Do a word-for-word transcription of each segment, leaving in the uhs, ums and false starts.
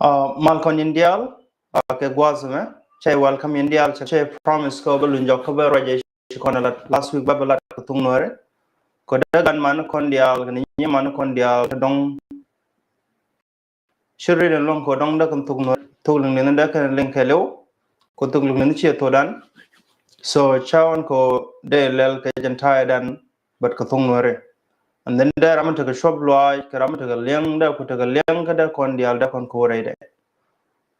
Uh, mal kɔn in dial, uh, kɛ guas mɛ, cɛ welcome in dial, cɛ, cɛ promise kɔ bɛ lunjɔ kɔ bɛ rɔjɛ ci kɔn lat last week bɛ bɛ lat kɔ thuk nuɛri. Kɔ dɛ gan man kɔn dial, kɛ ni nyi man kɔn dial, kɛ dɔŋ. Ci ri den lɔŋ kɔ dɔŋ dɛ kɛn thuk nuɛri, thuk liŋ liŋ dɛ kɛn liŋ kɛ liw, kɔ thuk liŋ liŋ ci thok dan. So, ca wan kɔ dɛ lɛl kɛ jɛn ta̱a̱ dan, but kɛ thuk nuɛri. And then dɛ ram tekɛ cuɔp luaac, kɛ ram tekɛ liɛŋ dɛ, ku tekɛ liɛŋ kɛ dɛ kɔn dial dɛ kɔn kɛ wä rɛy dɛ.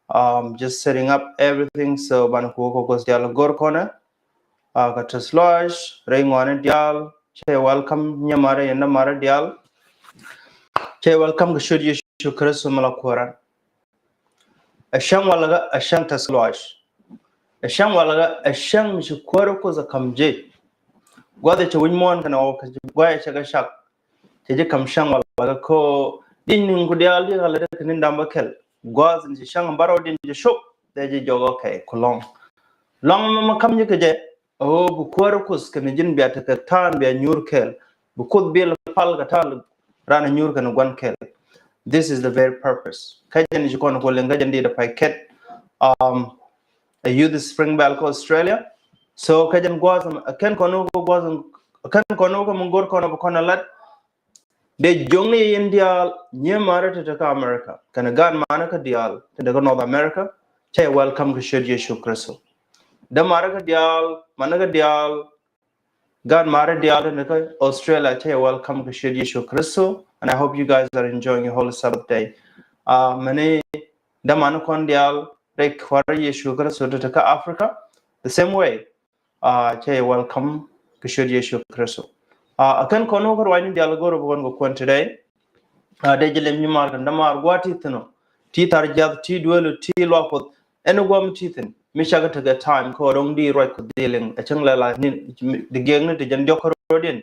Um, just setting up everything, so ban ku kɔ kɔs dial gor kɔnɛ. Uh, kɛ tɛs luaac, rɛy ŋuani dial, cɛ welcome, nyɛ marɛ, yɛn dɛ marɛ dial. Cɛ welcome kɛ ciöt Yecu Kritho mi la kuäran. Ɛ cäŋ walɛ ɛ cäŋ tɛs luaac. Ɛ cäŋ walɛ ɛ cäŋ mi ci kuäärä Kuoth ɛ ka̱m jɛ. Gua̱th ɛ cɛ wi̱c muɔ̱ɔ̱n kɛnɛ ɣɔw kɛ gua̱a̱c ɛ cɛ kɛ cak. Cɛ ji̱ ka̱m cäŋ walɛ kɛ ko di̱c ni̱n ku diaal di̱ ɣalɛ dee kɛ ni̱n da̱ŋ bä kɛl. Gua̱th in ci cäŋ bärɔw di̱n ci cop dee ji̱ jɔk ɛ kɛ ku lɔ̱ŋ. Lɔ̱ŋ mɛ mɛ ka̱m ji̱ kɛ jɛ. Ɣöö bi kuäärä Kuoth kɛnɛ ji̱n bia tekɛ ta̱a̱n bia nyuur kɛɛl. Bi Kuoth bil pal kɛ ta̱a̱n ran nyuur kɛnɛ gua̱n kɛɛl. This is the very purpose. Kä jɛn ci kɔn ku liŋ kä jɛn dit a pay kɛt. Um, a youth Spring Bell kä Australia. So kä jɛn gua̱th a kɛn kɔn wä gua̱th a kɛn kɔn wä kä mi go̱r kɔn wä kɔn a lat. Dee jiɔkni yɛn diaal nyiee ma̱a̱rä ti te kä America kɛnɛ gaat ma̱a̱rä kä diaal ti te kä North America. Cɛ welcome kä ciöt Yecu Kritho. Dee ma̱a̱rä kä diaal, ma̱a̱rä kä diaal, gaat ma̱a̱rä diaal ti te kä Australia, cɛ welcome kä ciöt Yecu Kritho. And I hope you guys are enjoying your holy Sabbath day. Uh, mɛni dee ma̱a̱rä kɔn diaal rɛy kuäärä Yecu Kritho ti te kä Africa, the same way. Uh, cɛ welcome kä ciöt Yecu Kritho. Uh, a kɛn kɔn wä kä ruacni diaal go̱r wä kɔn kɛ kuɛn today. Uh, dee jɛ lem nyimaar kɛn dämaar gua̱a̱th ti thi̱n ɔ. Ti thar jiath, ti duel, ti luak Kuɔth. Ɛn gua̱a̱th mi ti thi̱n mi cakɛ tekɛ time kɛ ɣöö dɔ̱ŋ di ruac Kuɔth di liŋ. Ɛ cäŋ lɛ la ni̱n di giɛkni ti jɛn diɔ̱k kä ro̱diɛn.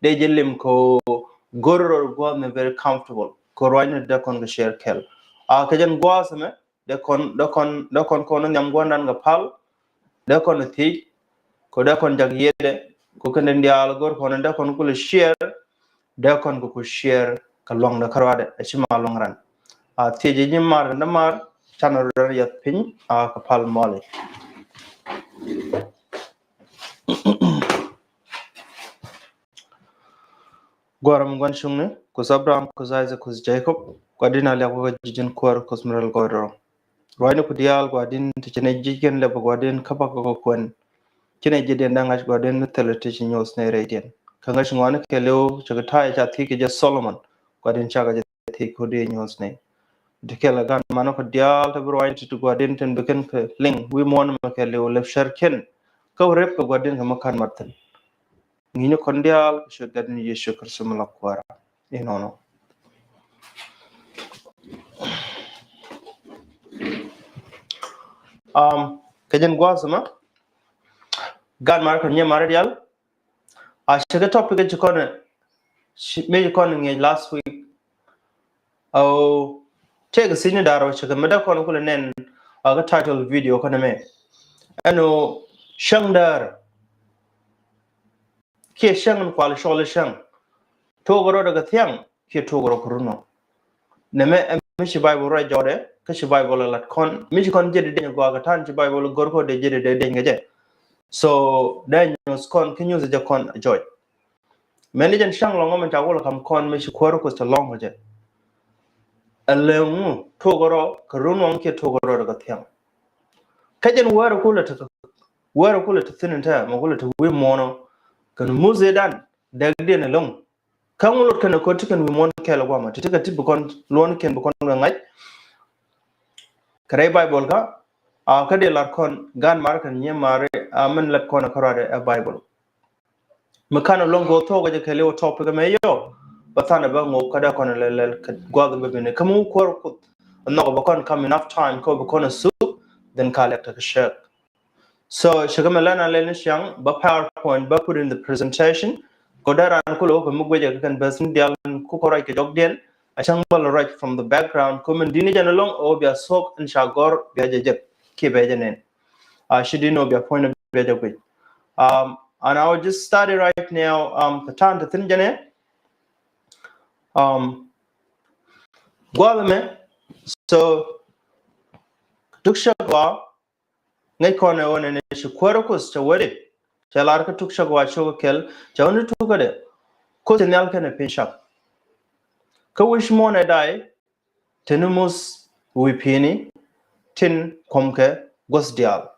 Dee jɛ lem kɛ ɣöö go̱r rɔ gua̱a̱th mi very comfortable. Kɛ ruacni dee kɔn kɛ share kɛl. Uh, kɛ jɛn gua̱a̱th mɛ dee kɔn, dee kɔn, dee kɔn kɔn nhiam gua̱ndan kɛ pal, dee kɔn thiec, kɛ dee kɔn jak yiëëdɛ, kɛ kɛn diaal go̱r kɔn dee kɔn kulɛ share, dee kɔn kɛ ku share kɛ luaŋdɛ kä ruaadɛ, ɛ ci ma luaŋ ran. A thiec ji̱ mar kɛ dämaar, canɛ rɔ yath piny, a kɛ pal mɔli. Gua̱a̱r mi gua̱n cuŋni, Kuoth Abraham, Kuoth Isaac, Kuoth Jacob, Gua̱di̱n a liak wä kä ji̱ ji̱n kuäär, Kuoth mi rɛl gɔɔydɛ rɔ. Ruacni ku diaal Gua̱di̱n ti ci nɛ ji̱ kɛn lɛpɛ Gua̱di̱n kä bakɔ kɛ kuɛn. Ci nɛ ji̱ diɛn da̱ŋ ŋa̱c Gua̱di̱n mi thilɛ ti ci nyuɔth nɛ rɛydiɛn. Kä ŋäc ŋɔaani kɛɛliw cɛ kɛ ta̱a̱ ca thiec kɛ jɛ Solomon, Gua̱di̱n cakɛ jɛ thiec kɛ wä di nyuɔth nɛ. Ti kɛl ɛ gan manɔ kɛ diaal ti bi ruacni ti ti Gua̱di̱n tin bi kɛn kɛ liŋ wi̱i̱ muɔ̱ɔ̱n mɛ kɛɛliw lɛp cär kɛn. Kä rep kɛ Gua̱di̱n kɛ mi ka̱n mat thi̱n. Ŋi̱ni kɔn diaal kɛ ciöt Gatdɛ ni Yecu Kritho mi la kuäärä. Inɔnɔ. Um, kɛ jɛn gua̱a̱th mɛ, gaat ma̱a̱rä kɛ nyiee ma̱a̱rä diaal. A cɛ kɛ topic ci kɔn, ci, mi ci kɔn ŋi̱eec last week. Ɔ, tëëkɛ thiecni da̱r ɔ cɛ kɛ mi dee kɔn kulɛ nɛn, a kɛ title video kɔn mɛ. Ɛn ɔ cäŋ däär. Kiɛ cäŋ in kual cɔl i̱ cäŋ. Tuɔɔk rɔ dee kɛ thiaŋ kiɛ tuɔɔk rɔ kɛ runɔ. Nɛmɛ ɛ mi ci Bible rɔ jɔɔdɛ, kä ci Bible ɛ lat kɔn, mi ci kɔn jiɛt dee deny gɔaa kɛ ta̱a̱n ci Bible go̱r kɔ dee jiɛt dee deny kɛ jɛ. So dee nyuɔth kɔn kä nyuɔth jɛ kɔn jɔc. Mɛn ni jɛn cäŋ lɔŋ ɔ mɛn ca wul kam kɔn mi ci kuäär Kuoth tɛ lɔŋ kɛ jɛ. Ɛ lɛŋu tuɔɔk rɔ kɛ runɔ kiɛ tuɔɔk rɔ dee kɛ thiaŋ. Kä jɛn wäär kulɛ te, wäär kulɛ te thi̱n in tɛ mɛ kulɛ te wi̱i̱ muɔ̱ɔ̱nɔ. Kɛn muth ëëdan dɛkdiɛn ɛlɔ̱ŋ. Kä ŋu lot kɛn ɛ ko̱t ti kɛn wi̱i̱ muɔ̱ɔ̱n kɛɛl ɛ guamɔ ti ti kɛ ti bi kɔn luɔ̱n kɛn bi kɔn wee ŋa̱c. Kɛ rɛy Bible kä a kä dee lar kɔn gan mar kɛn nyiee mar a min lat kɔn ɛ kä ruaadɛ ɛ Bible. Mi kan ɛ luɔ̱ŋ kɛ wä thuɔ̱k ɛ jɛ kɛɛliw ɛ topic ɛmɛ yɔ bä than ɛ bä ŋok kä dee kɔn ɛ lɛl lɛl kɛ gua̱th ɛ bä bini kä mi wä kuäär Kuoth ɛ nhɔk ɛ bä kɔn kam enough time kä bä kɔn ɛ thup. Then ka lɛk tekɛ cɛk. So cɛ kɛ mɛ lɛn a lɛn ni ciaŋ bä PowerPoint bä put in the presentation. Kɛ dee raan kulɛ wä kɛ mi guecɛ kɛ kɛn bäth ni diaal ku kɔ ruac kɛ jɔkdiɛn. A cäŋ bä lɛ ruac from the background kɛ min di̱t ni jɛn ɛlɔ̱ŋ ɛ wä bia thuɔ̱k in ca gɔ̱r bia jɛ jek kiɛ bia jɛ nɛn. A ci di̱t ni wä bia puɔ̱ny ni bia jɛ guic. Um, and I will just start it right now. Um, kɛ ta̱a̱n te thi̱n jɛn ɛ. Um, gua̱a̱th ɛmɛ, so Tuk Cäkä Ɣɔaa, ŋäc kɔn ɛ ɣöö nɛnɛ ci Kuäär Kuoth cɛ wee di, cɛ lar kä Tuk Cäkä Ɣɔaa cio̱k kɛl, cɛ ɣöö ni tukädɛ, Kuoth cɛ nhial kɛnɛ piny cak. Kä wi̱c muɔ̱ɔ̱n ɛ day, te ni Muthɛ wi̱i̱ pi̱i̱ni tin kuɔ̱mkɛ guäth diaal.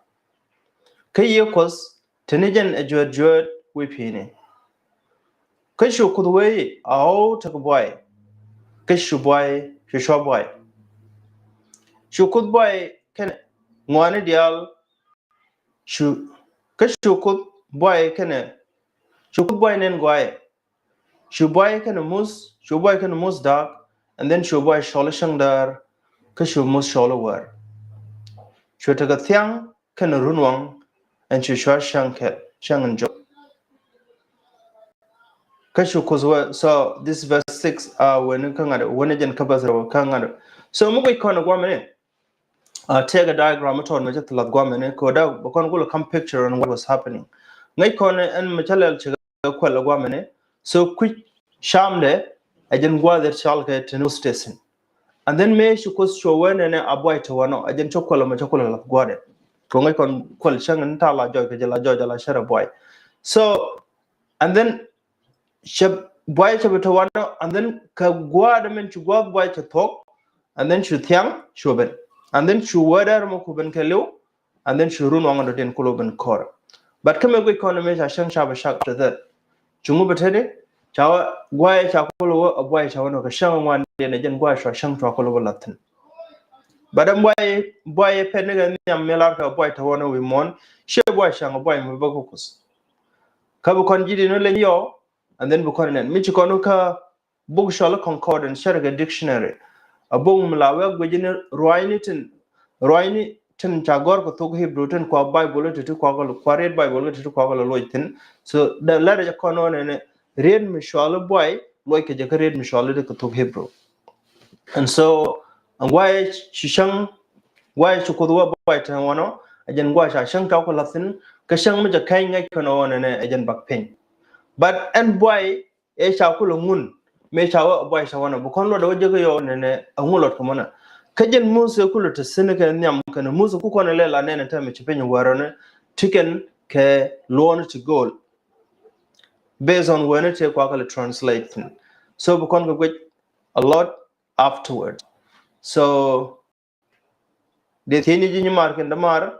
Kä Yiëë Kuɔth te ni jɛn ɛ juɛɛr juɛɛr wi̱i̱ pi̱i̱ni. Kä cu Kuoth wee i̱, a ɣɔw tekɛ buay. Kä cu buay, cu cua buay. Cu Kuoth buay kɛnɛ ŋɔaani diaal. Cu, kä cu Kuoth buay kɛnɛ, cu Kuoth buay nɛn gɔaaɛ. Cu buay kɛnɛ Muthɛ, cu buay kɛnɛ Muthɛ da̱a̱k, and then cu buay cɔl i̱ cäŋ däär, kä cu Muthɛ cɔl i̱ wäär. Cu tekɛ thiaŋ kɛnɛ runwaŋ, and cu cua cäŋ kɛl, cäŋ in jɔk. Kä cu Kuoth wee, so this verse six, uh, wen kä ŋa̱t, wen jɛn kä verse rɛw kä ŋa̱t. So mi guic kɔn ɛ guamɛ ni, uh, tekɛ diagram mi tɔt mɛ cɛ thil lath guamɛ ni, kɛ ɣöö dee bɛ kɔn kulɛ come picture on what was happening. Ŋäc kɔn ɛn mɛ cä lɛl cɛ kɛ kuɛl ɛ guamɛ ni. So kui̱c camdɛ, ɛ jɛn gua̱a̱th ɛ cɔalkɛ te ni Muthɛ te thi̱n. And then mëë ci Kuoth cu wee nɛnɛ a buay te wanɔ, ɛ jɛn cä kuɛl ɛ mɛ cä kulɛ lath gua̱a̱th ɛ. Kɛ ɣöö ŋäc kɔn kuɛl cäŋ in ta̱a̱ la jɔɔc kɛ jɛ la jɔɔc la cärɛ buay. So, and then cɛ buay cɛ bi te wanɔ, and then kɛ gua̱a̱th ɛ min cu gua̱a̱th buay cɛ thuɔ̱k, and then cu thiaŋ cu ben. And then cu wee dɛr mɔ ku ben kɛ li̱w, and then cu runwaŋ dɔ̱diɛn kulɛ ben kɔr. But kä mɛ guic kɔn mɛ ca cäŋ ca bɛ cak te dhɛl. Cu ŋu bɛ te di, ca wee gua̱a̱th ca kulɛ wee a buay ca wanɔ kɛ cäŋ ŋuandiɛn ɛ jɛn gua̱a̱th cua cäŋ cua kulɛ bɛ lath thi̱n. But ɛn buay, buay pɛn ni kɛ nhiam mi lar kɛ buay te wanɔ wi̱i̱ muɔ̱ɔ̱n, ciɛ buay cäŋ buay mi bä kä Kuoth. Kä bi kɔn ji̱ di ni leny yɔ, and then bi kɔn nɛn. Mi ci kɔn kä buk cɔl i̱ concordance, cärɛ kɛ dictionary. A buk mi la wee guic ni ruacni tin, ruacni tin ca gɔ̱r kɛ thok Hebrew tin kua Bible ti ti kua kɛ, kua riet Bible ti ti kua kɛ lɛ loc thi̱n. So the letter jɛ kɔn ɣöö nɛnɛ riet mi cɔal i̱ buay, loc kɛ jɛ kä riet mi cɔal i̱ di kɛ thok Hebrew. And so, ɛn gua̱a̱th ci cäŋ, gua̱a̱th ci Kuoth wee buay te wanɔ, ɛ jɛn gua̱a̱th ca cäŋ ca kulɛ lath thi̱n, kä cäŋ mi cɛ kɛny ŋäc kɔn ɣöö nɛnɛ ɛ jɛn bak piny. But ɛn buay ɛ ca kulɛ ŋun, mëë ca wee buay ca wanɔ, bi kɔn luɔt ɛ wä jek yɔ nɛnɛ ɛ ŋun luɔt kɛ mɔnɛ. Kä jɛn Muthɛ kulɛ te thi̱n kɛ nhiam kɛnɛ Muthɛ ku kɔn ɛ lɛ la nɛnɛ te mi ci piny wäärä ni ti kɛn kɛ luɔɔni ti go̱o̱l. Based on wee ni ti kua kɛ lɛ translate thi̱n. So bi kɔn kɛ guic a lot afterward. So, dee thiecni ji̱ nyimaar kɛn dämaar,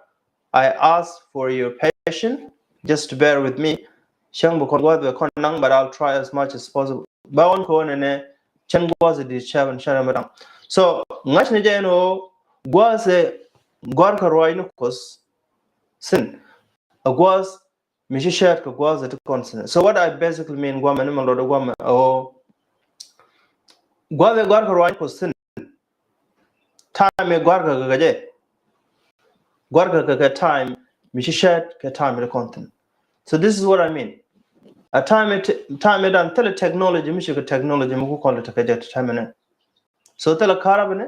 I ask for your patience. Just bear with me. Cäŋ bi kɔn gua̱a̱th bɛ kɔn naŋ, but I'll try as much as possible. Bä ɣɔn kɛ ɣöö nɛnɛ cɛn gua̱a̱th di cäp in cän rɛ mɛ daŋ. So ŋa̱cni jɛ ɛn ɣöö gua̱a̱th ɛ gua̱a̱r kɛ ruaacni Kuɔth thi̱n. A gua̱a̱th mi ci cäät kɛ gua̱a̱th ɛ ti kɔn thi̱n. So what I basically mean, guamɛ ni mɛ lɔt guamɛ, ɛ ɣöö gua̱a̱th ɛ gua̱a̱r kɛ ruaacni Kuɔth thi̱n. Time ɛ gua̱a̱r kɛ kɛ jɛ. Gua̱a̱r kɛ kɛ time mi ci cäät kɛ time mi ti kɔn thi̱n. So this is what I mean. A time ɛ, time ɛ dan thilɛ technology mi ci kɛ technology mi ku kɔn lɛ tekɛ jɛ ti time ni. So thilɛ karabɛ ni,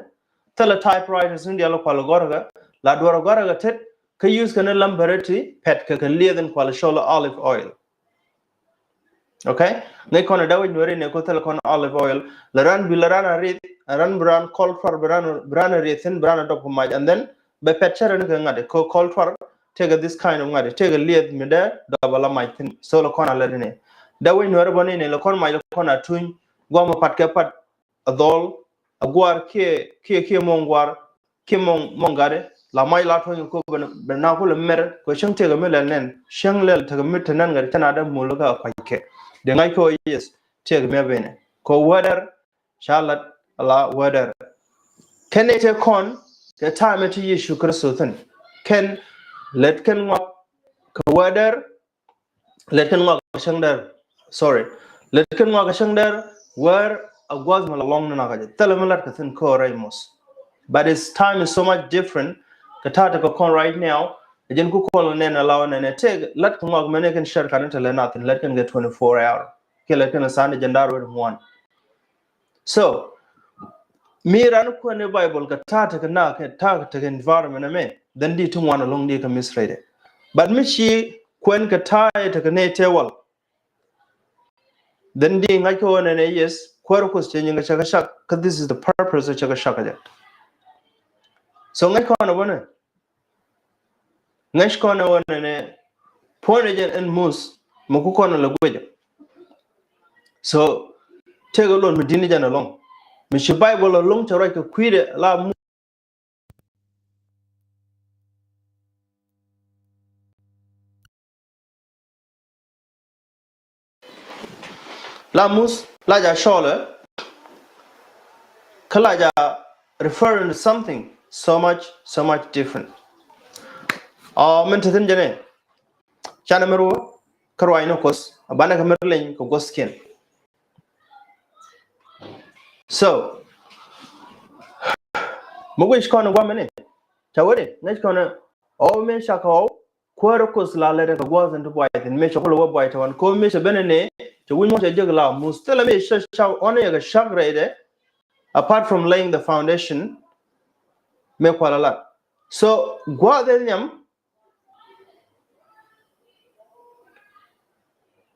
thilɛ typewriters ni diaal kua lɛ gua̱a̱r kɛ, la duɔrɛ gua̱a̱r kɛ tet, kä use kɛ ni lambärä ti pɛt kɛ kɛ lieth in kua lɛ cɔl olive oil. Okay? Ŋäc kɔn ɛ dee wec Nuɛri ni ko thilɛ kɔn olive oil. Lɛ ran bi lɛ ran a rieth, ran bi ran kɔl tuar bi ran, bi ran a rieth thi̱n, bi ran a dɔp kɛ mac, and then bɛ pɛt cärɛ ni kɛ ŋa̱t ko kɔl tuar, tekɛ this kind of ŋa̱t, tekɛ lieth mi dee dɔp a la mac thi̱n. So lɛ kɔn a lɛ di ni. Dee wec Nuɛri bä ni ni lɛ kɔn mac lɛ kɔn a tuny, guamɛ pat kɛ pat, a dhɔl, a gua̱a̱r kiɛ, kiɛ, kiɛ mɔŋ gua̱a̱r, kiɛ mɔŋ, mɔŋ gatdɛ, la mac la tuɔ̱ny ko ben, ben na kulɛ mɛr, ko cäŋ tekɛ mi lɛl nɛn, cäŋ lɛl tekɛ mi te nɛn gat cä na dee mul kä a kua̱c kɛ. Dee ŋa̱c kɛ ɣöö yes, tekɛ mi a benɛ. Kɛ ɣöö wädɛr, ca lat, la wädɛr. Kɛn nɛy te kɔn, kɛ time ti Yecu Kritho thi̱n. Kɛn, lät kɛn ŋɔak, kɛ wädɛr, lät kɛn ŋɔak cäŋ däär, sorry, lät kɛn ŋɔak cäŋ däär, wäär a gua̱a̱th mi la lɔŋ ni nakä jɛ. Thilɛ mi lat kɛ thi̱n ko̱r rɛy moth. But its time is so much different. Kɛ ta̱a̱ tekɛ kɔn right now, ɛ jɛn ku kɔn nɛn a la wä nɛn ɛ tëëk lat kɛ ŋɔak mɛn ɛ kɛn cär kan ni te lɛ nath thi̱n, lät kɛn kɛ twenty-four hour. Kiɛ lät kɛn a tha̱a̱ŋ ni jɛn da̱r wä ŋuan. So mi ran kuɛn i̱ Bible kɛ ta̱a̱ tekɛ na kɛ ta̱a̱ tekɛ environment ɛmɛ, then di ti ŋuan ɛlɔ̱ŋ di kɛ mistreated. But mi ci kuɛn kɛ ta̱a̱ tekɛ nɛy tëë wal, then di ŋa̱c kɛ ɣöö nɛnɛ yes, Kuäär Kuɔth cɛ nyin kɛ cɛ kɛ cak, kä this is the purpose of cɛ kɛ cak kɛ jɛ. So ŋäc kɔn ɛ bä nɛ, ŋäc kɔn ɛ wä nɛ nɛ puɔ̱n ɛ jɛn ɛn muth mɛ ku kɔn ɛ lɛ guic ɛ. So tëëkɛ luɔt mi di̱t ni jɛn ɛlɔ̱ŋ, mi ci Baibol ɛlɔ̱ŋ cɛ ruac kɛ kui̱dɛ la muth. La muth la ja cɔlɛ kä la ja referring to something so much, so much different. Ɔ, min te thi̱n jɛ nɛ, canɛ mi ruɔ kä ruac ni Kuoth, a banɛ kɛ mi leny kɛ guɔ̱thkiɛn. So mi guic kɔn guamɛ ni ca wä di ŋäc kɔn ɛ ɣɔw mi cakɛ ɣɔw kuäärä Kuoth la lɛt kɛ gua̱a̱th in ti buay thi̱n mi cɛ kulɛ wä buay tɛwän ko̱ mi cɛ ben ni cɛ wi̱c muɔ̱n cɛ jek la muth thilɛ mi cɛ ca ɣɔn yɛ kɛ cak rɛydɛ. Apart from laying the foundation mi kualɛ lat, so gua̱a̱th in nhiam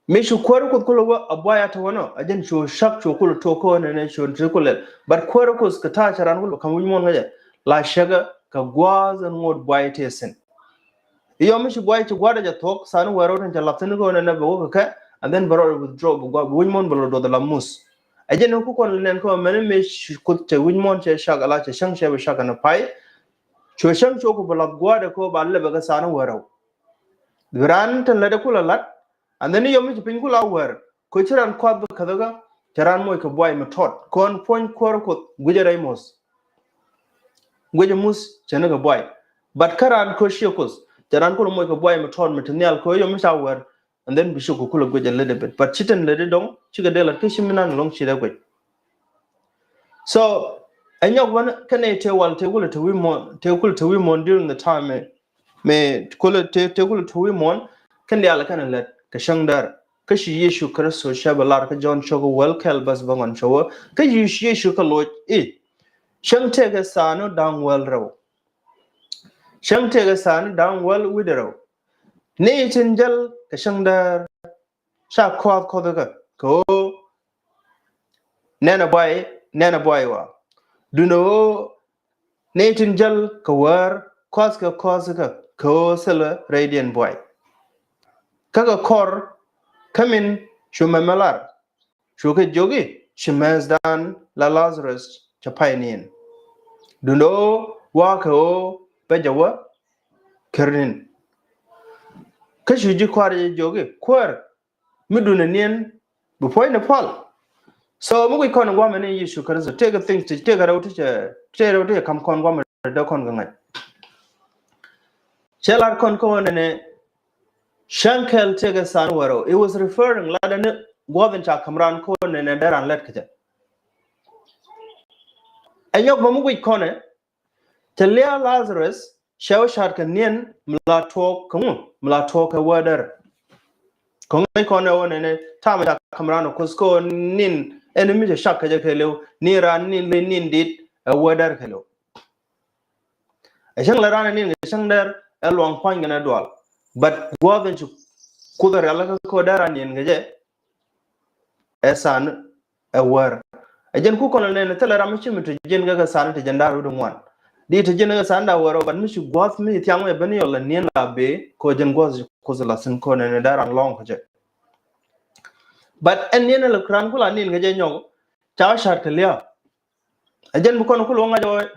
mi cu kuäärä Kuoth kulɛ wä a buay a tɛwän ɔ, a jɛn cu cak cu kulɛ tok kä nɛnɛ cu ti kulɛ. But kuäärä Kuoth kɛ ta̱a̱ cɛ ran kulɛ kam wi̱c muɔ̱n kä jɛ la cäkä kɛ gua̱a̱th in ŋot buay tëë thi̱n. I̱ yɔm mi ci buay ci gua̱a̱dɛ jɛ thuɔ̱k tha̱a̱n wɛɛr rɔ̱t in cɛ lath thi̱n kä nɛnɛ bɛ wä kɛ kɛ, and then bɛ rɔɔd withdraw bɛ gua̱a̱ bɛ wi̱c muɔ̱n bɛ lɔ duɔth la muth. Ɛ jɛn ni ku kɔn lɛ nɛn kä mɛn mi ci Kuoth cɛ wi̱c muɔ̱n cɛ cak ala cɛ cäŋ cɛ bɛ cak kɛn pay. Cu cäŋ cu ku bɛ lath gua̱a̱dɛ kä ba lɛ bɛ kɛ tha̱a̱n wɛɛr rɔw. Bi raan tin lɛ dɛ kulɛ lath. And then i̱ yɔm mi ci piny kulɛ wɛɛr kä ci raan kuath bɛ käthä kä cɛ raan moc kɛ buay mi tɔt kɔn puɔ̱ny kuäärä Kuoth guic ɛ rɛy muth. Guic ɛ muth cɛ ni kɛ buay. But kä raan kä ciɛ Kuoth cɛ raan kulɛ moc kɛ buay mi tɔt mi ti nhial kä i̱ yɔm mi ca wɛɛr. And then bi ci ku kulɛ guic a little bit. But ci tin lɛ di dɔŋ cikɛ dee lat kä ci mi nan lɔŋ ci dee guic. So ɛ nyɔk wän kɛn ɛ tëë wal tëë kulɛ te wi̱i̱ muɔ̱ɔ̱n, tëë kulɛ te wi̱i̱ muɔ̱ɔ̱n during the time mi, mi kulɛ te, tëë kulɛ te wi̱i̱ muɔ̱ɔ̱n kɛn diaal kɛn lɛt kɛ cäŋ däär. Kä ci Yecu Kritho cɛ bɛ lar kä Jɔ̱ɔ̱n cok wäl kɛl bäth bäŋuan cɛ wä kä Yecu, Yecu kɛ loc i̱ cäŋ tëëkɛ tha̱a̱n da̱ŋ wäl rɛw. Cäŋ tëëkɛ tha̱a̱n da̱ŋ wäl wi̱cdɛ rɛw. Ni tin jäl kɛ cäŋ däär ca kɔath kɔth kä kɛ ɣöö nɛnɛ buay, nɛnɛ buay wa. Duundɛ ɣöö ni tin jäl kɛ wäär kɔath kɛ kɔath kä kɛ ɣöö thilɛ rɛydiɛn buay. Kä kɛ kɔr kä min cu mɛmɛ lar. Cu kɛ jiök i̱ ci mɛthdan la Lazarus cɛ pay ni̱n. Duundɛ ɣöö wa̱a̱ kɛ ɣöö bɛ jɛ wä ker ni̱n. Kä cu ji̱ kua̱r jɛ jiök i̱ kuäär mi duundɛ ni̱n bi puɔ̱nydɛ puɔl. So mi guic kɔn gua̱a̱mɛ ni Yecu Kritho tëëkɛ thing ti tëëkɛ rɛw ti cɛ tëëkɛ rɛw ti cɛ ka̱m kɔn gua̱a̱mɛ dee kɔn kɛ ŋa̱c. Cɛ lar kɔn kä wä nɛnɛ cäŋ kɛl tëëkɛ tha̱a̱n wäl rɛw. It was referring latdɛ ni gua̱a̱th in ca ka̱m raan kä wä nɛnɛ dee raan lät kä jɛ. Ɛ nyɔk bä mi guic kɔnɛ cɛ lia̱a̱ Lazarus cɛ wä ca̱a̱t kɛ niɛn mi la tuɔɔk kɛ ŋu mi la tuɔɔk kɛ wädär. Kɛ ŋäc kɔnɛ wä nɛnɛ ta̱a̱ mi ca ka̱m raan ɔ Kuoth kä wä ni̱n ɛn mi cɛ cak kɛ jɛ kɛ liw ni raan ni̱n li ni̱n dit ɛ wädär kɛ liw. Ɛ cäŋ lɛ raan ɛ ni̱n kɛ cäŋ däär ɛ luaŋ pua̱ny kɛnɛ dual. But gua̱a̱th in ci Kuoth ɛ rial kä kɛ däär raan ni̱n kɛ jɛ ɛ tha̱a̱n ɛ wäär. Ɛ jɛn ku kɔn lɛ nɛn thilɛ ram mi ci mi te jiɛn kɛ kɛ tha̱a̱n te jiɛn da̱r wi̱cdɛ ŋuan. Di te jiɛn kɛ tha̱a̱n da̱r wäär ɔ but mi ci gua̱a̱th mi ci thiaŋ mɛ ben yɔl lɛ ni̱n la bee kɛ jɛn gua̱a̱th Kuoth la thi̱n kɔn nɛn da̱r raan lɔŋ kɛ jɛ. But ɛn ni̱n ɛ lɛ raan ku la ni̱n kɛ jɛ nyɔk ca wä ca̱a̱t kɛ lia̱a̱. Ɛ jɛn bi kɔn kul wä ŋa̱c ɔ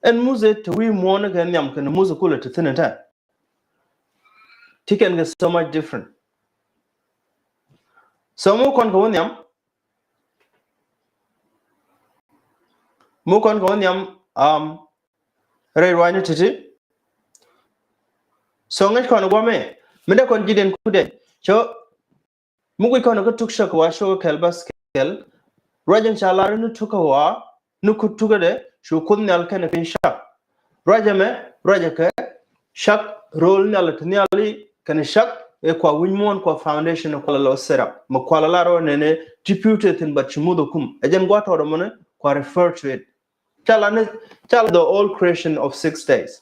ɛn muth ɛ te wi̱i̱ muɔ̱ɔ̱n kɛ nhiam kɛn muth kulɛ te thi̱n ɛ tɛ. Ti kɛn kɛ so much different. So mi kɔn kɛ wä nhiam mi kɔn kɛ wä nhiam um, rɛy ruanyni ti̱ti̱. So ŋäc kɔn guɔ̱mɛ mi dee kɔn ji̱diɛn kudɛ cɔ. Mi guic kɔn kä tuk cäk wa cok kɛl bäth kɛl. Ruac in ca lar ni tuk kä wa ni kut tukädɛ cu Kuoth Nhial kɛnɛ piny cak. Ruac ɛmɛ ruac ɛ kɛ cak ro̱o̱l nhial ti nhiali kɛnɛ cak ɛ kua wi̱ny muɔ̱ɔ̱n kua foundation ɛ kua la lɔ set up mɛ kua la lar ɔ nɛnɛ ti pi̱w te thi̱n but ci muth ɛ kum ɛ jɛn gua̱a̱th tɔɔt ɛmɔnɛ kua refer to it. Ca la ni ca la the old creation of six days.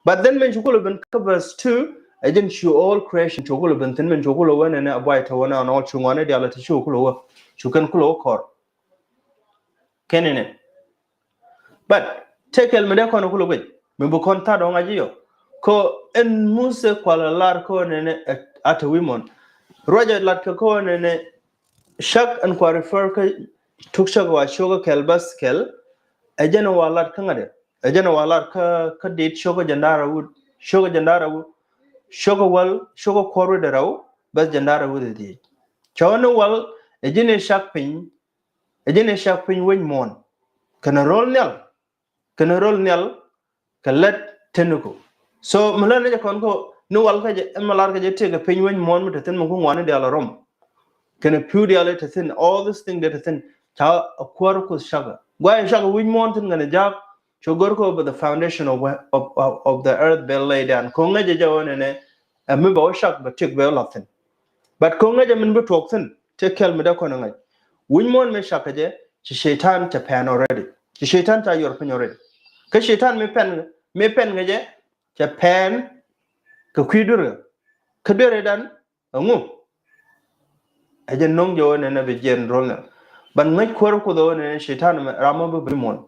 But then min cu kulɛ ben kä verse two ɛ jɛn cu all creation cu kulɛ ben thi̱n min cu kulɛ wä nɛnɛ a buay te wä nɛ an all cu ŋuani dial ti cu kulɛ wä cu kɛn kulɛ wä kɔr. Kɛn inɛ. But tëë kɛl mi dee kɔn kulɛ guic. Mi bi kɔn tha̱a̱t ɔ ŋa̱c iɔ. Kɔ ɛn Muthɛ kualɛ lar kɔ nɛnɛ a te wi̱i̱ muɔ̱ɔ̱n. Ruacɛ lat kɛ kɔ nɛnɛ cak ɛn kua refer kä tuk cak wa ciokä kɛl bäth kɛl. Ɛ jɛn wa lat kä ŋa̱t ɛ. Ɛ jɛn wa lat kä, kä dit ciokä jɛn da̱rɛ wut. Ciokä jɛn da̱rɛ wut. Ciokä wäl, ciokä kuɔr wi̱cdɛ rɛw, bäth jɛn da̱rɛ wut ɛ dhiec. Cɔw ni wäl, ɛ ji̱n i̱ cak piny, ɛ ji̱n i̱ cak piny wec muɔ̱ɔ̱n. Kɛnɛ ro̱l nhial, kɛnɛ ro̱l nhial, kɛ lät teniku. So mi lät ni jɛ kɔn ko ni wal kä jɛ, ɛn mi lar kä jɛ tëëkɛ piny wec muɔ̱ɔ̱n mi te thi̱n mi ku ŋuani dial a rɔm. Kɛnɛ pi̱w dial te thi̱n, all this thing de te thi̱n, ca a kuäär Kuoth cakɛ. Guay cakɛ wi̱c muɔ̱ɔ̱n thi̱n kɛnɛ jaak, cu gör ko, but the foundation of, of, of, of the earth bɛ laid down. Ko ŋäcɛ jɛ wä nɛnɛ, ɛ mi bɛ wä cak bɛ tik bɛ wä lath thi̱n. But ko ŋäcɛ min bi tuɔk thi̱n, tëë kɛl mi dee kɔn ŋäc. Wi̱c muɔ̱ɔ̱n mi cakɛ jɛ, ci Cɛytan cɛ pɛn already. Ci Cɛytan ca yuɔr piny already. Kä Cɛytan mi pɛn, mi pɛn kɛ jɛ, cɛ pɛn kɛ kui̱ duer kɛ. Kä duer idan, ɛŋu? Ɛ jɛ no̱ŋ jɛ wä nɛnɛ bi jiɛn ro̱l nɛ. Ban ŋäc kuäär Kuoth wä nɛnɛ Cɛytan mɛ ram mɔ bi bi muɔ̱ɔ̱n.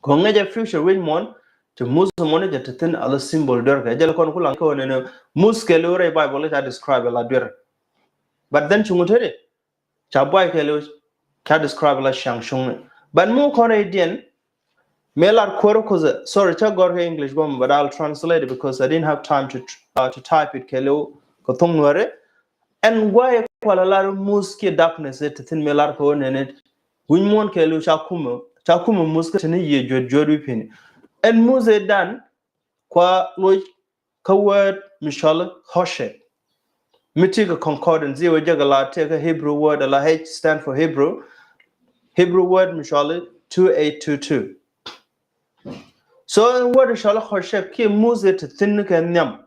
Kɔ ŋäcɛ future wi̱c muɔ̱ɔ̱n, ti Muthɛ muɔ̱ɔ̱n jɛ ti thi̱n a la symbol duer kɛ. Jɛ lɛ kɔn ku laŋ kɛ wä nɛnɛ Muthɛ kɛɛliw rɛy Bible ca describe la duer. But then cuŋ te di, ca buay kɛɛliw ca describe la ciaŋ cuŋni. But mi wä kɔn rɛy diɛn, mi lar kuäär Kuoth, sorry, ca gɔr kɛ English gɔm, but I'll translate it because I didn't have time to, uh, to type it kɛɛliw kɛ thoŋ Nuäri. Ɛn guay kualɛ lar Muthɛ kiɛ darkness ɛ ti thi̱n mi lar kɛ wä nɛnɛ. Wi̱c muɔ̱ɔ̱n kɛɛliw ca kumɛ, ca kumɛ Muthɛ kä ti ni yiëë juet juet wi̱i̱ pi̱ni. Ɛn Muthɛ dan kua loc kä word mi cɔal Hoshe. Mi ti kɛ concordance, iwä jɛ kɛ la tëë kä Hebrew word, la H stand for Hebrew. Hebrew word mi cɔal two eight two two. So ɛn word mi cɔal Hoshe kiɛ Muthɛ ti thi̱n kɛ nhiam.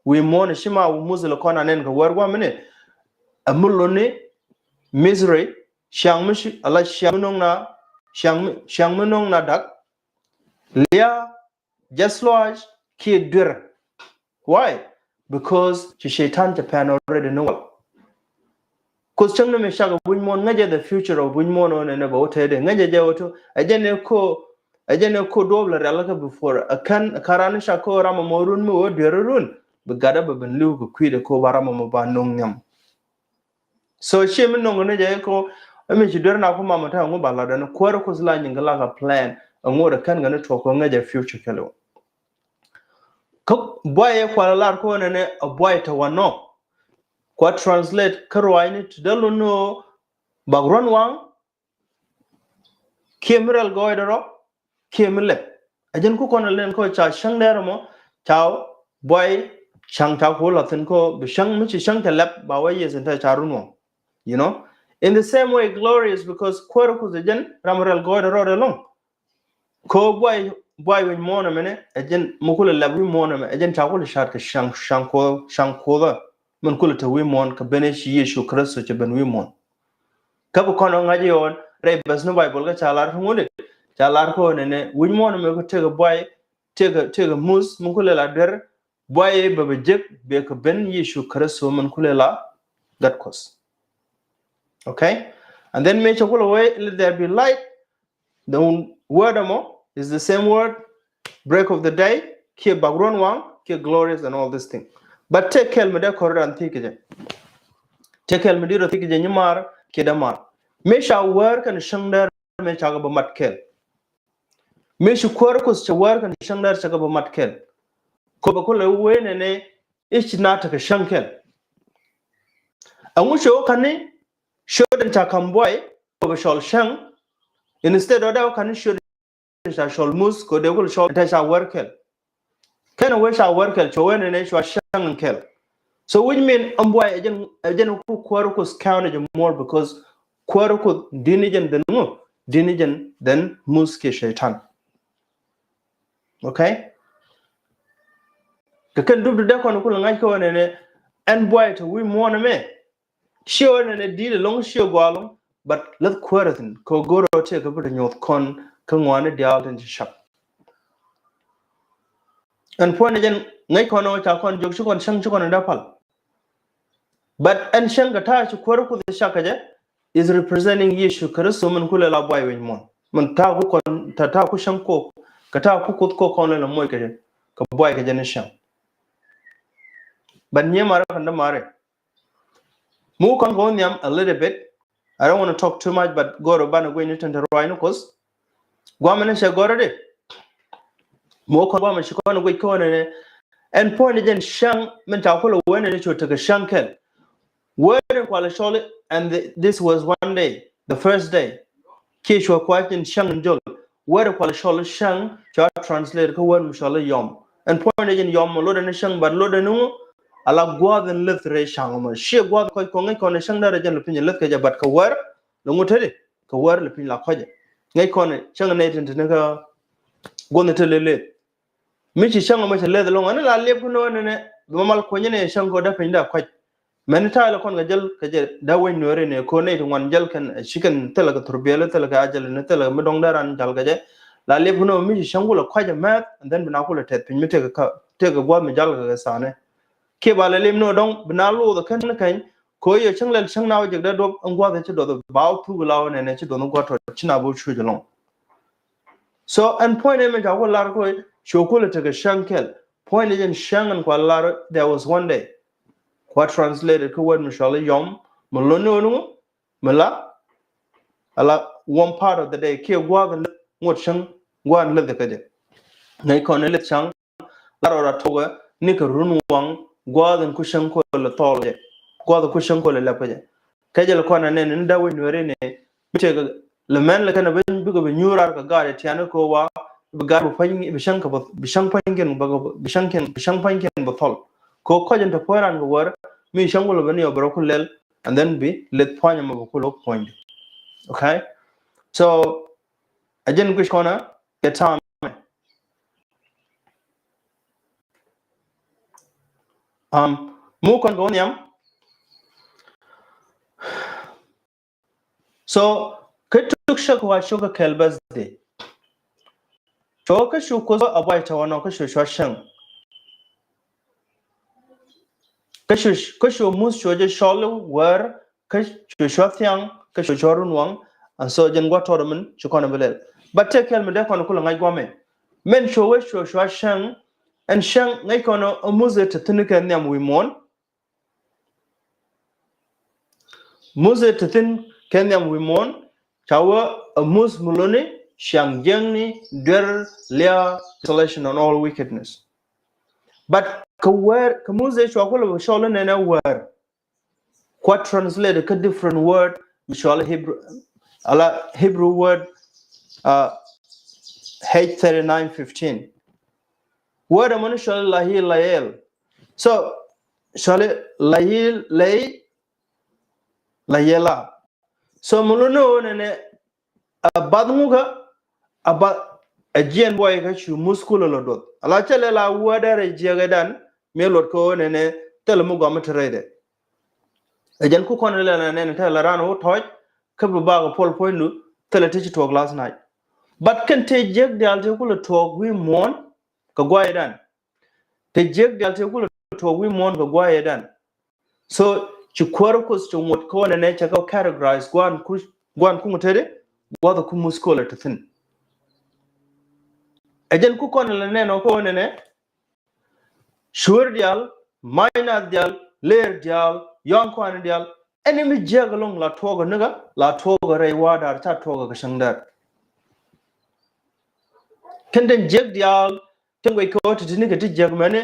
Wi̱i̱ muɔ̱ɔ̱n ci ma wi̱i̱ Muthɛ lɛ kɔn a nɛn kɛ wär gua̱a̱mini. Ɛ mi luni Misri, ciaŋ mi ci, ala ciaŋ mi no̱ŋ na, ciaŋ mi, ciaŋ mi no̱ŋ na dak. Lia, jɛ sluac, kiɛ duer. Why? Because ci Cɛytan cɛ pɛn already ni wal. Kuoth cäŋ ni mi cakɛ wi̱c muɔ̱ɔ̱n, ŋäcɛ the future of wi̱c muɔ̱ɔ̱n ɣän ɛn ɛ bɛ wä tëëdɛ. Ŋäcɛ jɛ wä to, ɛ jɛn ɛ ko, ɛ jɛn ɛ ko duɔ̱ɔ̱p lɛ rial kä before. Ɛ kän, ɛ kän ran ni cak ko ram ɛmɔ run mi wä duer run. Bi gat ɛ bɛ ben li̱w kɛ kui̱dɛ ko ba ram ɛmɔ ba no̱ŋ nhiam. So ci mi no̱ŋ ni jɛ ko, ɛ mi ci duer na ku mamɛ te ɛŋu ba lat ɛn kuäär Kuoth la nyin kɛ la kɛ plan. Ɛŋu rɛ kän kɛ ni tuɔk kɛ ŋäcɛ future kɛɛliw. Kä buay ɛ kualɛ lar ko nɛnɛ a buay te wanɔ. Kua translate kä ruacni ti dee lun ni ɣöö bak ruɔ̱n waŋ kiɛ mi rɛl gɔɔydɛ rɔ kiɛ mi lɛp. A jɛn ku kɔn a lɛn kɔ ca cäŋ dɛr mɔ ca buay cäŋ ca ku la̱thi̱n kɔ bi cäŋ mi ci cäŋ cɛ lɛp ba wä yes in te ca run waŋ. You know, in the same way glorious because kuäär Kuoth a jɛn ram rɛl gɔɔydɛ rɔ rɛ lɔŋ. Ko buay, buay wi̱c muɔ̱ɔ̱n ɛmɛnɛ, ɛ jɛn mi kulɛ lɛp wi̱c muɔ̱ɔ̱n ɛmɛ, ɛ jɛn ca kulɛ ca̱a̱t kɛ cäŋ, cäŋ kuɔth, cäŋ kuɔth ɛ. Min kulɛ te wi̱c muɔ̱ɔ̱n kɛ ben i̱ ci Yecu Kritho cɛ ben wi̱c muɔ̱ɔ̱n. Kä bi kɔn ɔ ŋa̱c i̱ ɣɔn rɛy bäth ni Baibol kä ca lar kä ŋuɔ̱t i̱ ca lar kä ɣöö nɛnɛ wi̱c muɔ̱ɔ̱n ɛmɛ kä tekɛ buay, tekɛ, tekɛ Muthɛ min kulɛ la duer, buay i̱ bɛ bɛ jek bɛ kɛ ben Yecu Kritho min kulɛ la Gat Kuɔth. Okay? And then mëë cɛ kulɛ wee let there be light. The word ɛmɔ is the same word, break of the day, kiɛ bak ruɔ̱n waŋ, kiɛ glorious and all this thing. But tëë kɛl mi dee kɔr dan thi̱i̱ kɛ jɛ. Tëë kɛl mi dee rɔ thi̱i̱ kɛ jɛ nyimaar kiɛ dämaar. Mëë ca wäär kɛn cäŋ däär mëë ca kɛ bä mat kɛl. Mëë ci kuäär Kuɔth cɛ wäär kɛn cäŋ däär ca kɛ bä mat kɛl. Kɔ bɛ kulɛ wee nɛnɛ i̱ ci na tekɛ cäŋ kɛl. Ɛŋu cɛ wä kani ciöt in ca ka̱m buay kɔ bɛ cɔl cäŋ. Instead ɔ dee wä kani ciöt in ca cɔl Muthɛ kɔ dee kul cɔl in te ca wär kɛl. Kɛn a wee ca wär kɛl cɔ wee nɛnɛ cua cäŋ in kɛl. So which mean ɛn buay ɛ jɛn, ɛ jɛn ku kuäär Kuɔth count ɛ jɛ more because kuäär Kuɔth di̱n ɛ jɛn then ŋu, di̱n ɛ jɛn then Muthɛ kiɛ Cɛytan. Okay? Kɛ kɛn dup ti dee kɔn kul ŋa̱c kä wä nɛnɛ ɛn buay te wi̱i̱ muɔ̱ɔ̱n ɛmɛ. Ciɛ wä nɛnɛ di̱i̱t ɛlɔ̱ŋ ciɛ gɔaa ɛlɔ̱ŋ, but läth kuäärä thi̱n kɛ go̱rä tëë kɛ bi te nyoth kɔn kä ŋɔaani diaal tin ci cak. Ɛn puɔ̱nydɛ jɛn ŋäc kɔn ɔ ca kɔn jiök ci kɔn cäŋ ci kɔn in dee pal. But ɛn cäŋ kɛ ta̱a̱ ci kuäärä Kuɔth cak kɛ jɛ is representing Yecu Kritho min kulɛ la buay wi̱c muɔ̱ɔ̱n. Min ta̱a̱ ku kɔn ta̱a̱ ta̱a̱ ku cäŋ kok Kɛ ta̱a̱ ku Kuoth kɔ kɔn lɛ lɛ moc kɛ, kɛ buay kɛ jɛ ni cäŋ. But nyiee marɛ kɛn dämaari. Mi wä kɔn kɛ wä nhiam a little bit. I don't want to talk too much, but go̱o̱rä banɛ guic ni tin te ruaacni Kuɔth. Guamɛ ni cɛ gɔ̱rä di. Mi wä kɔn guamɛ ci kɔn guic kɔn ni. Ɛn point jɛn cäŋ min ca kulɛ wee ni cu tekɛ cäŋ kɛl. Word in kualɛ cɔl, and the, this was one day, the first day. Kiɛ cua kuac in cäŋ in jol. Word in kualɛ cɔl cäŋ, cua translate kä word mi cɔl yɔm. Ɛn point jɛn yɔm, lotdɛ ni cäŋ, but lotdɛ ni ŋu, ala gua̱a̱th in leth rɛy cäŋ mɔ. Ciɛ gua̱a̱th kɔc kɔŋ ŋäc kɔn cäŋ dee rɛ jɛn lɛ piny leth kɛ jɛ, but kɛ word, lɛ ŋu te di, kɛ word lɛ piny la kɔcɛ. Ŋäc kɔn cäŋ nɛy tin te ni kä guɔ̱n te leth leth. Mi ci cäŋ mɛ cɛ leth lɔŋ, ɛn la liep kä nɔ nɛnɛ, bi ma mal kuɔnyɛ ni cäŋ kɔ dee piny dee kuac. Mɛn ta̱a̱ lɛ kɔn kɛ jäl kɛ jɛ dee wec nuɔri ni kɔ nɛy ti ŋuan jäl kɛn, ci kɛn thilɛ kɛ thurbiɛl, thilɛ kɛ ajɛl ni thilɛ kɛ mi dɔŋ dee ran jäl kɛ jɛ. La liep kä nɔ mi ci cäŋ kulɛ kuac ɛ mɛth, and then bi na kulɛ tɛth piny mi tekɛ kä, tekɛ gua̱th mi jäl kɛ kɛ tha̱a̱nɛ. Kiɛ ba lɛ liep nɔ dɔŋ, bi na luuth ɛ kɛn ni kɛny, kɔ yɛ cäŋ lɛl cäŋ na wä jek dee duɔp, ɛn gua̱th ɛ ci duɔth ba wä thuk la wä nɛnɛ ci duɔth gua̱th tɔ, ci na bä cuc ɛlɔŋ. So, ɛn point ɛmɛ ca ku lar kɔ, cu kulɛ tekɛ cäŋ kɛl. Point jɛn cäŋ ɛn kua lar, there was one day. Kua translated kä word mi cɔl yɔm, mi lotni wä ni ŋu, mi la, ala one part of the day, kiɛ gua̱a̱th in leth ŋuɔt cäŋ, gua̱a̱th in leth kä jɛ. Ŋäc kɔn in leth cäŋ, la rɔ ra tuɔkɛ, ni kɛ run waŋ, gua̱a̱th in ku cäŋ kulɛ thɔl jɛ. Gua̱a̱th in ku cäŋ kulɛ lɛp kä jɛ. Kɛ jɛ lɛ kɔn anɛn ni dee wec nuɛri ni, mi tekɛ lɛ mɛn lɛ kɛn bikɛ bi nyuur raar kɛ gaat ɛ tiani kɛ wa, bi gaat bi pa̱ny, bi cäŋ kɛ bi, bi cäŋ pa̱ny kɛn bä, bi cäŋ kɛn, bi cäŋ pa̱ny kɛn bä thɔl. Kɛ kɔc in te puɔ̱ny ran kɛ wär, mi cäŋ kulɛ bä ni ɔ bɛ rɔ ku lɛl, and then bi leth puɔ̱ny ɛmɔ bä ku lɛ puɔ̱ny. Okay? So, a jɛn guic kɔn ɛ, kɛ ta̱a̱ mɛ. Um, mi wä kɔn kɛ wä nhiam. So, kä tuk cä kɛ wa cuk kɛ kɛl bäth di. Cua kä cu Kuoth a buay tɔ̱ wanɔ kä cu cua cäŋ. Kä cu, kä cu Muth cua jɛ cɔl i̱ wäär, kä cu cua thiaŋ, kä cu cua run waŋ, and so jɛn gua̱th tɔt min ci kɔn bi lɛl. But tëë kɛl mi dee kɔn kulɛ ŋa̱c guamɛ. Min cua wee cua cua cäŋ, ɛn cäŋ ŋäc kɔn ɛ Muth ɛ te thi̱n kɛ nhiam wi̱i̱ muɔ̱ɔ̱n. Muth ɛ te thi̱n kɛ nhiam wi̱i̱ muɔ̱ɔ̱n, ca wee ɛ Muth mi lotni, ciaŋ jiäkni, duer, lia̱a̱, desolation and all wickedness. But kɛ wäär, kɛ Muth ɛ cua kulɛ bi cɔl i̱ nɛnɛ wäär. Kua translate kä different word, mi cɔl Hebrew, ala Hebrew word, uh, H thirty-nine fifteen. Word ɛmɔ ni cɔl Layi Layel. So, cɔl Layi Layi Layela. So, mi lotni ɣöö nɛnɛ, a bath ŋukä, a bath, a jiɛn buɔykä cu Muth kulɛ lɔ duɔth. Ala cɛ lɛ la wäär dee rɛ jiɛk ɛ dan, mi luɔt kɛ ɣöö nɛnɛ, thilɛ mi gɔam mi te rɛydɛ. Ɛ jɛn ku kɔn lɛ la nɛn thilɛ ran wä tɔ̱ɔ̱c, kä bi bakɛ puɔl puɔ̱nydu, thilɛ ti ci tuɔɔk last night. But kɛn te jiäk diaal te kulɛ tuɔɔk wi̱i̱ muɔ̱ɔ̱n, kɛ guayɛ dan. Te jiäk diaal te kulɛ tuɔɔk wi̱i̱ muɔ̱ɔ̱n kɛ guayɛ dan. So, ci kuäär Kuoth ci ŋot kɔn ɛnɛ cɛ kɛ categorize gua̱a̱n ku, gua̱a̱n ku ŋot te di, gua̱a̱th ku Muth kulɛ te thi̱n. Ɛ jɛn ku kɔn lɛ nɛn ɔ kɔn ɛnɛ, cuäär diaal, ma̱a̱c nath diaal, leer diaal, yɔ̱a̱ŋ kɔaani diaal, ɛn mi jiäk ɛlɔ̱ŋ la tuɔɔk ɛ nikä, la tuɔɔk ɛ rɛy wa̱a̱ da̱r, ca tuɔɔk ɛ kɛ cäŋ da̱r. Kɛn den jiäk diaal, tin guic kɛ ɣöö ti ti ni kɛ ti jiäk mɛni,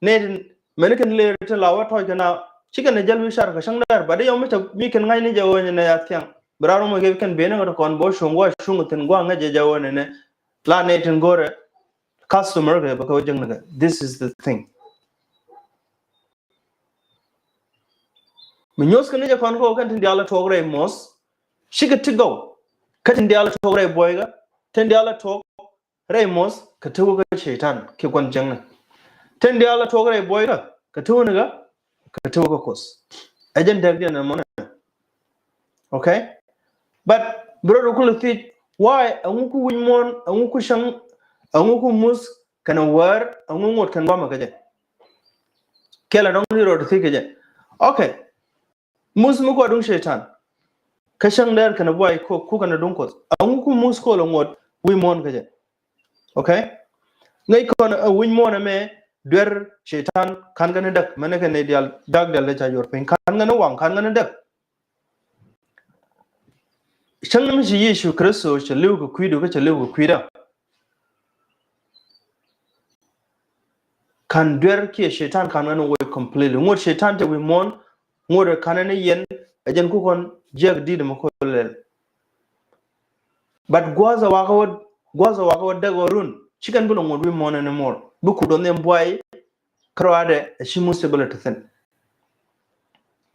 nɛy tin, mɛni kɛn leer tin la wä tɔ̱ɔ̱c kɛ na, ci kɛn ɛ jäl wi̱i̱ car kɛ cäŋ da̱r, but i̱ yɔm mi cɛ, mi kɛn ŋa̱cni jɛ ɣöö nɛnɛ ya thiaŋ. Bi raan rɔm kɛ kɛn ben ni kɛ ti kɔn bä cuŋ, gua̱ cuŋ thi̱n, gua̱ ŋäc jɛ jɛ ɣöö nɛnɛ, la nɛy tin go̱rɛ, customer kɛ bä kɛ wä jäŋ ni kɛ. This is the thing. Mi nyuɔth kɛ ni jɛ kɔn kɛ wä kɛn tin diaal tuɔɔk rɛy Muth. Cikɛ ti gɔw. Kä tin diaal tuɔɔk rɛy buɔykä. Tin diaal tuɔɔk rɛy Muth kɛ ti wä kä Cɛytan kiɛ gua̱n jäŋni. Tin diaal tuɔɔk rɛy buɔykä kɛ ti wä ni kä, kɛ ti wä kä Kuoth. Ɛ jɛn däk diɛn ɛmɔ nɛ. Okay? But bi rɔ kulɛ thiec, why? Ɛŋu ku wi̱c muɔ̱ɔ̱n, ɛŋu ku cäŋ, ɛŋu ku Muth kɛnɛ wäär, ɛŋu ŋot kɛn guamɛ kɛ jɛ? Kɛl ɛ dɔ̱ŋ ni rɔ thiec kɛ jɛ. Okay. Muth mi kua duŋ Cɛytan. Kä cäŋ däär kɛnɛ buay ku, ku kɛnɛ duŋ Kuoth. Ɛŋu ku Muth kol ɛ ŋot wi̱i̱ muɔ̱ɔ̱n kɛ jɛ? Okay? Ŋäc kɔn ɛ wi̱c muɔ̱ɔ̱n ɛmɛ duer Cɛytan ka̱n kɛn däk, mɛn kɛn diaal, dak diaal dee ca yuɔr piny, ka̱n kɛn waŋ, ka̱n kɛn däk. Cäŋ ni mi ci Yecu Kritho cɛ li̱w kɛ kui̱du kä cɛ li̱w kɛ kui̱dä. Ka̱n duer kiɛ Cɛytan ka̱n kɛn woc completely. Ŋot Cɛytan cɛ wi̱i̱ muɔ̱ɔ̱n, ŋot ɛ ka̱n ni yɛn, ɛ jɛn kukɔn jiɛk di̱t mɛ ko̱ lɛl. But gua̱a̱th ɛ wakä wä, gua̱a̱th ɛ wakä wä däk ɣä run, ci kɛn bi lɔ ŋot wi̱i̱ muɔ̱ɔ̱n anymore. Bi kut ɔ nhiam buay, kärɔadɛ, ɛ ci muth cɛ bi lɔ te thi̱n.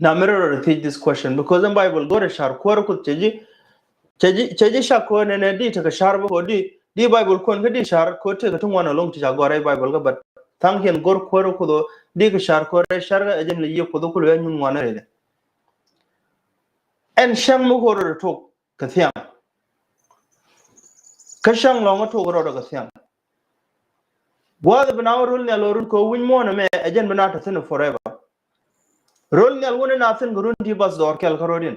Na mi rɔ rɔ thiec this question, because in Bible go̱rɛ car kuäärä Kuoth cɛ ji̱, cɛ ji̱, cɛ ji̱ cak kɛ ɣöö nɛnɛ di tekɛ car bä kɛ ɣöö di, di Bible kuɔn kä di car kɛ ɣöö tekɛ ti ŋuan ɛlɔ̱ŋ ti ca gɔ̱r rɛy Bible kä, but tha̱a̱ŋkiɛn go̱r kuäärä Kuoth ɣöö di kɛ car kɛ ɣöö rɛy car kä ɛ jɛn lɛ yiëë Kuoth ɣöö kulɛ ɣä nyun ŋuan rɛydɛ. Ɛn cäŋ mi ko̱r rɔ tok kɛ thiaŋ. Kä cäŋ lɔ̱ŋä tok rɔɔdɛ kɛ thiaŋ. Gua̱a̱th bi na wä ro̱l nhial wä run kɛ wi̱c muɔ̱ɔ̱n ɛmɛ ɛ jɛn bi na te thi̱n forever. Ro̱l nhial wä ni na thi̱n kɛ run ti bath dɔɔr kɛl kä rɔɔdiɛn.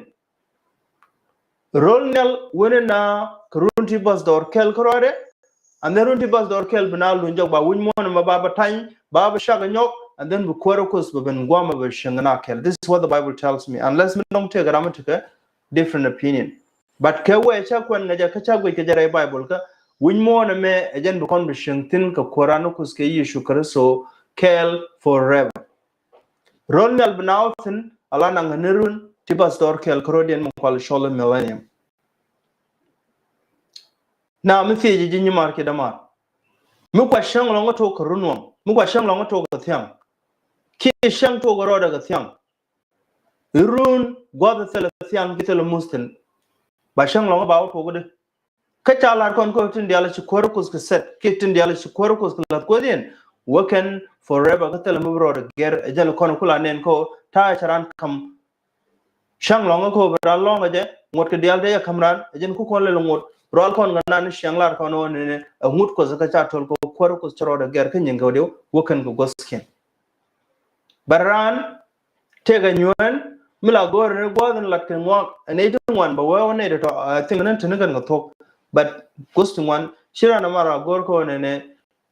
Ro̱l nhial wä ni na kɛ run ti bath dɔɔr kɛl kä rɔɔdɛ. And then run ti bath dɔɔr kɛl bi na luny jɔk ba wi̱c muɔ̱ɔ̱n ɛmɛ ba bɛ tany, ba bɛ cak ɛ nyɔk, and then bi kuäärä Kuoth bɛ ben gua̱a̱mɛ bɛ cieŋ na kɛl. This is what the Bible tells me. Unless mi dɔ̱ŋ tëëkɛ ram mi tekɛ different opinion. But kɛ wee ca kuɛn ŋäcä kä ca guic kɛ jɛ rɛy Bible kä wi̱c muɔ̱ɔ̱n ɛmɛ ɛ jɛn bi kɔn bi cieŋ thi̱n kɛ kuäärä ni Kuoth kɛ Yecu Kritho kɛɛl forever. Ro̱l nhial bi na wä thi̱n ala naŋ ni run ti bath dɔɔr kɛl kä rɔɔdiɛn mi kual cɔl millennium. Na mi thiec ji̱ nyimaar kiɛ dämaar. Mi kua cäŋ lɔ̱ŋä tok kɛ run waŋ. Mi kua cäŋ lɔ̱ŋä tok kɛ thiaŋ. Kiɛ cäŋ tok kɛ rɔɔdɛ kɛ thiaŋ. Run gua̱th thilɛ thiaŋ ki thilɛ muth thi̱n. Ba cäŋ lɔ̱ŋä ba wä tok di. Kä ca lar kɔn kä tin diaal ci kuäärä Kuoth kɛ set, ki tin diaal ci kuäärä Kuoth kɛ lath Kuoth in. Wä kɛn forever kä thilɛ mi bi rɔɔdɛ gɛr ɛ jɛn kɔn kula nɛn kä ta̱a̱ ca ran kam. Cäŋ lɔ̱ŋä kä bi ran lɔ̱ŋä jɛ ŋuɔ̱t kɛ diaal dee jɛ ka̱m ran ɛ jɛn ku kɔn lɛl ŋuɔ̱t rual kɔn kɛ nan ni cäŋ lar kɔn wä nɛnɛ ɛ ŋut Kuɔth kä ca töl kɛ kuäärä Kuoth cä rɔɔdɛ gɛr kä nyiŋ kɛ wä diw wä kɛn kɛ guɔ̱thkiɛn. But ran tëëkɛ nyuɛn mi la go̱o̱r ni gua̱a̱th in lat kɛ ŋuak ɛ nɛy ti ŋuan bɛ wee wä nɛy ti tɔ, I think ni te ni kɛn kɛ thuɔ̱k. But gua̱th ti ŋuan ci ran ama ra go̱o̱r kɛ wä nɛnɛ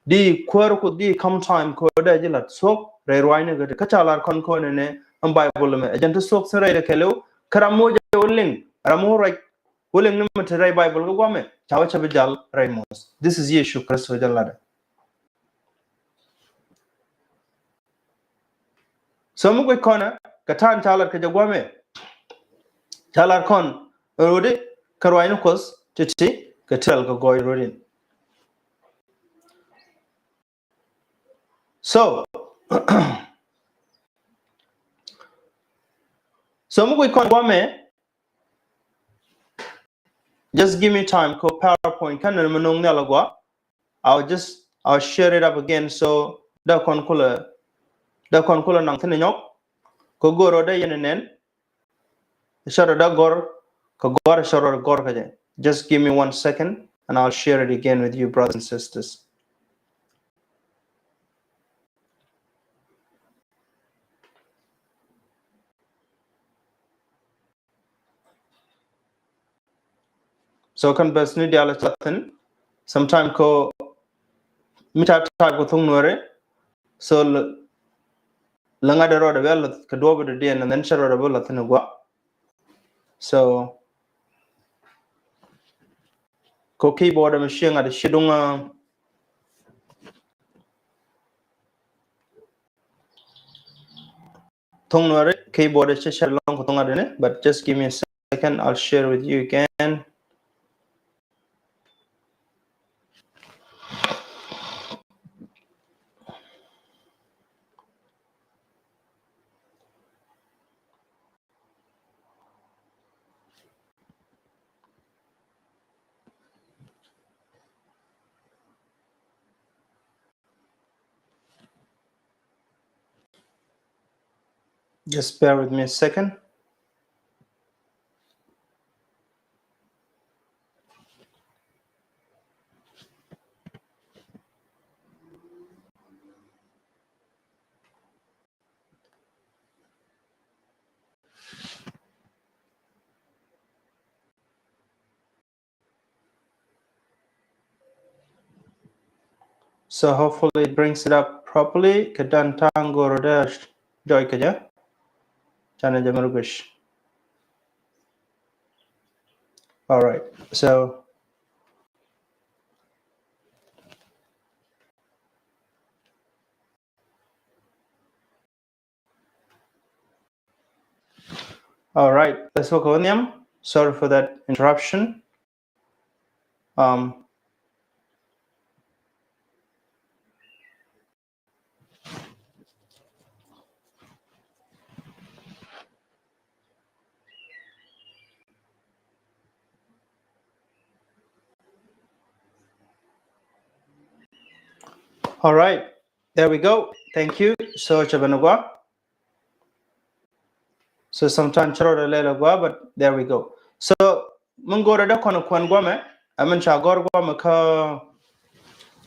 di kuäär ku di kam time kɛ wä dee ji̱ lat thuɔ̱k rɛy ruacni kɛ ti kä ca lar kɔn kɛ wä nɛnɛ ɛn Bible mɛ ɛ jɛn ti thuɔ̱k thi̱n rɛy dɛ kɛɛliw kä ram moc ɛ wä liŋ ram moc ruac wä liŋ ni mɛ ti rɛy Bible kɛ guamɛ ca wä cɛ bi jal rɛy moth. This is Yesu Kristo jɛ latdɛ. So mi guic kɔnɛ kɛ ta̱a̱n ca lat kɛ jɛ guamɛ ca lat kɔn rodi kɛ ruacni Kuɔth ti̱ti̱ kɛ tɛl kɛ gɔɔy rodin. So so mi guic kɔn guamɛ. Just give me time kɛ PowerPoint kɛn ni mi no̱o̱ŋ nhial agua. I'll just, I'll share it up again so dee kɔn kulɛ, dee kɔn kulɛ naŋ thi̱n nyɔk. Kɛ go̱r rɔ dee yɛn nɛn. Cɛ rɔ dee gɔr kɛ gɔr cɛ rɔ gɔr kɛ jɛ. Just give me one second and I'll share it again with you, brothers and sisters. So kɛn bɛs ni diaal ca thi̱n. Sometime ko mi ca type ko thuŋ Nuɛri. So lɛ ŋa̱t rɔɔdɛ bɛ lɔ kɛ duɔ̱ɔ̱p dɛ diɛn and then cɛ rɔɔdɛ bɛ lɔ thi̱n gua. So ko keyboard mi ci ŋa̱t ci duŋ. Thuŋ Nuɛri keyboard cɛ cɛ lɔŋ kɛ thuŋ adini, but just give me a second, I'll share with you again. Just bear with me a second. So hopefully it brings it up properly. Kɛ dan ta̱a̱ŋ go̱o̱r dee jɔɔc kɛ jɛ. Canɛ jɛ mɛ ruguish. All right. So All right, let's work on them. Sorry for that interruption. Um, all right, there we go. Thank you. So, Chabanagua. So sometimes cɛ rɔ lɛl a gua, but there we go. So mi go̱o̱rɛ dee kɔn kuɛn guamɛ, I mean ca gɔr guamɛ kä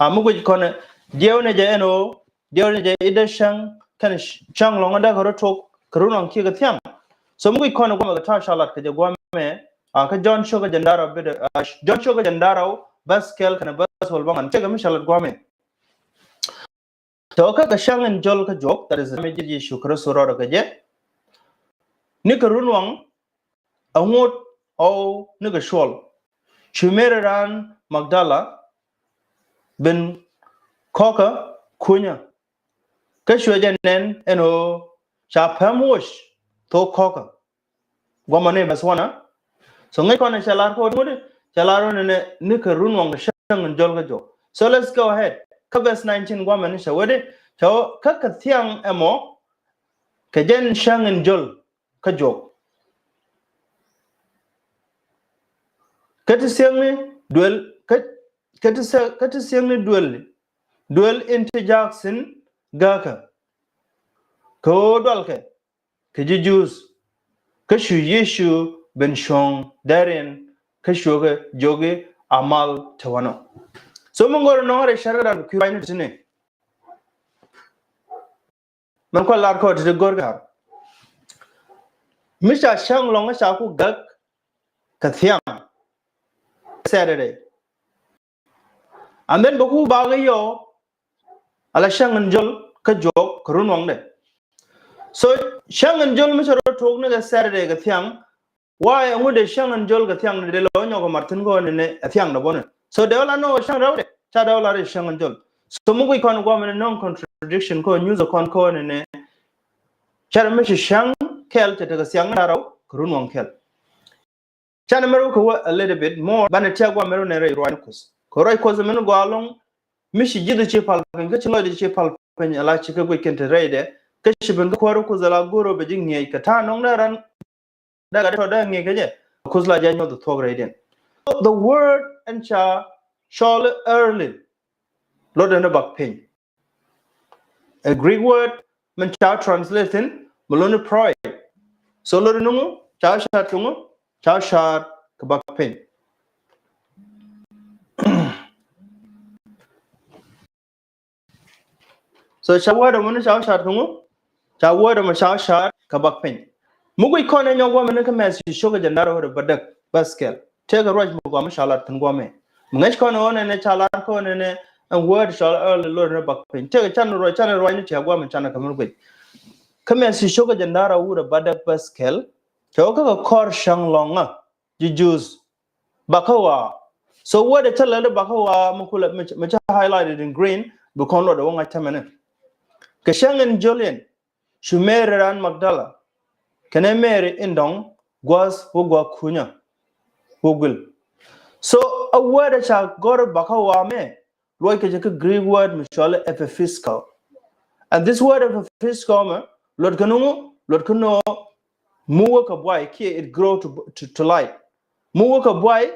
a mi guic kɔn diɛw ni jɛ ɛn o diɛw ni jɛ idɛ cäŋ kɛn cäŋ lɔŋ dee kɛ rɔ tok kɛ run ɔŋ kiɛ kɛ thiaŋ. So mi guic kɔn guamɛ kɛ ta̱a̱ ca lat kɛ jɛ guamɛ a kä John cio̱kä jɛ nda̱rä bit a John cio̱kä jɛ nda̱rä bäth kɛl kɛn bäth wal baŋan cɛ kɛ mi ca lat guamɛ. Tɔ kä kɛ cäŋ in jɔl kä juɔk, that is mi ji̱ Yecu Kritho rɔɔdɛ kɛ jɛ. Ni kɛ run waŋ a ŋot ɔw ni kɛ cuɔl. Cu Meri raan Magdala ben kɔkä kunyä. Kä cuɛ jɛ nɛn ɛn ɣöö ca päm woc thok kɔkä. Guamɔ ni bäth wanɛ. So ŋäc kɔn cɛ lar kɔn ŋut cɛ lar wä ni ni kɛ run waŋ cäŋ in jɔl kä juɔk. So let's go ahead. Kä verse nineteen guamɔ ni cɛ wä di cɛ wä kä kɛ thiaŋ ɛmɔ kɛ jɛn cäŋ in jɔl kä juɔk. Kä ti thiaŋni duel kä kä ti thiaŋni duel duel in ti jaak thi̱n gäkä. Kɛ ɣöö dualkɛ kɛ ji̱ Juudh. Kä cu Yecu ben cuɔ̱ŋ däriɛn kä cuɛ kɛ jiök i̱ a mal te wanɔ. So mi go̱o̱rɛ nɔŋ rɛy cärkɛ dan kui̱ ruacni ti̱ti̱ni. Mɛn kua̱r lar kɔɔt ti go̱o̱r kɛ ɣar. Mi ca cäŋ lɔ̱ŋ ca ku gäk kɛ thiaŋ Saturday. And then bɛ ku bak i̱ yɔ ala cäŋ in jɔl kä juɔk kɛ run waŋdɛ. So cäŋ in jɔl mi cɛ rɔ tuɔk ni kɛ Saturday kɛ thiaŋ. Why ɛŋu dee cäŋ in jɔl kɛ thiaŋ ni dee lɔ nyɔk kɛ marthin kɔn ni ɛ thiaŋ ni bɔni. So dee wä la nɔ cäŋ rɛwdɛ ca dee wä la rɛ cäŋ in jɔl. So mi guic kɔn guam ni nɔŋ contradiction kɔn nyuth kɔn kɔn ni cɛ rɛ mi ci cäŋ kɛl cɛ tekɛ thiaŋ ni rɛw kɛ run waŋ kɛl. Canɛ mɛr wä kɛ wä a little bit more banɛ tiak guam mɛr wä nɛ rɛy ruac ni Kuoth. Kɛ ruac Kuoth mɛn gɔaa lɔŋ mi ci ji̱th ci pal piny kä ci lɔcdɛ ci pal piny ala ci kä guic kɛn te rɛydɛ kä ci ben kä kuäär wä Kuoth ala go̱r wä bɛ ji̱ ŋi̱eec kɛ ta̱a̱ nɔŋ dee ran dee gat tɔ dee ŋi̱eec kɛ jɛ. Kuoth la jɛ nyuɔth thuɔ̱k rɛydiɛn. The word ɛn ca cɔl early. Lot ɛn bak piny. A Greek word min ca translate in mi luni pride. So lot ɛn ŋu ca car kɛ ŋu ca car kɛ bak piny. So ca word ɛmɔ ni ca car kɛ ŋu ca word ɛmɔ ca car kɛ bak piny. Mi guic kɔn ɛ nyɔk wä mɛn kä Mɛthiw cio̱kä jɛ ndarɛ wä dɛ bädäk bäth kɛl. Tëëkɛ ruac mi guam mi ca lat thi̱n guam ɛ mi ŋäc kɔn ɛ ɣän ɛnɛ ca lat kɔn ɛnɛ ɛn word cɔl early lot ni bak piny. Tëëkɛ can ruac can ruac ni tiak guam mi can ɛ kɛ mi guic. Kä Mɛthiw cio̱kä jɛ ndarɛ wä dɛ bädäk bäth kɛl. Cɛ wä kä kɛ kɔr cäŋ lɔŋä ji̱ Juudh. Bakä ɣɔaa. So word ɛ cä lɛl i̱ bakä ɣɔaa mi kulɛ mi cä highlighted in green bi kɔn luɔt ɛ wä ŋa̱c tämɛni. Kɛ cäŋ in jɔl in cu Mary raan Magdala kɛnɛ Mary in dɔ̱ŋ gua̱a̱th wä gua̱a̱ kunyä wä guil. So a word ɛ ca gɔr i̱ bakä ɣɔaa mɛ luɔc kɛ jɛ kä Greek word mi cɔl i̱ epiphysko. And this word epiphysko mɛ luɔt kɛ ni ŋu luɔt kɛ ni ɣöö mi wä kɛ buay kiɛ it grow to, to, to light. Mi wä kɛ buay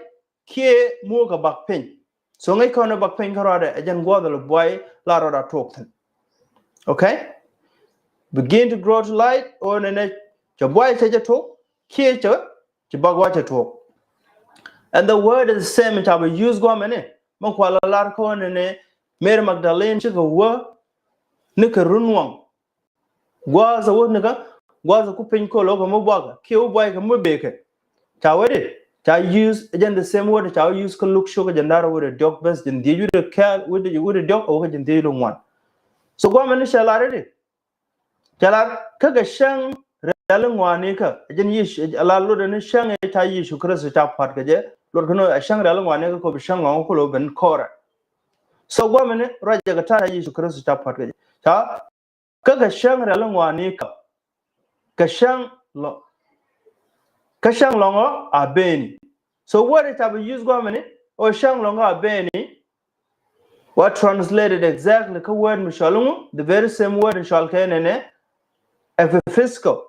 kiɛ mi wä kɛ bak piny. So ŋäc kɔn ɛ bak piny kä ruaadɛ ɛ jɛn gua̱a̱th lɛ buay la ruaadɛ tuɔɔk thi̱n. Okay. Begin to grow to light ɣöö nɛnɛ cɛ buay cɛ jɛ tuɔɔk kiɛ cɛ ci bak wa cɛ tuɔɔk. And the word is the same ca bɛ use guamɛni mi kual lar kä ɣöö nɛnɛ Mary Magdalene cikɛ wä ni kɛ run waŋ. Gua̱a̱th a wä nikä gua̱a̱th a ku piny kolo kɛ mi buakä kiɛ wä buay kɛ mi bekɛ. Ca wä di Ca use, jɛn the same word ca use kä Luk cio̱kä jiɛn da̱ŋ rɛw wi̱cdɛ diɔ̱k bäth jiɛn dhieec wi̱cdɛ kɛl, wi̱cdɛ, wi̱cdɛ diɔ̱k, ɛ wä kä jiɛn dhieec wi̱cdɛ ŋuan. So guamɛ ni cɛ lar i̱di, cɛ lar kä kɛ cäŋ riali̱ ŋɔaanikä, jɛn Yecu, ɛ lar luɔtdɛ ni cäŋ ëë ca Yecu Kritho ca pua̱t kɛ jɛ, luɔt kɛ ni ɛ cäŋ riali̱ ŋɔaanikä kɛ ɣöö bi cäŋ lɔ̱ŋä kulɛ wä ben kɔrɛ. So guamɛ ni ruacɛ kɛ ta̱a̱ ca Yecu Kritho ca pua̱t kɛ jɛ. Ca kä kɛ cäŋ riali̱ ŋɔaanikä, kɛ cäŋ lɔ-, kä cäŋ lɔ̱ŋä a beni. So word ca bi use guamɛ ni, ɔ cäŋ lɔ̱ŋä a beni, wä translated exactly kä word mi cɔal iŋu, the very same word mi cɔal kɛ nɛnɛ epiphysiko,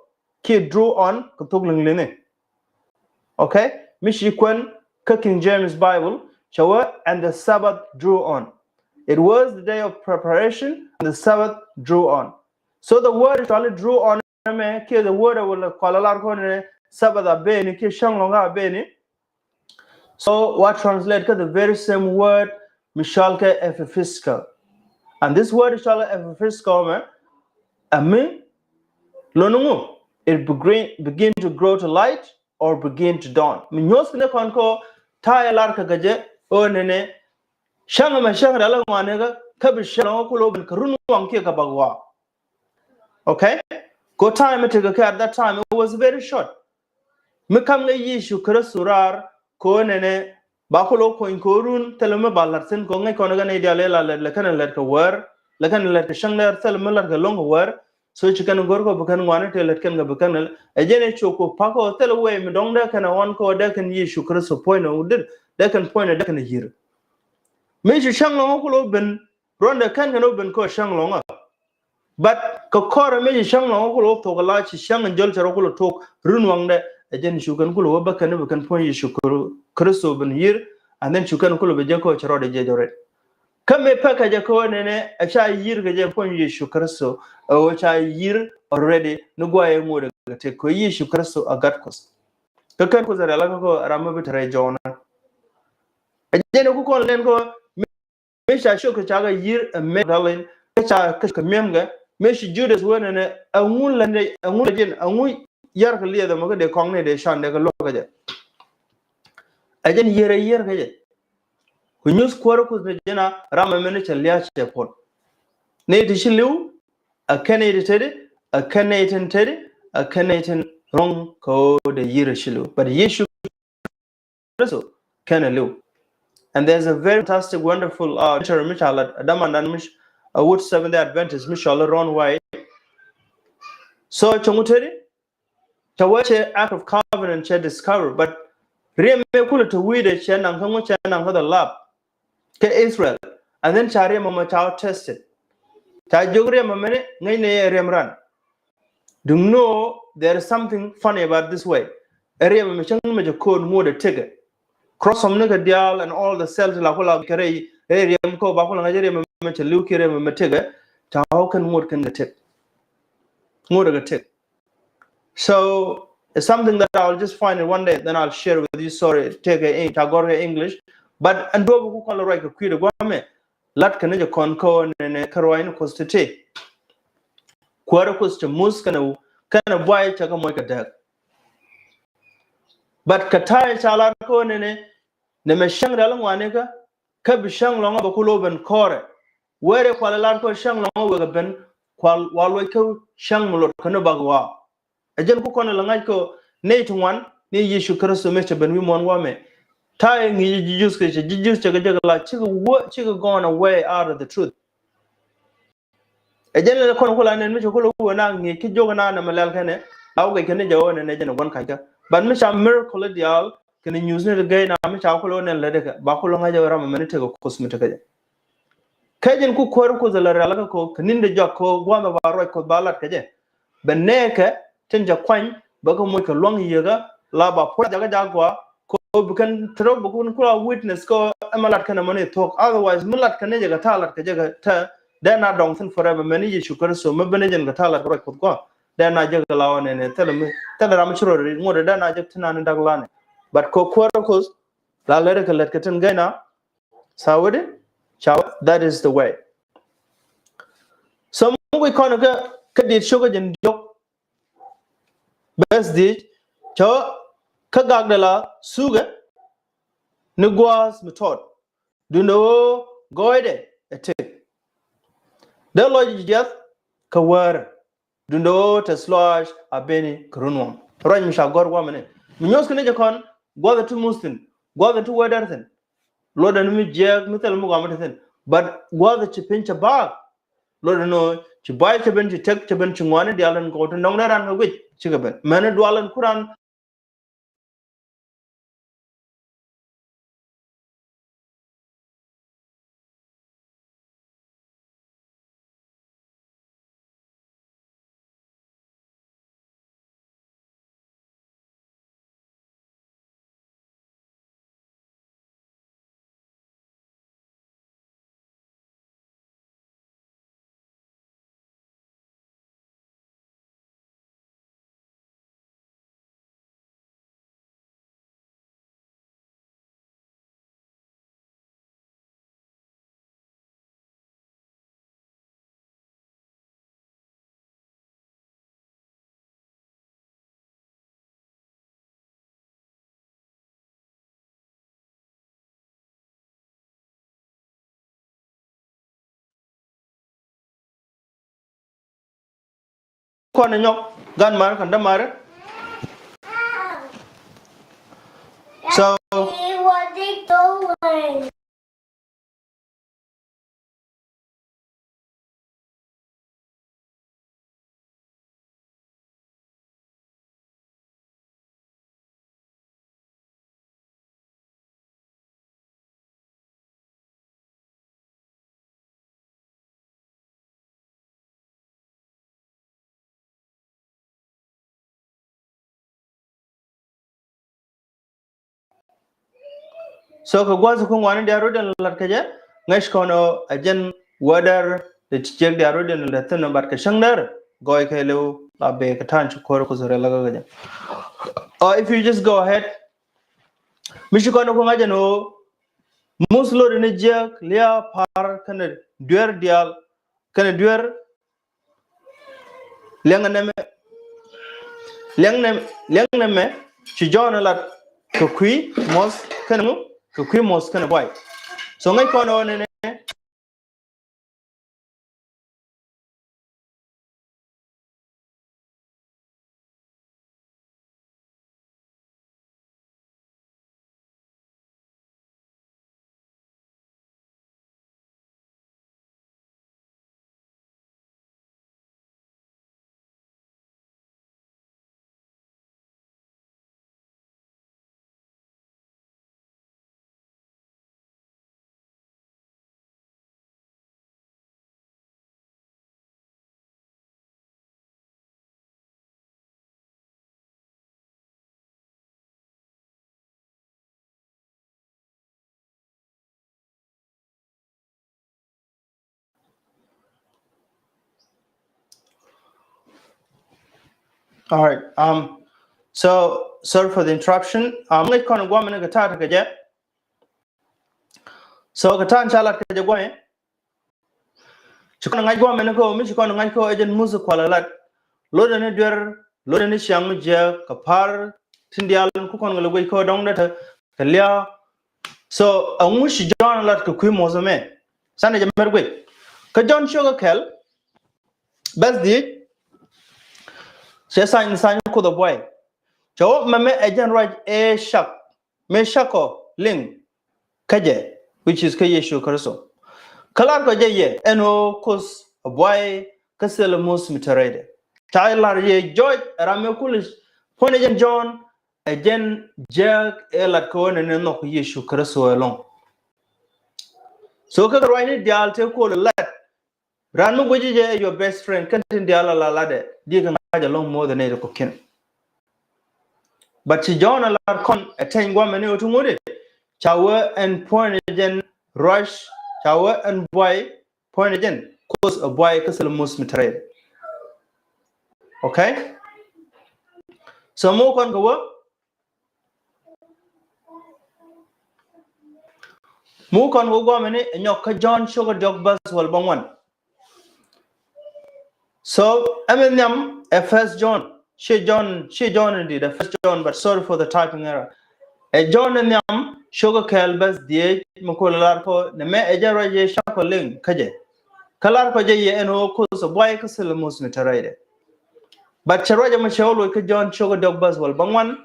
kiɛ drew on kɛ thok liŋli̱ni. Okay? Mi ci kuɛn kä King James Bible, cɛ wee, "And the Sabbath drew on." It was the day of preparation, and the Sabbath drew on. So the word cɔali drew on ɛmɛ, kiɛ the word ɛ wä lɛ kɔl ɛ lar kɔn ɛ Sabbath a beni, kiɛ cäŋ lɔ̱ŋä a beni. So wä translate kä the very same word mi cɔal kɛ epiphysiko. And this word cɔal kɛ epiphysiko ɛmɛ, ɛ mi lotni ŋu, it begin, begin to grow to light or begin to dawn. Mi nyuɔ̱th ni kɔn kɛ ɣöö ta̱a̱ ɛ lar kɛ kɛ jɛ ɣöö nɛnɛ cäŋ ɛmɛ cäŋ riali̱ ŋɔaanikä, kä bi cäŋ lɔ̱ŋä kulɛ wä ben kɛ runwaŋ kiɛ kɛ bak ɣɔaa. Okay? Kɛ ɣöö time mi tekɛ kɛ at that time, it was very short. Mi ka̱mkɛ Yecu Kritho raar kɛ ɣöö nɛnɛ ba kulɛ wä kony kɛ ɣöö run thilɛ mi ba la̱t thi̱n, kɛ ɣöö ŋäc kɔn kä nɛy diaal ëë la lät, lɛ kɛn lät kɛ wäär, lɛ kɛn lät kɛ cäŋ däär, thilɛ mi la̱t kɛ lo̱ŋ kɛ wäär. So ci kɛn go̱r kɛ ɣöö bi kɛn ŋɔaani tëë lät kɛn kɛ bi kɛn lät. Ɛ jɛn ɛ cok kɛ pa̱k kɛ ɣöö thilɛ wee mi dɔ̱ŋ dee kɛn ɛ ɣɔn kɛ ɣöö dee kɛn Yecu Kritho puɔ̱ny ɛ wä dit, dee kɛn puɔ̱ny ɛ dee kɛn ɛ yi̱r. Mi ci cäŋ lɔ̱ŋä kulɛ wä ben, ruɔ̱ndɛ kɛn kɛn wä ben kɛ ɣöö cäŋ lɔ̱ŋä. But kɛ kɔrɛ mi ci cäŋ lɔ̱ŋä kulɛ wä thok ala, ci cäŋ in jɔl cɛ rɔ kulɛ tok runwaŋdɛ, ɛ jɛn cu kɛn kulɛ wä bä kɛn bi kɛn puɔ̱ny Yecu Kri-, Kritho ben yi̱r, and then cu kɛn kulɛ bi jɛ kɛ ɣöö cɛ rɔɔdɛ jiɛc already. Kä mëë pekɛ jɛ kɛ ɣöö nɛnɛ ɛ ca yi̱r kɛ jɛ puɔ̱ny Yecu Kritho, ɛ ɣöö ca yi̱r already ni guayɛ ŋotdɛ kɛ tëk kɛ ɣöö Yecu Kritho ɛ Gat Kuɔth. Kä kɛn Kuoth ɛ rialikä kɛ ɣöö ɛ ram mi bi te rɛy jɔwdɛ. Ɛ jɛn ɛ ku kɔn lɛn kɛ ɣöö mi ca ciök kɛ cakɛ yi̱r ɛ Magdalene, kä ca kɛ mi̱emkɛ, mi ci Judas wee nɛnɛ, ɛŋu lɛ ni, ɛŋu lɛ ji̱n, ɛŋu yar kɛ liɛth ɛmɔ kä dee kɔŋni dee can dee kɛ luäk kɛ jɛ. Ɛ jɛn yiër ɛ yiër kɛ jɛ. Ku nyuth kuäärä Kuoth ni jɛn a ram ɛmɛ ni cɛ lia̱a̱ cɛ puɔ̱t. Nɛy ti ci li̱w, ɛ kɛn nɛy ti tetdi, ɛ kɛn nɛy tin tetdi, ɛ kɛn nɛy tin ro̱ŋ kɛ ɣöö dee yiër ɛ ci li̱w. But Yecu Kritho kɛn ɛ li̱w. And there's a very fantastic, wonderful, uh, documentary mi ca lat, ɛ dämandan mi, a wut Seventh Day Adventist mi cɔal i̱ Ron White. So cäŋ wut tetdi, cɛ wee cɛ Ark of Covenant cɛ discover, but riɛm mëë kulɛ te wi̱i̱dɛ cɛ naŋ kä ŋu, cɛ naŋ kä the lab kä Israel. And then ca riɛm ɛmɔ ca tested. Ca jiök riɛm ɛmɛni ŋäcnɛ ɛ riɛm ran. Duŋni ɣöö there is something funny about this way. Ɛ riɛm ɛmɛ cäŋ mi cɛ ko̱o̱t ŋotdɛ tëkɛ. Chromosome ni kɛ diaal and all the cells la kula kɛ rɛy, rɛy riɛm kä ba kula ŋa̱c riɛm ɛmɛ cɛ li̱w kiɛ riɛm ɛmɛ tëkɛ. Ca ɣɔw kɛn ŋot kɛn kɛ tëk. Ŋotdɛ kɛ tëk. So it's something that I'll just find it one day, then I'll share with you. Sorry, tëkɛ in, ca gɔ̱r kɛ English. But ɛn duɔ̱ɔ̱p ku kɔn lɛ ruac kɛ kui̱dɛ gua̱a̱mɛ, lat kɛn jɛ kɔn kä nɛnɛ kä ruac ni Kuoth ti̱ti̱. Kuäärä Kuoth cɛ muth kɛnɛ, kɛnɛ buay cɛ kɛ moc kɛ dääk. But kɛ ta̱a̱ ca lar kä nɛnɛ, nɛmɛ cäŋ riali̱ ŋɔaanikä, kä bi cäŋ lɔ̱ŋä bɛ kulɛ wä ben kɔrɛ. Wee rɛ kual lar kä cäŋ lɔ̱ŋä wekɛ ben, kual wa luɔc kä cäŋ mi lot kä ni bak ɣɔaa. Ɛ jɛn ku kɔn ɛ lɛ ŋa̱c kɛ nɛy ti ŋuan ni Yecu Kritho mëë cɛ ben wi̱i̱ muɔ̱ɔ̱n gua̱a̱mɛ. Ta̱a̱ ɛ ŋi̱i̱c ji̱ Ji̱-thɛ-dɛ, ji̱ Ji̱-thɛ-dɛ cɛ kɛ jek la cikɛ wä, cikɛ gone away out of the truth. Ɛ jɛn lɛ kɔn ku la nɛn mi cɛ ku lɛ wä na ŋi̱i̱c ki jiök na nɛmɛ lɛl kɛnɛ, la wä gɛc kɛn ni jɛ wä nɛn ɛ jɛn ɛ gua̱n ka̱ckä. But mi ca miracle diaal kɛnɛ nyuuthni ti gɛy na mi ca ku lɛ wä nɛn lɛ dee kɛ, ba ku lɛ ŋa̱c ɛ ram ɛmɛni tekɛ Kuoth mi tekɛ jɛ. Kä jɛn ku kuäär Kuoth ɛ lɛ rialikä kɛ ɣöö kɛ ni̱n dee jɔak kɛ ɣöö gua̱a̱mɛ ba ruac Kuɔth ba lat kɛ jɛ. Bɛ nɛɛkɛ tin cɛ kuany bɛ kɛ moc kɛ lua̱ŋ yieekä la ba puɔ̱t jakä jak gɔaa kɛ ɣöö bi kɛn te rɔ bi kɛn kula witness kɛ ɣöö ɛmɛ lat kɛn ɛmɔ ni thuɔ̱k. Otherwise mi lat kɛ ni jɛ kɛ ta̱a̱ lat kɛ jɛ kɛ te dee na dɔŋ thi̱n forever mɛni Yecu Kritho mi ben ni jɛn kɛ ta̱a̱ lat kɛ ruac Kuɔth gɔaa. Dee na jɛ kɛ la ɣɔn ɛn ɛ thilɛ mi thilɛ ram mi ci rɔ ri ŋot dee na jɛ ti na ni dak lanɛ. But kɛ kuäär Kuoth la lɛr kɛ lɛt kɛ tin gɛy na. Ca wä di? Ca wä, that is the way. So mi guic kɔn kä, kä Diit cio̱kä jiɛn diɔ̱k. Bɛth Diit, cä wä, Kä gakdɛ la thukɛ ni gua̱a̱th mi tɔt, duundɛ ɣöö gɔɔydɛ ɛ tëk. Dee lɔc ji̱ diath kɛ wäär, duundɛ ɣöö tɛth lɔaac a beni kɛ runwaŋ. Ruac mi ca gɔ̱r gua̱a̱th mi ni mi nyuɔ̱thkɛ ni jɛ kɔn, gua̱a̱th ɛ ti muth thi̱n, gua̱a̱th ɛ ti wädär thi̱n. Luɔtdɛ ni mi jiääk mi thil mi gɔaa mi te thi̱n. But gua̱a̱th ɛ ci piny cɛ baak. Luɔtdɛ ni ci ba̱a̱c cɛ ben, ci tëk cɛ ben, ci ŋuani diaal tin kɔw tin dɔ̱ŋ dee ran kɛ guic cikɛ ben. Mɛni dual in ku ran Kɔn nyɔk gan mar kanda mar. So So kɛ gua̱th kä ŋuani diaal rut in lat kɛ jɛ, ŋäc kɔn ɔ ɛ jɛn wädär ti ciek diaal rut in lat thi̱n, but kɛ cäŋ däär gɔɔy kɛ liw la bee kɛ ta̱a̱n ci ko̱r kusɛ rɛl kä kɛ jɛ. Or if you just go ahead, mi ci kɔn ɔ ku ŋa̱c ɛn ɣöö muth lot in jiäk lia̱a̱, pa̱r kɛnɛ duer diaal, kɛnɛ duer. Liɛŋ nɛmɛ, liɛŋ nɛmɛ, liɛŋ nɛmɛ ci Jɔ̱ɔ̱n lat kɛ kui̱ muɔth kɛnɛ ŋu, kɛ kui̱ muɔth kɛnɛ buay. So ŋäc kɔn ɔ nɛnɛ. All right. Um, so sorry for the interruption. Um, ŋäc kɔn guam ni kɛ ta̱a̱ tekɛ jɛ. So kɛ ta̱a̱ in ca lat kɛ jɛ guam. Ci kɔn ŋa̱c guam ni kɛ ɣöö mi ci kɔn ŋa̱c kɛ ɣöö ɛ jɛn muth kual lat. Lot ni duer, lot ni ciaŋ mi jiääk kɛ pa̱r tin diaal ku kɔn kɛ lɛ guic kɛ ɣöö dɔ̱ŋ dee te kɛ lia̱a̱. So ɛŋu ci Jɔ̱ɔ̱n lat kɛ kui̱ muɔth ɛmɛ? Canɛ jɛ mɛr guic. Kä Jɔ̱ɔ̱n ciökä kɛl, bɛth dhiec, cɛ thany, thany Kuoth ɛ buay. Cɛ wä mɛmɛ ɛ jɛn ruac ëë cak, mëë cak ɔ liŋ kä jɛ, which is kä Yecu Kritho. Kä lar kɔ jɛ yɛ ɛn ɣöö Kuoth ɛ buay kä thilɛ muth mi te rɛydɛ. Ca lar yɛ jɔc ɛ ram mëë kulɛ puɔ̱ny ɛ jɛn Jɔ̱ɔ̱n, ɛ jɛn jiääk ëë lat kɛ ɣöö nɛn ɛ nhɔk Yecu Kritho ɛlɔ̱ŋ. So kä ruacni diaal tëë kol lat, raan mi guici jɛ ɛ your best friend, kɛn tin diaal a la latdɛ, diɛ kɛ ŋa̱c ɛlɔ̱ŋ more than nɛy ti kɔ̱kiɛn. But ci Jɔ̱ɔ̱n a lar kɔn ɛ tɛny guamɛ ni ɣöö ti ŋut i̱ ca wee ɛn puɔ̱ny ɛ jɛn ruac, ca wee ɛn buay puɔ̱ny ɛ jɛn, Kuoth ɛ buay kä thilɛ muth mi te rɛydɛ. Okay? So muk kɔn kɛ wä, muk kɔn kɛ guamɛ ni ɛ nyɔk kä Jɔ̱ɔ̱n ciökä diɔ̱k bɛth wäl bäŋuan. So ɛmɛ nhiam ɛ First John. Ciɛ Jɔ̱ɔ̱n, ciɛ Jɔ̱ɔ̱n in di̱t, the first John, but sorry for the typing error. Ɛ Jɔ̱ɔ̱n in nhiam cio̱kä kɛl bäth dhieec mi kulɛ lar kɔ nɛmɛ ɛ jɛn ruac yɛ cakɔ liŋ kä jɛ. Kä lar kɔ jɛ yɛ ɛn ɣöö Kuoth ɛ buay kä thilɛ muth mi te rɛydɛ. But cɛ ruac ɛmɔ cɛ wä loc kä Jɔ̱ɔ̱n cio̱kä diɔk bäth wäl bäŋuan.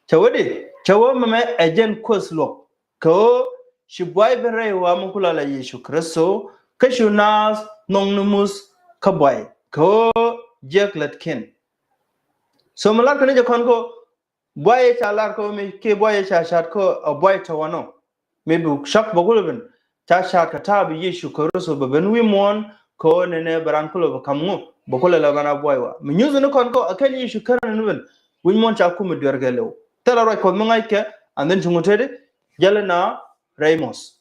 Cɛ wä di, cɛ wä mɛmɛ ɛ jɛn Kuoth luɔk. Kɛ ɣöö ci buay ben rɛy ɣɔaa mi kulɛ lar Yecu Kritho, kä cu naath nhɔkni muth kä buay kɛ ɣöö jiäk lätkiɛn. So mi lar kɛ ni jɛ kɔn kɔ buay ëë ca lar kɔ mi kiɛ buay ëë ca ca̱a̱t kɔ ɛ buay tɔ̱ wanɔ. Mi bi cak bä kulɛ ben ca ca̱a̱t kɛ ta̱a̱ bi Yecu Kritho bɛ ben wi̱i̱ muɔ̱ɔ̱n kɛ ɣöö nɛnɛ bɛ raan kulɛ bɛ ka̱m ŋu bɛ kulɛ lɛ ben a buay wa. Mi nyuth ni kɔn kɔ ɛ kɛn Yecu kärɛ ni ben wi̱i̱ muɔ̱ɔ̱n ca kum mi duer kɛ lɛw. Thilɛ ruac Kuɔth mi ŋa̱ckɛ and then ci ŋut teti jälɛ na rɛy muth.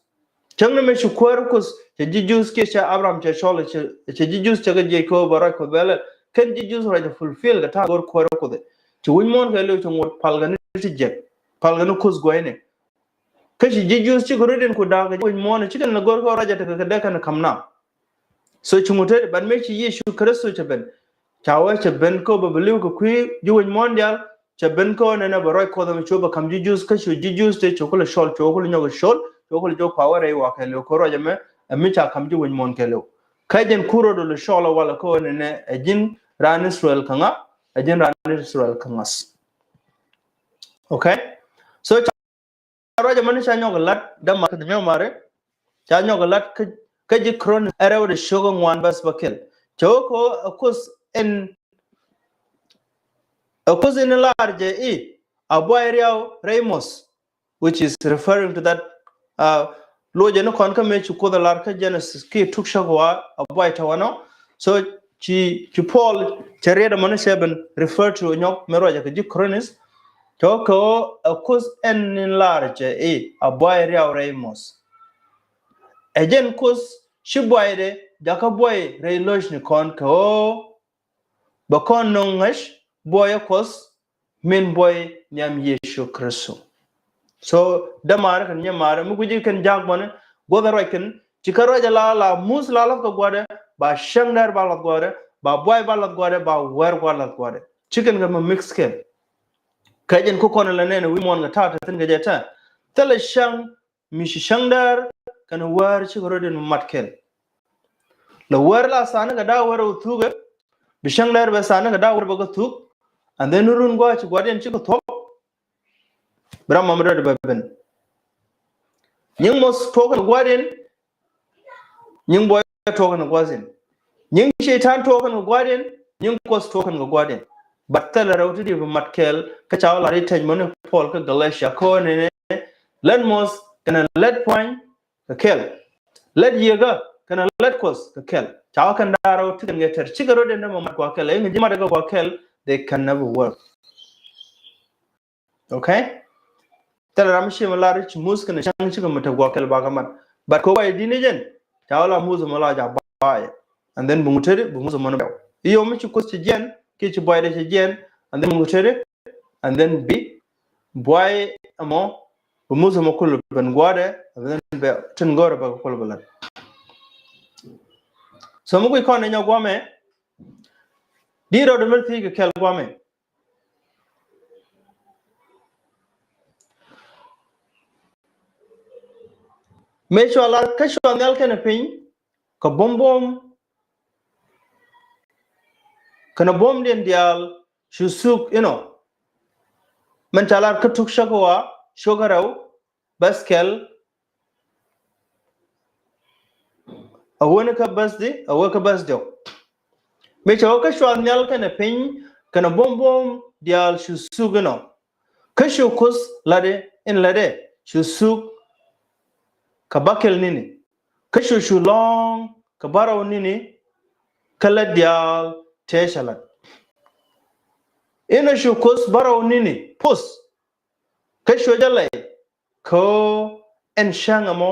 Cäŋ ni mëë ci kuäär Kuoth cɛ ji̱ Juudh kiɛ cɛ Abraham cɛ cɔl cɛ, cɛ ji̱ Juudh cɛ kɛ jiɛc kɛ ɣöö bɛ ruac Kuɔth bɛ lɛl. Kɛn ji̱ Juudh ruac cɛ fulfill kɛ ta̱a̱ go̱r kuäär Kuoth. Ci wi̱c muɔ̱ɔ̱n kɛ liw ci ŋot palkɛ ni ti jiɛk. Palkɛ ni Kuoth guɔyni. Kä ci ji̱ Juudh cikɛ rut in ku da̱a̱k kɛ ji̱ wi̱c muɔ̱ɔ̱n ci kɛn lɛ go̱r kɛ ruac a tekɛ kɛ dee kɛn ka̱m na. So ci ŋut teti, but mëë ci Yecu Kritho cɛ ben. Ca wee cɛ ben kä bɛ bi li̱w kɛ kui̱ ji̱ wi̱c muɔ̱ɔ̱n diaal, cɛ ben kä nɛnɛ bɛ ruac Kuɔth ɛmɛ cu bɛ ka̱m ji̱ Juudh kä cu ji̱ Juudh te cu kulɛ cɔl cu kulɛ nyɔk cɔl cu kulɛ jɔk kua wä rɛy wa kɛ liw kä ruac ɛmɛ, ɛ mi ca ka̱m ji̱ wi̱c muɔ̱ɔ̱n kɛ liw. Kä jɛn kur rɔ dol cɔl ɛ walɛ kä nɛnɛ ɛ ji̱n raan Israel kä ŋa, ɛ ji̱n raan Israel kä ŋa̱th. Okay? So ruac ɛmɛni ca nyɔk lat dämaar kɛ nhiamdɛ. Ca nyɔk lat kä, kä ji̱ Kronik ɛ rɛw dee cio̱k ŋuan bäth bäkɛl. Cɛ wä kɛ ɣöö ɛ Kuoth in, ɛ Kuoth in lar jɛ i̱ a buay riaw rɛy muth, which is referring to that, uh, lo̱cɛ ni kɔn kä mëë ci Kuoth ɛ lar kä Genesis kiɛ Tuk Cäkä Ɣɔaa a buay tɔ̱ wanɔ. So ci, ci Paul cɛ riet ɛmɔni cɛ ben refer to nyɔk mëë ruacɛ kɛ ji̱ Kronik. Cɛ wä kɛ ɣöö ɛ Kuoth ɛn in lar jɛ i̱ a buay riaw rɛy muth. Ɛ jɛn Kuoth ci buaydɛ jakä buay rɛy lo̱cnikɔn kɛ ɣöö bɛ kɔn nöŋ ŋäc buɔyä Kuɔth min buɔy nhiam Yecu Kritho. So dämaar kɛn nyimaar mi guici kɛn jaak bäni guɔth a ruac kɛn ci kä ruac a la la muth la lath kɛ gua̱dɛ ba cäŋ däär ba lath gua̱dɛ ba buay ba lath gua̱dɛ ba wäär gua̱ lath gua̱dɛ. Ci kɛn kɛ mi mix kɛn. Kä jɛn ku kɔn la nɛn wi̱i̱ muɔ̱ɔ̱n kɛ ta̱a̱ te thi̱n kɛ jɛ ta̱a̱. Thilɛ cäŋ mi ci cäŋ däär kɛn wäär cikɛ rɔ den mi mat kɛl. La wäär la tha̱a̱ŋ ni kɛ da̱a̱ wäär wä thuk ɛ bi cäŋ däär bɛ tha̱a̱ŋ ni kɛ da̱a̱ wäär bɛ kɛ thuk. And then run gua̱a̱ ci gua̱diɛn cikɛ thuɔ̱k. Bi ram mam dɔ̱diɛn bɛ ben. Nyiŋ muth tuɔɔk kɛn kɛ gua̱diɛn. Nyiŋ buɔy tuɔɔk kɛn kɛ gua̱diɛn. Nyiŋ cɛy-tan tuɔɔk kɛn kɛ gua̱diɛn. Nyiŋ Kuɔth tuɔɔk kɛn kɛ gua̱diɛn. But thilɛ rɛw ti di bi mat kɛl kä ca wä lar i̱ tɛc mɔni Paul kä Galatia kɔn nɛnɛ. Lät muth kɛnɛ lät pua̱ny kɛ kɛl. Lät yieekä kɛnɛ lät Kuɔth kɛ kɛl. Ca wä kɛn da̱a̱ rɛw ti kɛn kɛ tɛr cikɛ rɔ den dee mɔ mat kua kɛl. I̱ ŋi̱ ji̱ mat kɛ kua kɛl, they can never work. Okay? Thilɛ ram mi ci mi lar ci muth kɛnɛ cäŋ cikɛ mi te guɔ kɛl bakɛ mat. But kɛ wä i̱ di̱n i̱ jɛn ca wä la muth mi la ca ba̱a̱ yɛ. And then bi ŋut teti bi muth mi ni bɛw i̱ yom mi ci Kuoth ci jiɛn kiɛ ci buaydɛ ci jiɛn. And then bi ŋut teti and then bi buay ɛmɔ bi muth ɛmɔ kul ben gua̱dɛ. And then bɛ tin gɔ̱rɛ bɛ kul bɛ lat. So mi guic kɔn ni nyɔ guamɛ. Di rɔ di mil thiec kɛ kɛl guamɛ. Mëë cua lar kä cua nhial kɛnɛ piny kɛ buɔ̱m buɔ̱m kɛnɛ buɔ̱mdiɛn diaal cu thuk inɔ. Mɛn ca lar kä Tuk Cäkä Ɣɔaa cio̱kä rɛw bäth kɛl. A wen kä bäth di a wen kä bäth diɔk. Mëë cɛ wä kä cua nhial kɛnɛ piny kɛnɛ buɔ̱m buɔ̱m diaal cu thuk inɔ. Kä cu Kuoth lätdɛ in lätdɛ cu thuk kɛ bäkɛl ni̱ni. Kä cu cu lɔ̱ŋ kɛ bärɔw ni̱ni kä lät diaal tëë cɛ lät. Inɔ cu Kuoth bärɔw ni̱ni puth. Kä cu jɛ lɛy kä ɛn cäŋ ɛmɔ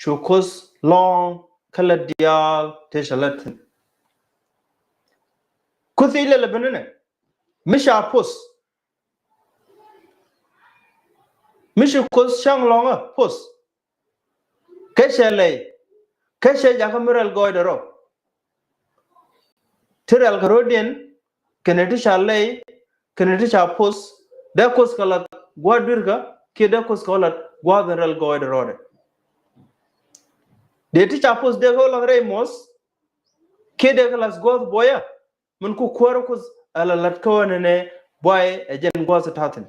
cu Kuoth lɔ̱ŋ kä lät diaal tëë cɛ lät thi̱n. Kuoth i̱ lɛl ɛ ben inɛ mi ca puth. Mi ci Kuoth cäŋ lɔ̱ŋä puth. Kä cɛ lɛy kä cɛ jakä mi rɛl gɔɔydɛ rɔ. Ti rɛl kɛ ro̱diɛn kɛnɛ ti ca lɛy, kɛnɛ ti ca poth, dee Kuoth kɛ la̱th gua̱a̱th dui̱rkä kiɛ dee Kuoth kɛ la̱th gua̱a̱th in rɛl gɔɔydɛ rɔɔdɛ. Dee ti ca poth dee kɛ la̱th rɛy muɔ̱th kiɛ dee kɛ la̱th gua̱a̱th buɔyä. Min ku kuäär Kuoth ɛ la la̱t kä ɣöö nɛnɛ buay ɛ jɛn gua̱a̱th ta̱thi̱n.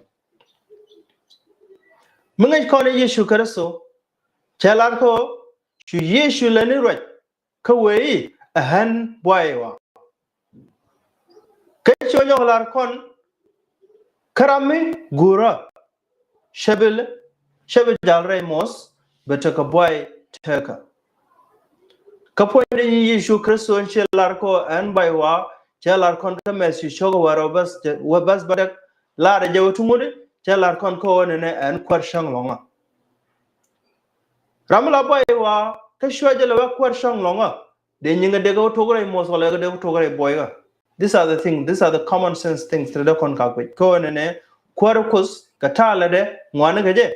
Mi ŋäc kɔn i̱ Yecu Kritho cɛ lar kä ɣöö cu Yecu lɛ ni ruac kä wëë i̱ ɛ ɣän buay wa. Kä cu nyɔk lar kɔn kä ram mi guurä cɛ bi, cɛ bi jal rɛy muɔ̱th bɛ tekɛ buay tekä. Kä puɔ̱nydɛ nyi Yecu Kritho cɛ lar kɔ ɛn buay wa, cɛ lar kɔn kä Mɛthiw cɔk wɛr wä bäth, wä bäth bädäk, lar jɛ wä ti ŋut cɛ lar kɔn kɔ wä nɛnɛ ɛn kuäär cäŋ lɔ̱ŋä. Ram mi la buay wa kä cuɛ jɛ lɛ wä kuäär cäŋ lɔ̱ŋä. Dee nyiŋ kɛ dee kɛ wä tok rɛy muɔth wala kɛ dee wä tok rɛy buɔykä. These are the things, these are the common sense things ti dee kɔn ka guic. Kä wä nɛnɛ kuäär Kuoth kɛ ta̱a̱ lɛ dee ŋuani kɛ jɛ.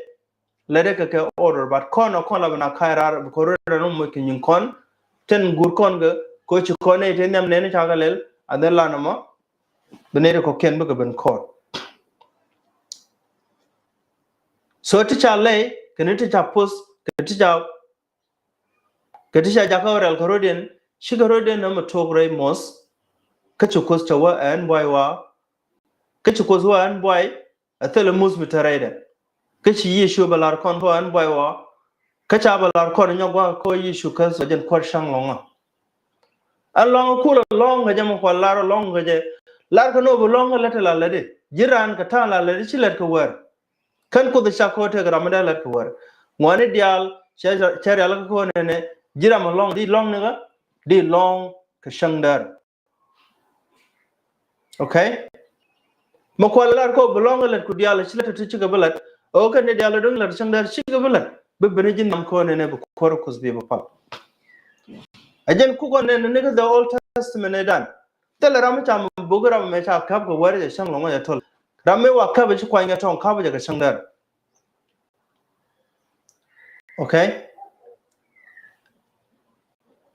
Lɛ dee kɛ kɛ order, but kɔn ɔ kɔn la bɛ na ka̱y raar bi kɛ rɔ dee nɔ moc kɛ nyiŋ kɔn. Tin guur kɔn kɛ kɛ ci kɔn nɛy ti nhiam nɛn ca kɛ lɛl, and then la nɔmɔ bi nɛy ti kɔ̱kiɛn bikɛ ben kɔn. So ti ca lɛy kɛn ti ca poth kɛ ti ca Kɛ ti ca jakä rɛl kä rɔ̱diɛn, cikɛ rɔ̱diɛn nɔmɔ tok rɛy muɔth. Kä ci Kuoth cɛ wä ɛn buay wa. Kä ci Kuoth wä ɛn buay, ɛ thilɛ muth mi te rɛydɛ. Kä ci Yecu bɛ lar kɔn kä ɛn buay wa. Kä ca bɛ lar kɔn nyɔk wa kä Yecu Kritho jɛn kuäär cäŋ lɔ̱ŋä. Ɛn lɔ̱ŋ kulɛ lɔ̱ŋ kɛ jɛ mɛ kuɛ lar lɔ̱ŋ kɛ jɛ. Lar kɛ nɔ bi lɔ̱ŋ kɛ lät la lätdi. Ji̱ raan kɛ ta̱a̱ la lätdi ci lät kɛ wär. Kän Kuoth ca kɔ tek ram mi dee lät kɛ wär. Ŋuani diaal cɛ, cɛ rial kä kɔ nɛnɛ, ji̱ ram lɔ̱ŋ, di lɔ̱ŋ ni kä, di lɔ̱ŋ kɛ cäŋ däär. Okay? Mɛ kual lar kɔ bi lɔ̱ŋ lät ku diaal ci lät ti cikɛ bi lät. Ɔ kɛn ni diaal dɔ̱ŋ lät cäŋ däär cikɛ bi lät. Bi ben ji̱ nhiam kɔ nɛnɛ bi kuäär Kuoth bi bi pal. A jɛn kukɔ nɛnɛ ni kä the Old Testament ni dan. Thilɛ ram mi ca mi buk ram mi ca käp kɛ wär jɛ cäŋ lɔ̱ŋä jɛ tol. Ram mi wa käp ci kuany kɛ tɔŋ käp jɛ kɛ cäŋ däär. Okay.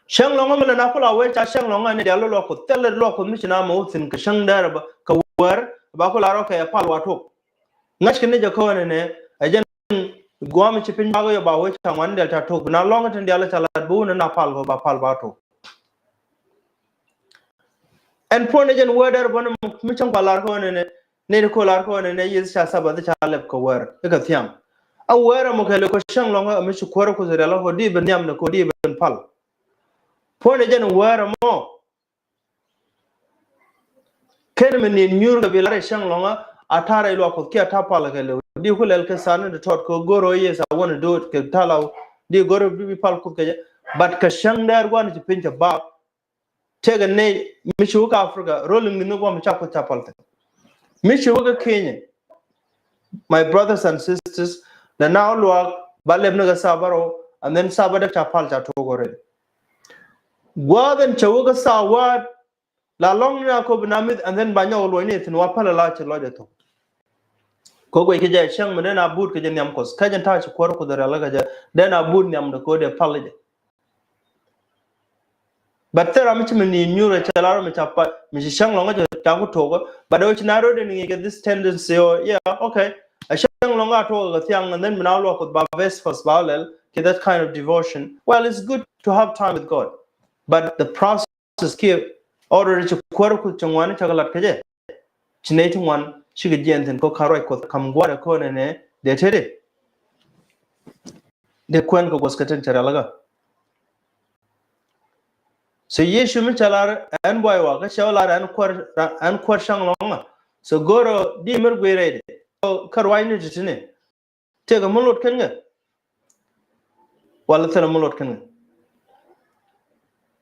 Cäŋ lɔ̱ŋä mi lɛ na kula wee ca cäŋ lɔ̱ŋä ni diaal luɔk Kuoth. Thilɛ luɔk Kuoth mi ci na mɛ wä thi̱n kɛ cäŋ däär ba kɛ wär ba kula rɔ kɛ pal wa tok. Ŋa̱c kɛ ni jɛ kä wä nɛnɛ a jɛn guam ci piny bakɔ yɔ ba wee ca ŋuan diaal ca tok. Bi na lɔ̱ŋä tin diaal ca lat bi wun na pal kɔ ba pal ba tok. Ɛn puɔ̱n ɛ jɛn wee dɛr bä ni mi cäŋ kua lar kɛ wä nɛnɛ, ni ti ko lar kɛ wä nɛnɛ, Yecu ca Sabath ca lɛp kɛ wär ikɛ thiaŋ. A wär ɛmɔ kɛ lɛ kɔ cäŋ lɔ̱ŋä mi ci kuäär Kuoth rial kɔ di ben nhiam ni kɔ di ben pal. Puɔ̱n ɛ jɛn wär ɛmɔ. Kɛn mi ni nyuur kɛ bi lar ɛ cäŋ lɔ̱ŋä a ta̱rɛ luak Kuoth kiɛ a ta̱ pal kɛ lɛ. Di ku lɛl kɛ than ni ti tɔt kɛ go̱r ɔ Yecu a wä ni do̱o̱t kɛ ta̱law. Di go̱r bi pal Kuoth kɛ jɛ. But kɛ cäŋ däär gua̱n ci piny cɛ bak. Tëëkɛ nɛy mi ci wä kä Africa, rol in ŋi̱n ni guam ca Kuoth ca pal thi̱n. Mi ci wä kä Kenya, my brothers and sisters, na na wä luaak ba lɛp ni kɛ thaa bärɔw, and then thaa bädäk ca pal ca tok already. Gua̱a̱th in cɛ wä kä thaa wa̱a̱t, la lɔ̱ŋ ni a kop in a mi̱th, and then ba nyɔk luɔ̱c ni thi̱n wa pal la ci lɔc ɛ thok. Kɛ guɛc kɛ jɛ cäŋ mi den a buut kɛ jɛ nhiam Kuɔth. Kä jɛn ta̱a̱ ci kuäär Kuoth rial kɛ jɛ, den a buut nhiam de kɛ wä dee pal jɛ. But thil ram mi ci mi ni nyuur ɛ cɛ la ram mi ca pa mi ci cäŋ lɔ̱ŋä ca ku tokä. But ɛ wä ci na ro̱d in ŋi̱i̱c kɛ this tendency ɔ, yeah, okay. A cäŋ lɔ̱ŋä a tokä kɛ thiaŋ, and then mi na luɔk Kuoth ba vespers ba lɛl kɛ that kind of devotion. Well, it's good to have time with God. But the process kiɛ order ci kuäär Kuoth cɛ ŋuani cɛ kɛ lat kɛ jɛ. Ci nɛy ti ŋuan cikɛ jiɛn thi̱n kɔ ka̱n ruac Kuɔth ka̱m gua̱a̱r ɛ kɔn ɛnɛ dee teti. Dee kuɛn kɛ guɔth kɛ tin cɛ rialikä. So Yecu mi cɛ lar ɛn buay wa kä cɛ wä lar ɛn kuäär, ɛn kuäär cäŋ lɔ̱ŋä. So go̱rɔ di mir guiy rɛy di kä ruacni ti tini. Tëëkɛ mi lot kɛn kɛ wala thilɛ mi lot kɛn kɛ.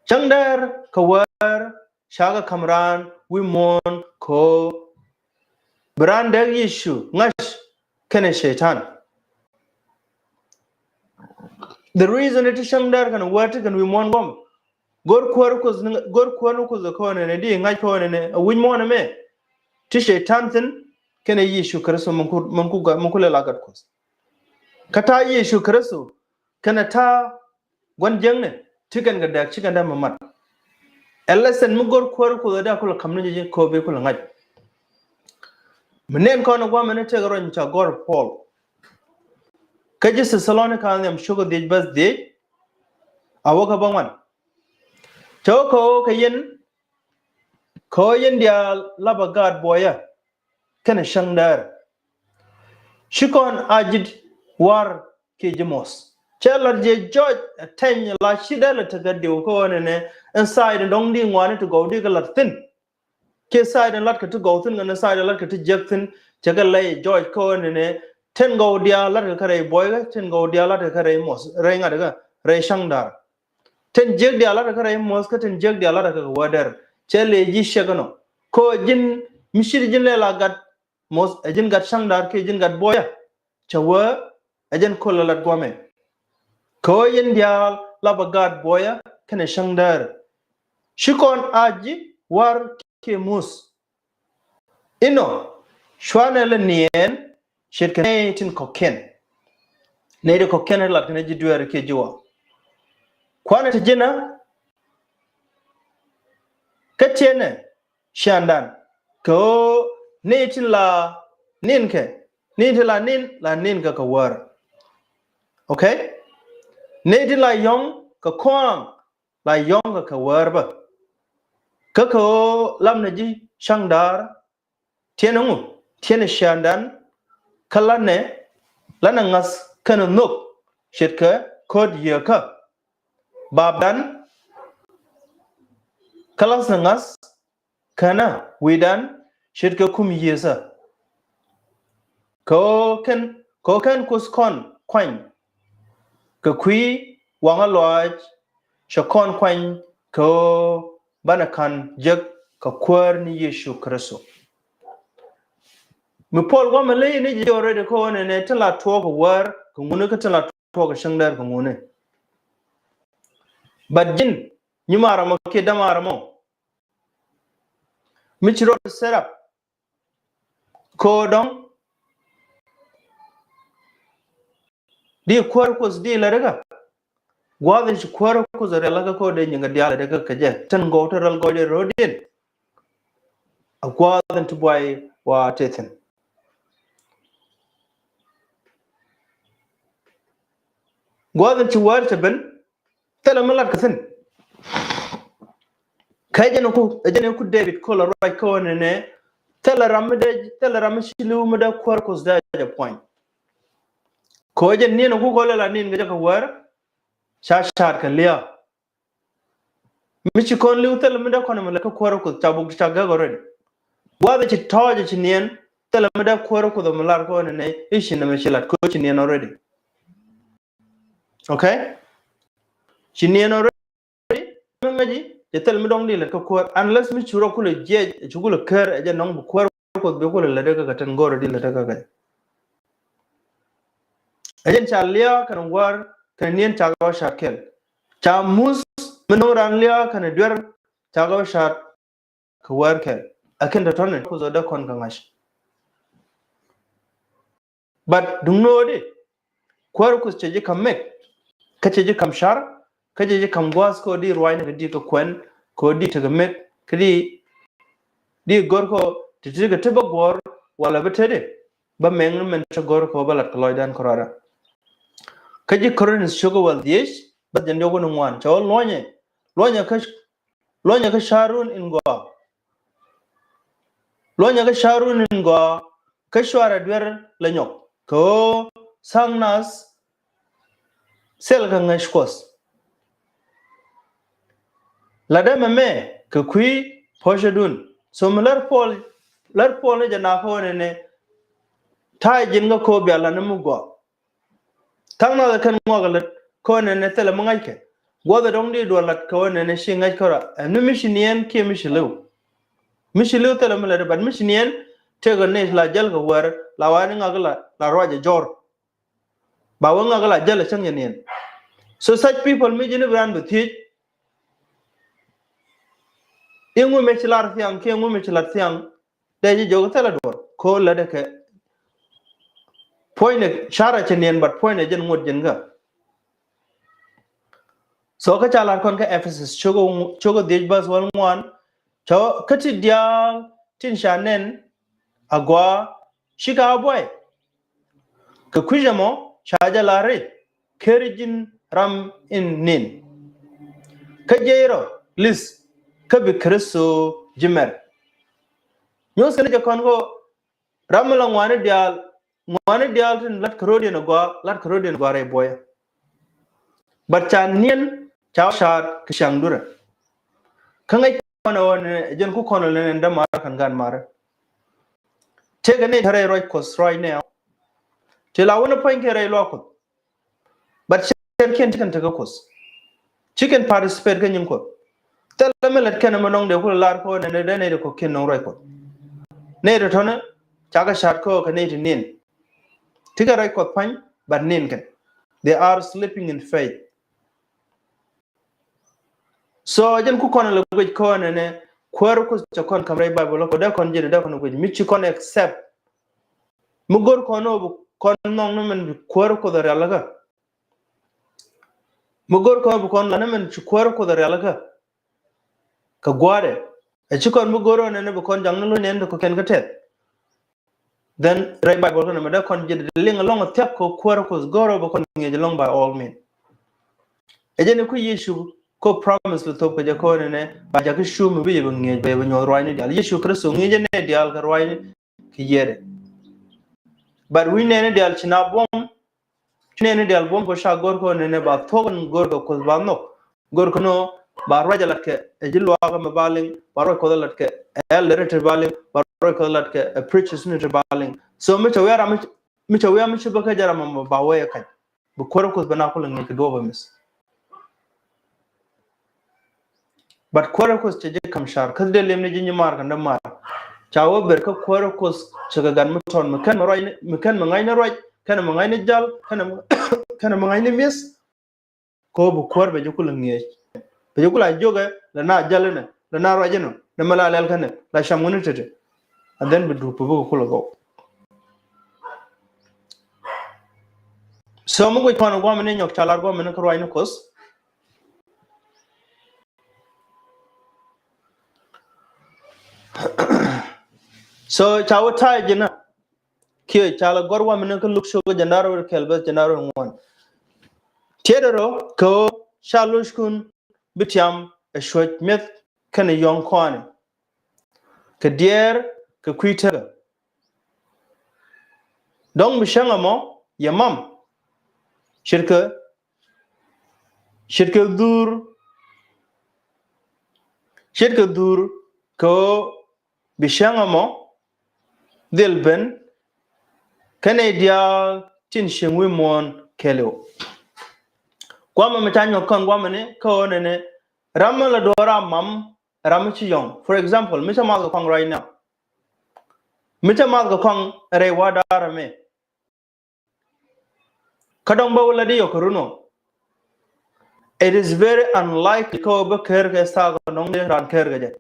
Cäŋ däär kɛ wäär cakɛ ka̱m raan wi̱i̱ muɔ̱ɔ̱n kɛ ɣöö bi raan däk Yecu ŋa̱c kɛnɛ cɛy-tan. The reason it is cäŋ däär kɛnɛ wäär ti kɛn wi̱i̱ muɔ̱ɔ̱n guɔ̱m. Go̱r kuäär Kuoth ni, go̱r kuäär ni Kuoth kɔn ɛnɛ di ŋa̱c kɔn ɛnɛ a wi̱c muɔ̱ɔ̱n ɛmɛ. Ti cɛy-tan thi̱n kɛnɛ Yecu Kritho min ku, min ku, min ku lɛ la gat Kuoth. Kä ta̱a̱ Yecu Kritho kɛnɛ ta̱a̱ gua̱n jiäkni ti kɛn kɛ dääk ci kɛn dee mɛ mat. Ɛ lesson mi go̱r kuäär Kuoth ɛ dee a kulɛ ka̱m ni ji̱ kɛ ɣöö bi kulɛ ŋa̱c. Mi nɛn kɔn ɛ gua̱a̱th ɛmɛ ni tëëkɛ ruac mi ca gɔ̱r Paul kä ji̱ Thɛthalonika nhiam cio̱k ɛ dhieec bäth dhieec, a wä kä bäŋuan. Cɛ wä kɛ ɣöö kɛ yɛn, kɛ ɣöö yɛn diaal lapɛ gaat buɔyä kɛnɛ cäŋdäär. Ci kɔn a ji̱ wa̱r kiɛ ji̱ muɔ̱th. Cɛ lat jɛ jɔc ɛ tɛny la ci dee lɛ tekɛ diw kä ɣöö nɛnɛ ɛn side dɔ̱ŋ di ŋuani ti gɔw di kɛ lat thi̱n. Kiɛ side in latkɛ ti gɔw thi̱n kɛnɛ side in latkɛ ti jiäk thi̱n, cɛ kɛ lɛy jɔc kä ɣöö nɛnɛ tin gɔw diaal latkɛ kä rɛy buɔykä, tin gɔw diaal latkɛ kä rɛy muɔ̱th, rɛy ŋa̱t kä rɛy cäŋdäär. Tin jiäk diaal latkɛ kä rɛy muɔ̱th kä tin jiäk diaal latkɛ kä wädäär. Cɛ lɛ ji̱ ciek inɔ. Kä ji̱n mi ci ji̱n lɛ la gat muɔ̱th ɛ ji̱n gat cäŋdäär kiɛ ji̱n gat buɔyä. Cɛ wee ɛ jɛn kulɛ lat gua̱a̱th ɛmɛ. Kɛ ɣöö yɛn diaal lapɛ gaat buɔyä kɛnɛ cäŋdäär. Ci kɔn a ji̱ wa̱r kiɛ muɔ̱th. Inɔ cuanɛ lɛ niɛn ce̱tkɛ nɛy tin kɔ̱kiɛn. Nɛy ti kɔ̱kiɛn lat kɛnɛ ji̱ dueer kiɛ ji̱ wa̱r. Kuanɛ ti ji̱n ɛ kä tiɛnɛ ciaaŋdan kɛ ɣöö nɛy tin la ninkɛ, nɛy tin la nin, la ninkɛ kɛ wäär. Okay? Nɛy tin la yɔ̱ŋ kɛ kɔaŋ, la yɔ̱ŋkɛ kɛ wäär bä. Kä kɛ ɣöö lapnɛ ji̱ cäŋdäär, tiɛnɛ ŋu, tiɛnɛ ciaaŋdan, kä lanɛ, lanɛ ŋa̱th kɛnɛ nhök ce̱tkɛ ko̱t Yieekä Bapdan, kä lathnɛ ŋa̱th känɛ wi̱i̱dan ce̱tkɛ kum Yiëëthä. Kɛ ɣöö kɛn, kɛ ɣöö kɛn Kuoth kɔn kuany kɛ kui̱ waŋä lɔaac, cɛ kɔn kuany kɛ ɣöö banɛ ka̱n jek kɛ Kuäär ni Yecu Kritho. Mi Puɔl guamɛ ley ni jɛ already kɛ ɣöö nɛnɛ tin la tuɔɔk kɛ wäär kɛ ŋuni kä tin la tuɔɔk kɛ cäŋdäär kɛ ŋuni. But ji̱n nyimaarä mɔ kiɛ dämaarä mɔ, mi ci rɔ set up kɛ ɣöö dɔ̱ŋ di Kuäär Kuoth di lɛ rikä. Gua̱a̱th in ci Kuäär Kuoth rialikä kɛ ɣöö dee nyiŋ kɛ diaal lɛ rikä kɛ jɛ. Tin gɔw ti rɛl gɔɔydɛ ro̱diɛn. A gua̱a̱th in ti buay wa tëë thi̱n. Gua̱a̱th in ci wäär cɛ ben, thilɛ mi lat kɛ thi̱n. Kä jɛn ku, jɛn ku David kol a ruac kɛ ɣöö nɛnɛ, thilɛ ram mi dee, thilɛ ram mi ci li̱w mi dee Kuäär Kuoth dee jɛ puɔ̱ny. Kɛ ɣöö jɛn ni̱n ku kol a la ni̱n kɛ jɛ kɛ wäär, ca ca̱a̱t kɛ lia̱a̱. Mi ci kɔn li̱w thilɛ mi dee kɔn mi lat kä Kuäär Kuoth, ca buk ca gäk already. Gua̱a̱th ci tɔ̱ɔ̱c ci niɛn, thilɛ mi dee Kuäär Kuoth mi lat kɛ ɣöö nɛnɛ, i̱ ci nɛmɛ ci lat kɛ ɣöö ci niɛn already. Okay? Ci niɛn already, mi ŋäci, cɛ thil mi dɔ̱ŋ di lät kä Kuäär. Unless mi cu rɔ kulɛ jiɛc, cu kulɛ kär, ɛ jɛ nɔŋ bi Kuäär Kuoth bi kulɛ lät kä kɛ tin go̱o̱rä di lät kä kɛ. Ɛ jɛn ca lia̱a̱ kɛn wäär, kɛn niɛn ca gɔɔ ca kɛl. Ca muth, mi nɔŋ raan lia̱a̱ kɛn duer, ca gɔɔ ca kɛ wäär kɛl. A kɛn tɔ̱tɔ̱ni, Kuoth ɔ dee kɔn kɛ ŋa̱c. But duŋ no̱o̱di, Kuäär Kuoth cɛ ji̱ ka̱m mɛk, kä cɛ ji̱ ka̱m car, kä cɛ ji̱ ka̱m gua̱a̱th kɛ ɣöö di ruacni kɛ di kɛ kuɛn, kɛ ɣöö di tekɛ mɛk, kä di, di gör kɛ ɣöö ti ti kɛ ti bä guɔ̱ɔ̱r, wala bä tetdi, bä mɛk ni mɛn cɛ gör kɛ ɣöö bä lat kɛ lɔcdan kärɔa. Kä ji̱ Korinth cio̱k ɛ wäl dhieec, bä jɛn diɔ̱k wä ni ŋuan, cɛ ɣöö luɔ̱nyɛ, luɔ̱nyɛ kä Luɔ̱nyɛ kä ca̱run in gɔaa. Luɔ̱nyɛ kä ca̱run in gɔaa. Kä cuarɛ duer lɛ nyɔk. Kɛ ɣöö tha̱a̱ŋ nath thil kɛ ŋäc Kuɔth. Latdä mɛmɛ kɛ kui̱ puɔ̱cädun. So mi lär Puɔl, lär Puɔl ni jɛ nakä ɣöö nɛnɛ ta̱a̱ ji̱n kä ko̱o̱p bia lat ni mi gɔaa. Tha̱a̱ŋ nath ɛ kɛn ŋuak ɛ lät kɛ ɣöö nɛnɛ thilɛ mi ŋa̱ckɛ. Gua̱th ɛ dɔ̱ŋ di duɔl lat kɛ ɣöö nɛnɛ ci ŋa̱c kärɔa. Ɛn mi mi ci niɛn kiɛ mi ci li̱w. Mi ci li̱w thilɛ mi lät, but mi ci niɛn tëëkɛ ni la jäl kɛ wäär, la wa ni ŋak la, la ruac ɛ jɔr. Ba wä ŋak la jäl ɛ cäŋ jɛ niɛn. So such people mi ji̱n bi raan bi thiec. Iŋu mi ci lar thiaŋ kiɛ iŋu mi ci lat thiaŋ. Dee ji̱ jiök thilɛ duɔ̱ɔ̱r ko̱ lätdɛ kɛ. Puɔ̱nydɛ carɛ ci niɛn, but puɔ̱nydɛ jɛn ŋot jɛn kä. So kä ca lar kɔn kä Ephesus cokɛ, cokɛ dhiec bäth wäl ŋuan, cɔ kä ti diaal tin ca nɛn agɔaa cikɛ a buay. Kɛ kui̱c ɛmɔ ca jɛ lar i̱, ker ji̱n ram in nin, kä jiɛc rɔ li̱th kä bi Kritho ji̱ mɛr. Nyuɔ̱th kɛn jɛ kɔn kɔ ram mi la ŋuani diaal, ŋuani diaal tin lat kɛ ro̱diɛn agɔaa, lat kɛ ro̱diɛn agɔaa rɛy buɔyä. But ca niɛn ca wä ca̱a̱t kɛ ciaŋ durɛ. Kä ŋäc kɔn ɛ ɣöö nɛ jɛn ku kɔn ɛ lɛ nɛn dämaar kɛn gan marä. Tëëkɛ nɛy te rɛy ruac Kuɔth right now. Ti la wänä puɔ̱nykɛ rɛy luaak Kuɔth. But cɛrkiɛn ci kɛn tekɛ Kuɔth. Ci kɛn participate kä nyin Kuɔth. Thilɛ mi lät kɛn mi nɔŋ dee kulɛ lar kɛ ɣöö nɛnɛ dee nɛy ti kɔ̱kiɛn nɔŋ ruac Kuɔth. Nɛy ti tɔ̱nɛ cakɛ ca̱a̱t kɛ ɣöö kɛ nɛy ti niɛn. Ti kɛ ruac Kuɔth pa̱ny, but niɛn kɛn. They are sleeping in faith. So jɛn ku kɔn lɛ guic kɔn ɛnɛ, kuäär Kuɔth cɛ kɔn ka̱m rɛy Bible kɔ dee kɔn jiɛn dee kɔn guic mi ci kɔn accept. Mi go̱r kɔn ɔ bi kɔn nhɔk ni min bi kuäär Kuɔth a rialikä. Mi go̱r kɔn ɔ bi kɔn la ni min ci kuäär Kuɔth a rialikä. Kɛ gua̱a̱rɛ ɛ ci kɔn mi go̱r ɔ nɛn bi kɔn jaŋ ni lo̱c nɛn ti kɔ̱kiɛn kä tɛth. Then rɛy Bible kɔn ɛmɛ dee kɔn jiɛn dee liŋ alɔŋ a thiak kɛ kuäär Kuɔth go̱r ɔ bi kɔn ŋi̱eec alɔŋ by all means. Ɛ jɛn i̱ ku Yecu ko promise lɛ thop kɛ jɛ kɔn ɛnɛ ba jakä cu mi bi yɛ bi ŋi̱eec bɛ bi nyuɔth ruacni diaal. Yecu Kritho ŋi̱eec jɛ nɛy diaal kɛ ruacni kɛ yiëëdɛ. But wi̱c nɛɛni diaal ci na buɔ̱m, ci nɛɛni diaal buɔ̱m kɛ ca go̱r kɔn ɛnɛ ba thuɔ̱k ɛn go̱r kɛ Kuɔth ba nhɔk. Go̱r kɛ nɔ ba ruac a lat kɛ ɛ ji̱ luaak ɛmɛ ba liŋ, ba ruac Kuɔth a lat kɛ ɛ elder ti ba liŋ, ba ruac Kuɔth a lat kɛ ɛ preachers ni ti ba liŋ. So mi cɛ wiaa ram mi cɛ wiaa mi ci bä kä jɛ ram ɛmɛ ba wee ɛ kac. Bi kuäär Kuɔth bɛ na kulɛ ŋi̱i̱c kɛ duɔ̱ɔ̱p ɛ mi̱th. But kuäär Kuɔth cɛ jɛ ka̱m ca̱r, kä dee lem ni ji̱ nyimaar kɛn dämaar. Ca wä ber kä kuäär Kuɔth cɛ kɛ gat mi tɔn mi kɛn mi ruac ni, mi kɛn mi ŋa̱c ni ruac, kɛn mi ŋa̱c ni jal, kɛn mi, kɛn mi ŋa̱c ni mi̱th. Kɛ ɣöö bi kuäär bɛ jɛ kulɛ ŋi̱eec. Bɛ jɛ kulɛ a jiökɛ, lɛ na jäl inɛ, lɛ na ruac inɔ, lɛ mɛ la lɛl kɛnɛ, la cam ŋuni tete. And then bi dup bi kulɛ gɔw. So mi guic kɔn guamɛ ni nyɔk ca lar guamɛ ni kä ruac ni Kuɔth. So ca wä ta̱a̱ ji̱n a kiɛ ca la gɔr wamɛ ni kä Luk cok jɛn da̱r wä kɛl beth jɛn da̱r wä ŋuan. Tiɛt rɔ kɛ ɣöö ca lo̱ckun bi tiam ɛ cuɔ̱c mi̱eth kɛnɛ yɔ̱ŋ kɔaani kɛ diɛɛr kɛ kui̱ tekä. Dɔ̱ŋ bi cäŋ ɛmɔ yɛ mam ce̱tkɛ, ce̱tkɛ dhur, ce̱tkɛ dhur kɛ ɣöö bi cäŋ ɛmɔ dhil ben kɛnɛ diaal tin cieŋ wi̱i̱ muɔ̱ɔ̱n kɛɛliw. Guamɛ mi ca nyɔk kɔn guamɛ ni kä ɣöö nɛnɛ ram mi la duɔ̱ɔ̱r a mam ram mi ci yɔ̱ŋ. For example, mi ca math kɛ kɔaŋ right now. Mi ca math kɛ kɔaŋ rɛy wa da̱a̱r ɛmɛ. Kä dɔ̱ŋ bä wä la di yɔk kɛ run wä. It is very unlikely kä wä bä ker kɛ thaak dɔ̱ŋ di ran ker kɛ jɛ.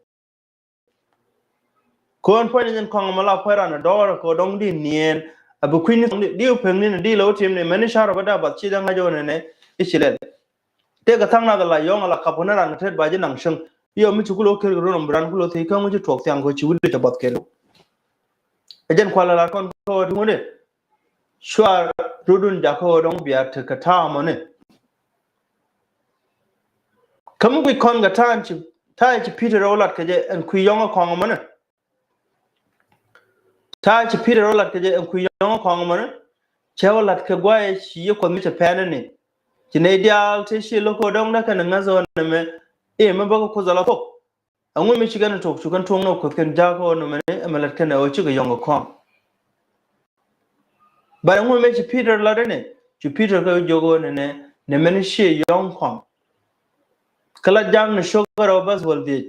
Kɔn puɔ̱ny ni jɛn kɔaŋ mɛ la puɔ̱ny ran a dɔɔr kɛ dɔ̱ŋ di niɛn a bi kui̱ ni dɔ̱ŋ di di wä pek ni ni di la wä tim ni mɛni car wä bä da bath ci jɛ ŋa̱c wä nɛnɛ i̱ ci lɛl. Tëëkɛ tha̱a̱ŋ nath ala yɔ̱ŋ ala kap kɛ ni ran kɛ tet ba ji̱ naŋ cäŋ. Yɔ mi ci kulɛ wä ker kɛ run ɔ bi ran kulɛ wä thiec kä ŋuci tuɔɔk thiaŋ kɛ ci wi̱cdɛ cɛ bath kɛɛliw. Ɛ jɛn kual ala kɔn kä wä ti ŋuni. Cua rudun jakä wä dɔ̱ŋ bia tekɛ ta̱a̱ mɔni. Kä mi guic kɔn kɛ ta̱a̱ ci, ta̱a̱ ci Peter rɛw lat kɛ jɛ ɛn kui̱ yɔ̱ŋ ɛ kɔaŋ mɔni. Ta̱a̱ ci Peter rɔ lat kɛ jɛ ɛn kui̱ yɔ̱ŋ kɔaŋ mɔni. Cɛ wä lat kɛ guayɛ ci yɛ Kuɔth mi cɛ pɛn ni. Ci nɛy diaal tëë ci lo̱k kɛ dɔ̱ŋ dee kɛn ŋäth ɣän ɛmɛ. I̱ mɛ bä kɛ Kuoth ala thuɔ̱k. Ɛŋu mi ci kɛn tok cu kɛn tuɔ̱ŋ ni Kuoth kɛn ja̱a̱k ɣän ɛmɛ ni ɛmɛ lat kɛn ɛ ɣöö cikɛ yɔ̱ŋ kɛ kɔaŋ. But ɛŋu mi ci Peter lat ni cu Peter kɛ jiök ɣän ɛnɛ nɛ mɛn ci yɔ̱ŋ kɔaŋ. Kä la ja̱a̱k ni cok kärɛ wä bäth wäl dhiec.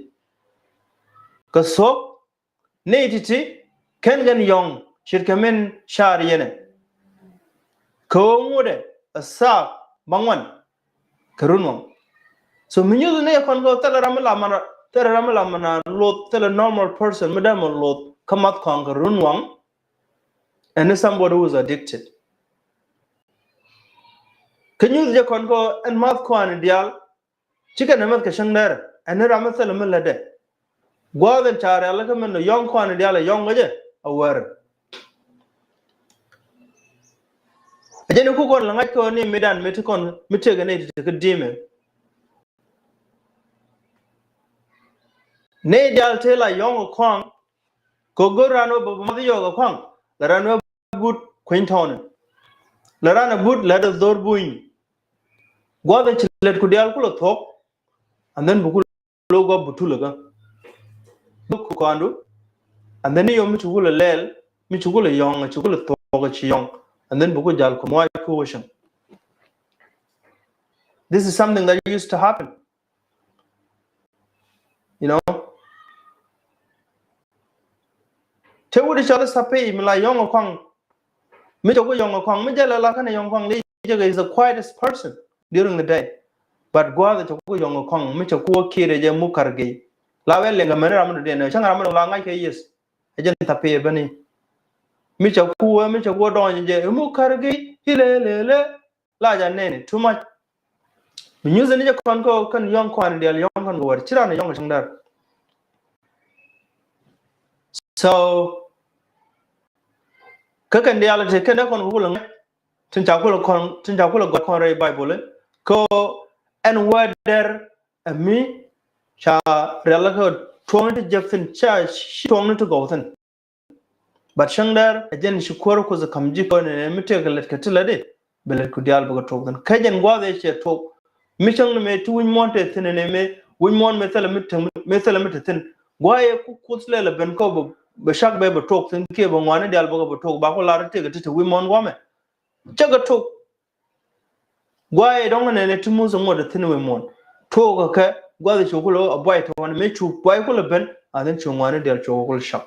Kɛ thuɔ̱k Nɛy ti̱ti̱ kɛn kɛn yɔ̱ŋ ce̱tkɛ min car yɛnɛ. Kɛ ɣöö ŋotdɛ ɛ thaak bäŋuan kɛ runwaŋ. So mi nyuth ni kɔn kɛ thilɛ ram mi la man, thilɛ ram mi la man a loth, thilɛ normal person mi dee mɔ loth kä math kɔaŋ kɛ runwaŋ. And somebody who is addicted. Kä nyuth jɛ kɔn kɛ ɛn math kɔaŋ diaal. Cikɛ nɛmɛth kɛ cäŋ dɛr ɛn ni ram mi thilɛ mi lätdɛ. Gua̱a̱th in ca rialikä min yɔ̱ŋ kɔaani diaal ɛ yɔ̱ŋ kɛ jɛ a wär. A jɛn iku kɔn la ŋa̱c kɛ ɣöö ni mi dan mi ti kɔn mi tëëkɛ nɛy ti ti kä di̱i̱mɛ. Nɛy diaal tëë la yɔ̱ŋ kɛ kɔaŋ kɛ go̱r ran wä bä math yɔɔk kɛ kɔaŋ la ran wä but kueny tɔɔni. La ran a but lɛ dee dhor buny. Gua̱a̱th in ci lɛt ku diaal kulɛ thuɔ̱k. And then bi kulɛ lo̱k gɔp bi tulɛ kä. Lo̱k ku kɔaŋdu. And then ni yom mi ci kulɛ lɛl mi ci kulɛ yɔ̱ŋ ci kulɛ thuɔ̱k ci yɔ̱ŋ. And then bi ku jal ku muac ku wä cäŋ. This is something that used to happen. You know, te wut i̱ cɔl i̱ Thapey mi la yɔ̱ŋ ɛ kɔaŋ. Mi cɛ ku yɔ̱ŋ ɛ kɔaŋ mi jɛ lɛ la kɛn ɛ yɔ̱ŋ kɔaŋ li jɛ kɛ is the quietest person during the day. But gua̱a̱th cɛ ku yɔ̱ŋ ɛ kɔaŋ mi cɛ ku wä kiɛt ɛ jɛ muk kar gɛy. La wee liŋ kɛ mɛn ram mi dɔ̱diɛn ɛ cäŋ ram mi dɔ̱ŋ la ŋa̱c kɛ yes. Ɛ jɛn Thapey ɛ bäni. Mi cɛ ku wä mi cɛ ku wä dɔɔny ɛ jɛ ɛ muk kar gɛy ilɛ ilɛ ilɛ. La ja nɛni too much. Mi nyuthi ni jɛ kɔn kä kɛn yɔ̱ŋ kɔaani diaal yɔ̱ŋ kɔn kɛ wär ci ran yɔ̱ŋ cäŋ däär. So kä kɛn diaal ti kɛn dee kɔn kɛ kulɛ ŋa̱c tin ca kulɛ kɔn tin ca kulɛ gɔ̱a̱r kɔn rɛy Baibol kä ɛn wä dɛr ɛ mi ca rialikä tuɔ̱ŋni ti jek thi̱n ca ci tuɔ̱ŋni ti gɔw thi̱n. But cäŋ däär ɛ jɛn ci kuäär Kuoth ɛ ka̱m ji̱ kɔn ɛ mi tëëkɛ lät kɛ ti lätdi. Bɛ lät ku diaal bɛ kɛ tuɔk thi̱n kä jɛn gua̱a̱th ɛ cɛ tuɔk. Mi cäŋ ni mëë ti wi̱c muɔ̱ɔ̱n te thi̱n ɛ nɛ mëë wi̱c muɔ̱ɔ̱n mëë thilɛ mi te mëë thilɛ mi te thi̱n. Gua̱a̱th ɛ ku Kuoth lɛl ɛ ben kä bɛ cak bɛ bɛ tuɔk thi̱n kiɛ bɛ ŋuani diaal bɛ kɛ bɛ tuɔk ba ku lar tëëkɛ ti te wi̱c muɔ̱ɔ̱n gua̱a̱mɛ. Cä kɛ tuɔk. Gua̱a̱th ɛ dɔ̱ŋ nɛnɛ ti Muthɛ ŋuɔ̱t ɛ thi̱n wi̱i̱ muɔ̱ɔ̱n. Tuɔɔk kɛ kɛ gua̱a̱th ɛ cu kulɛ a buay tɔ̱ɔ̱n mëë cu buay kulɛ ben a thi̱n cu ŋuani diaal cu kulɛ cak.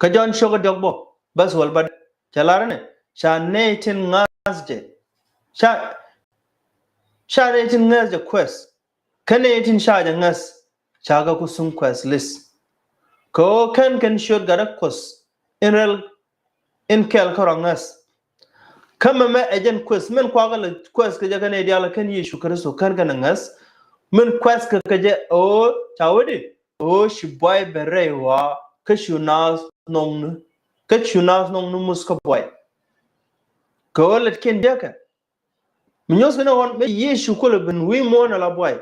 Kä Jɔ̱ɔ̱n ciökä diɔ̱k bä bäth wäl bä cɛ lar inɛ ca nɛy tin ŋa̱th jɛ ca ca nɛy tin ŋa̱th jɛ kuɛth. Kä nɛy tin ca jɛ ŋäth ca kɛ ku thuŋ kuɛth li̱th. Kɛ ɣöö kɛn kɛn ciöt gat ɛ kuɔth in rɛl in kɛl kärɔa ŋäth. Kä mɛmɛ ɛ jɛn kuɛth min kuakä lɛ kuɛth kɛ jɛ kɛn ɛ diaal kɛn Yecu Kritho kɛn kɛn ɛ ŋäth. Min kuɛth kɛ kɛ jɛ ɣöö ca wä di ɣöö ci buay ben rɛy ɣɔaa kä cu naath nhɔkni kä cu naath nhɔkni muth kä buay. Kɛ ɣöö lɛtkiɛn jiäkɛ mi nyuɔth kɛn ɛ ɣɔn mëë Yecu kulɛ ben wi̱i̱ muɔ̱ɔ̱n ala buay.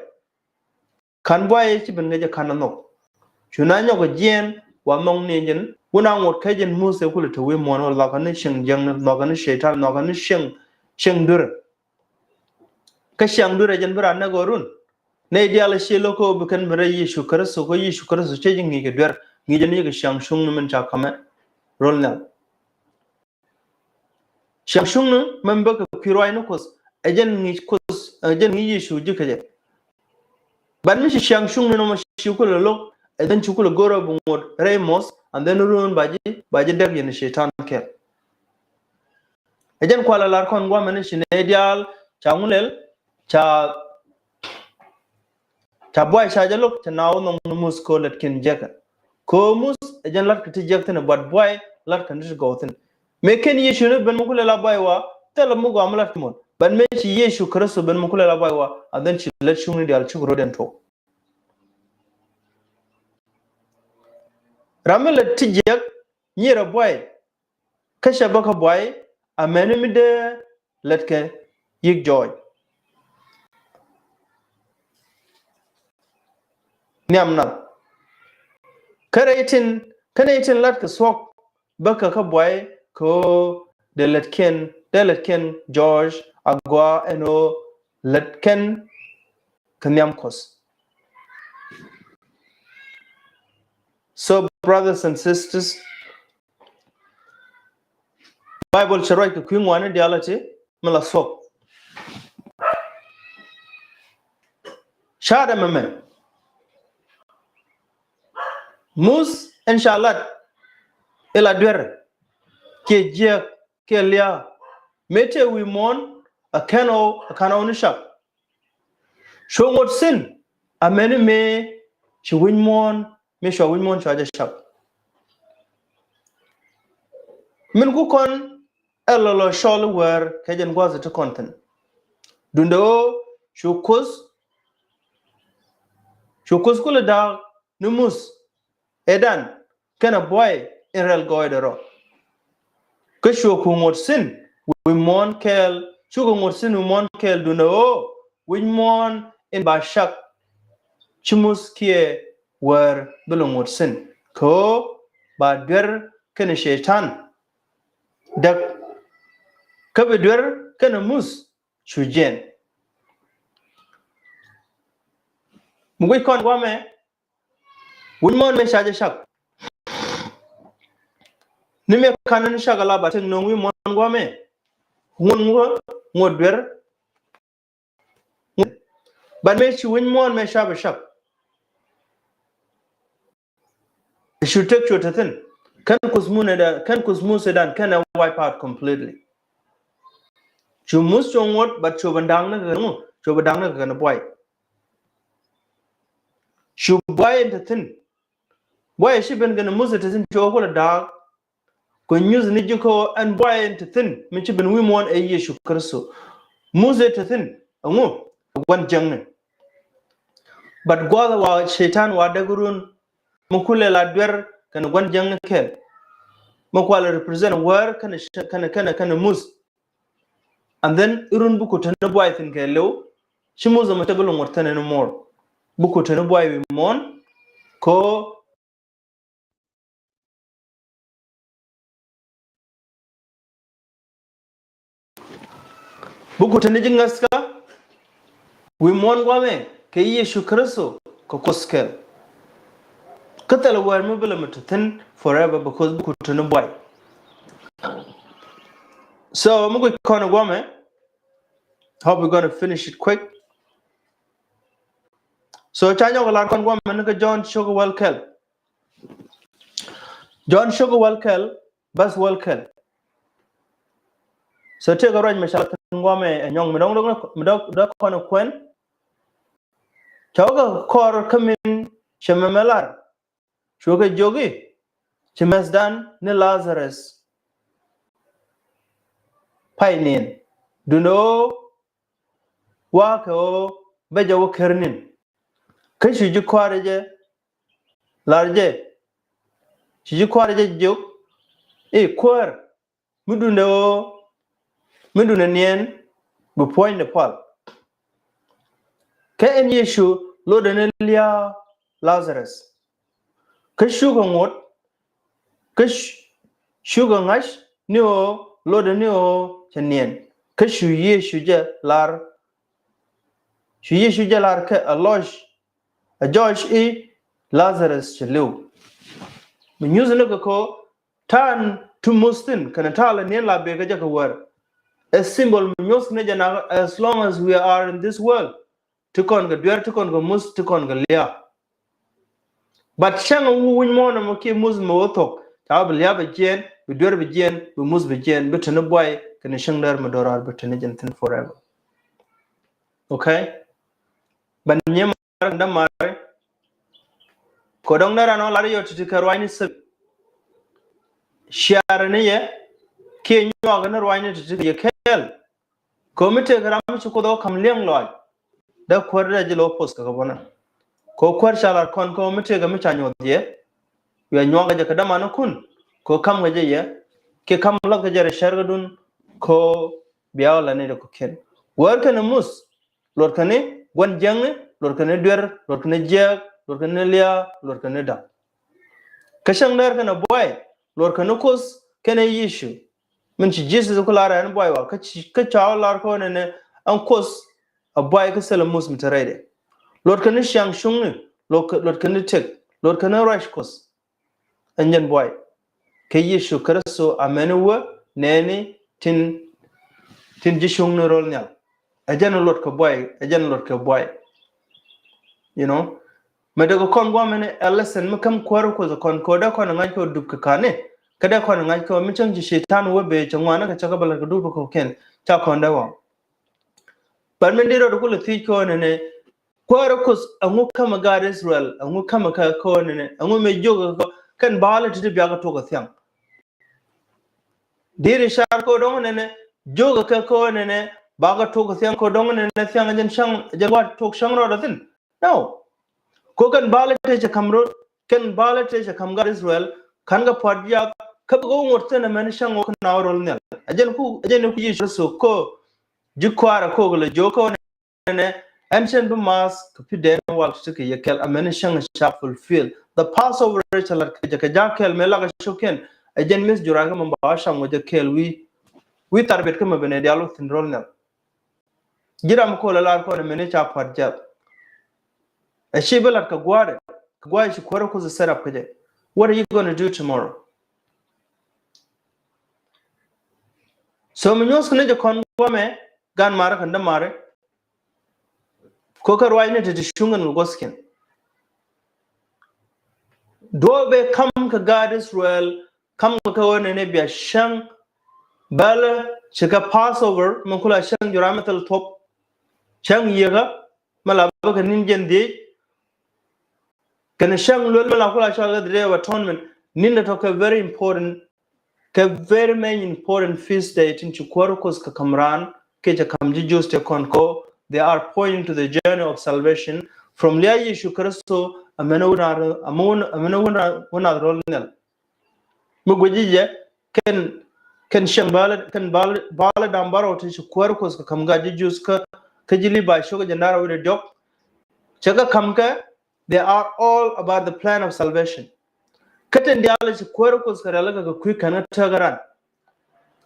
Ka̱n buay ëë ci ben ŋäc ɛ ka̱n ɛ nhɔk. Cu na nyɔk ɛ jiɛɛn wa nhɔk ni jɛn wun a ŋot kä jɛn muth ëë kulɛ te wi̱i̱ muɔ̱ɔ̱n wä nhɔk kɛ ni cieŋ jiäkni nhɔk kɛ ni cɛy-tan nhɔk kɛ ni cieŋ cieŋ duerɛ. Kä cieŋ duerɛ jɛn bi raan näk ɣöö run. Nɛy diaal ɛ ciɛ lo̱k kä ɣöö bi kɛn ben rɛy Yecu Kritho kä Yecu Kritho cɛ ji̱ ŋi̱i̱c kɛ duer ŋi̱i̱c jɛn yikɛ cieŋ cuŋni min ca ka̱mɛ rol nhial. Ciaŋ cuŋni mɛn bä kɛ kui̱ ruaacni Kuoth ɛ jɛn ŋi̱i̱c Kuoth ɛ jɛn ŋi̱i̱c Yecu ji̱ kɛ jɛ. Ban mi ci ciaŋ cuŋni nɔmɔ ci kulɛ lo̱k ɛ jɛn ci kulɛ go̱r ɛ bi ŋot rɛy muɔth and then run ba ji̱ ba ji̱ däk yɛn cɛy-tan kɛl. Ɛ jɛn kualɛ lar kɔn guamɛ ni ci nɛy diaal ca ŋu lɛl ca Ca buay ca jɛ lo̱k cɛ na wä nhɔk ni muth kɛ ɣöö lät kiɛn jiäkɛ. Kɛ ɣöö muth ɛ jɛn la̱t kɛ ti jiäk thi̱n ɛ buat buay la̱t kɛ ni ti gɔw thi̱n. Mëë kɛn Yecu ni ben mi kulɛ la buay wa thilɛ mi gɔaa mi la̱t kɛ muɔ̱n. But mëë ci Yecu Kritho ben mi kulɛ la buay wa and then ci lät cuŋni diaal cuk ro̱d ɛn tuɔk. Ram mi lät ti jiäk nyirɛ buay. Kä cɛ bä kä buay amäni mi dee lät kɛ yik jɔɔc. Nhiam nath kä rɛy tin kä rɛy tin lät kɛ thuɔ̱k bä kä kä buay kɛ ɣöö dee lät kɛn dee lät kɛn jɔɔc a gɔaa ɛn ɣöö lät kɛn kɛ nhiam Kuɔth. So brothers and sisters, Bible cɛ ruac kɛ kui̱ ŋuani diaal a ti mi la thuɔ̱k. Ca̱a̱t ɛmɛ mɛ muth ɛn ca lat ila duer kiɛ jiäk kiɛ lia̱a̱ mëë tëë wi̱i̱ muɔ̱ɔ̱n a kɛn ɣɔw a ka̱n ɣɔw ni cak. Cu ŋot thi̱n amäni mëë ci wi̱c muɔ̱ɔ̱n mëë cua wi̱c muɔ̱ɔ̱n cua jɛ cak. Min ku kɔn ɛ lɔ lɔ cɔl i̱ wäär kɛ jɛn gua̱a̱th ti kɔn thi̱n. Duundɛ ɣöö cu Kuoth, cu Kuoth kulɛ da̱a̱k ni muth ëëdan kɛnɛ buay in rɛl gɔɔydɛ rɔ. Kä cukɛ ŋot thi̱n wi̱i̱ muɔ̱ɔ̱n kɛɛl, cukɛ ŋot thi̱n wi̱i̱ muɔ̱ɔ̱n kɛɛl duundɛ ɣöö wi̱c muɔ̱ɔ̱n in ba cak ci muth kiɛ wäär bi lɛ ŋot thi̱n kɛ ɣöö ba duer kɛnɛ Cɛytan däk. Kä bi duer kɛnɛ muth cu jiɛn. Mi guic kɔn guamɛ, wi̱c muɔ̱ɔ̱n mëë ca jɛ cak. Ni mëë ka̱n ni cak ala ba tëk nööŋ wi̱i̱ muɔ̱ɔ̱n guamɛ. Ŋot ŋukä, ŋot duer. But mëë ci wi̱c muɔ̱ɔ̱n mëë ca bi cak, cu tëk cu te thi̱n. Kɛn Kuoth muth ëëdan, kɛn Kuoth muth ëëdan kɛnɛ wipe out completely. Cu muth cu ŋot, but cu bi da̱ŋ ni kɛ ŋu, cu bi da̱ŋ ni kɛ kɛn buay. Cu buay in te thi̱n. Buay ci ben kɛnɛ muth te thi̱n, cu kulɛ da̱a̱k. Ku nyuth ni ji̱ kɛ ɣöö ɛn buay in te thi̱n mi ci ben wi̱i̱ muɔ̱ɔ̱n ɛ Yecu Kritho. Muth ɛ te thi̱n ɛŋu? Ɛ gua̱n jiäkni. But gua̱a̱th ɛ wa Cɛytan wa däk run mi kulɛ la duer kɛnɛ gua̱n jiäkni kɛl. Mi kualɛ represent wäär kɛnɛ, kɛnɛ, kɛnɛ, kɛnɛ muth. And then irun bi ku te ni buay thi̱n kɛɛliw, ci muth ɛmɔ cɛ bi lɛ ŋot thi̱n anymore. Bi ku te ni buay wi̱i̱ muɔ̱ɔ̱n kɛ ɣöö bi ku te ni ji̱ ŋäthkä wi̱i̱ muɔ̱ɔ̱n guamɛ kɛ Yecu Kritho kɛ Kuoth kɛl. Kä thilɛ wäär mi bi lɛ mi te thi̱n forever because bi ku te ni buay. So mi guic kɔn guamɛ, hope we're gonna finish it quick. So ca nyɔk lar kɔn guamɛ ni kä John cio̱k wäl kɛl. John cio̱k wäl kɛl, verse wäl kɛl. So tëëkɛ ruac mi ca lar kɔn guamɛ ɛ nyɔk mi dɔ̱ŋ, dɔ̱ŋ, mi dɔ̱ŋ, dɔ̱ŋ kɔn kuɛn. Ca wä kɛ kɔr kä min cɛ mɛmɛ lar. Cuɛ kɛ jiök i̱, ci mɛthdan ni Lazarus pay niɛn. Duundɛ ɣöö wakɛ ɣöö bɛ jɛ wä ker ni̱n. Kä cu ji̱ kɔaarɛ jɛ lar jɛ, cu ji̱ kɔaarɛ jɛ jiök i̱, Kuäär, mi duundɛ ɣöö, mi duundɛ niɛn bi puɔ̱nydɛ pal. Kä ɛn Yecu lotdɛ ni lia̱a̱ Lazarus. Kä cukɛ ŋot, kä cu-, cukɛ ŋa̱c ni ɣöö lotdɛ ni ɣöö cɛ niɛn. Kä cu Yecu jɛ lar, cu Yecu jɛ lar kɛ a lɔc, a jɔc i̱ Lazarus cɛ li̱w. Mi nyuth ni kɛ kɔ ta̱a̱ ti muth thi̱n kɛnɛ ta̱a̱ lɛ niɛn la bëë kä jɛ kɛ wäär. Ɛ symbol mi nyuth ni jɛ nak, as long as we are in this world, ti kɔn kɛ duer, ti kɔn kɛ muth, ti kɔn kɛ lia̱a̱. But cäŋ ɛ wi̱c muɔ̱ɔ̱n ɛmɔ kiɛ muth mi wä thok, ca wä bi lia̱a̱ bi jiɛɛn, bi duer bi jiɛɛn, bi muth bi jiɛɛn, bi te ni buay kɛnɛ cäŋ däär mi do̱raar bi te ni jɛn thi̱n forever. Okay? Ban nyɛ mar kɛ dämaari. Kɛ dɔ̱ŋ dee ran ɔ lar yɔ ti̱ti̱ kɛ ruacni sek. Ciaarɛ ni yɛ kiɛ nyuak ni ruacni ti̱ti̱ kɛ yɛ kɛɛl. Kɛ mi tëëkɛ ram mi ci Kuoth ɔ ka̱m liɛŋ lɔaac. Dee kuäär dee ji̱ lo̱ poth kɛ kɛ bɔnɛ. Kɛ kuäär ca lar kɔn kɛ mi tëëkɛ mi ca nyuɔth yɛ. Wiaa nyuak kɛ jɛ kɛ dämanikun. Kɛ ka̱m kɛ jɛ yɛ. Kiɛ ka̱m lath kɛ jɛ rɛ cärkädun. Kɛ bia ɔ la ni dee kɛ kiɛn. Wäär kɛnɛ muth. Luɔt kɛn ni gua̱n jiäkni, luɔt kɛn ni duer, luɔt kɛn ni jiääk, luɔt kɛn ni lia̱a̱, luɔt kɛn ni da̱ŋ. Kä cäŋ däär kɛnɛ buay, luɔt kɛn ni Kuoth kɛnɛ Yecu. Min ci Jesus ku lar ɛn buay wa, kä ci, kä ca wä lar kɔn ɛn ɛn Kuoth a buay kä thilɛ muth mi te rɛydɛ. Luɔt kɛn ni ciaŋ cuŋni, luɔt kɛ, luɔt kɛn ni tëk, luɔt kɛn ni ruac Kuoth. Ɛn jɛn buay. Kɛ Yecu Kritho amäni wä nɛɛni tin, tin ji̱ cuŋni ro̱l nhial. Ɛ jɛn luɔt kɛ buay, ɛ jɛn luɔt kɛ buay. You know? Mɛ dee kɛ kɔn guamɛni ɛ lesson mi käm kuäär Kuoth kɔn kɛ dee kɔn ŋa̱c kɛ dup kɛ ka̱ni. Kä dee kɔn ŋa̱c kɛ mi cäŋ ci Cɛytan wä bee cɛ ŋuani kɛ cɛ kɛ bɛ lät kɛ dup kɛ kɔ̱kiɛn. Ca kɔn dee waŋ. But min di rɔɔd kulɛ thiec kɔn ɛnɛ, kuäärä Kuoth, ɛŋu ka̱mɛ gaat Israel, ɛŋu ka̱mɛ kɛ kɔn ɛnɛ, ɛŋu mɛ jiök kɛ kɔ, kɛn baalɛ ti̱ti̱ biakɛ tuɔk ɛ thiaŋ. Diri car kɔ dɔŋ ɛnɛ, jiök kɛ kɔn ɛnɛ, bakɛ tok thiaŋ kɛ dɔŋ ni ni thiaŋ jɛn cäŋ jɛn gua̱a̱th tok cäŋ rɔɔdɛ thi̱n. No. Ko kɛn bal tëë cɛ ka̱m rot kɛn bal tëë cɛ ka̱m gat Israel ka̱n kɛ pua̱t jiath kä bikɛ wä ŋot thi̱n ɛmɛn cäŋ wä kä na wä rol nhial. Ɛ jɛn ku ɛ jɛn ku Yecu Kritho ko ji̱ kua̱rɛ ko kɛ lɛ jiök kä wä nɛnɛ ɛn cɛn bi math kɛ pi̱dɛn wal ti kɛ yɛ kɛl ɛmɛn cäŋ ca fulfill. The Passover cɛ lat kɛ jɛ kɛ ja̱ kɛl mëë lakɛ cio̱kiɛn. Ɛ jɛn mi̱th juray kä mɛ ba wä cam wä jɛ kɛl wi̱i̱ wi̱i̱ thar bet kä mɛ ben ɛ diaal wä thi̱n rol nhial. Ji̱ ram kol a lar kɔn mini ca pua̱t jiath. A ci bi lat kɛ gua̱a̱dɛ kɛ gua̱a̱dɛ ci kuäärä Kuoth set up kä jɛ. What are you gonna do tomorrow? So mi nyuɔ̱th kɛ ni jɛ kɔn guamɛ gan marä kɛn dämarä. Ko kɛ ruacni ti ti cuŋ kɛn kɛ guɔ̱thkiɛn. Duɔ̱ɔ̱p bɛ ka̱m kɛ gaat Israel ka̱m kɛ ɣöö nɛnɛ bia cäŋ bälä ci kɛ Passover mi kula cäŋ juray mi thil thuɔ̱p. Cäŋ yiekä mi la bä kɛ ni̱n jiɛn dhiec. Kɛn cäŋ luel mi la kula cɔal kɛ the Day of Atonement. Ni̱n dɛ tɔ̱ kɛ very important kɛ very many important feast day tin ci kuäärä Kuoth kɛ ka̱m raan kiɛ cɛ ka̱m ji̱ Jews tëë kɔn kɔ. They are pointing to the journey of salvation from lia̱a̱ Yecu Kritho. Ɛmɛn wä na ɛmɛn wä na rol nhial. Mi guic ji̱ jɛ kɛn kɛn cieŋ bälä kɛn bälä bälä da̱ŋ bärɔw tin ci kuäärä Kuoth kɛ ka̱m gat ji̱ Jews kä kä ji̱ Levi ciökä jiɛn da̱ŋ rɛw wi̱cdɛ diɔ̱k. Cɛ kɛ ka̱m kɛ They are all about the plan of salvation. Kä tin diaal ci kuäärä Kuoth kɛ rialikä kɛ kui̱ kɛn kä tëkä ran.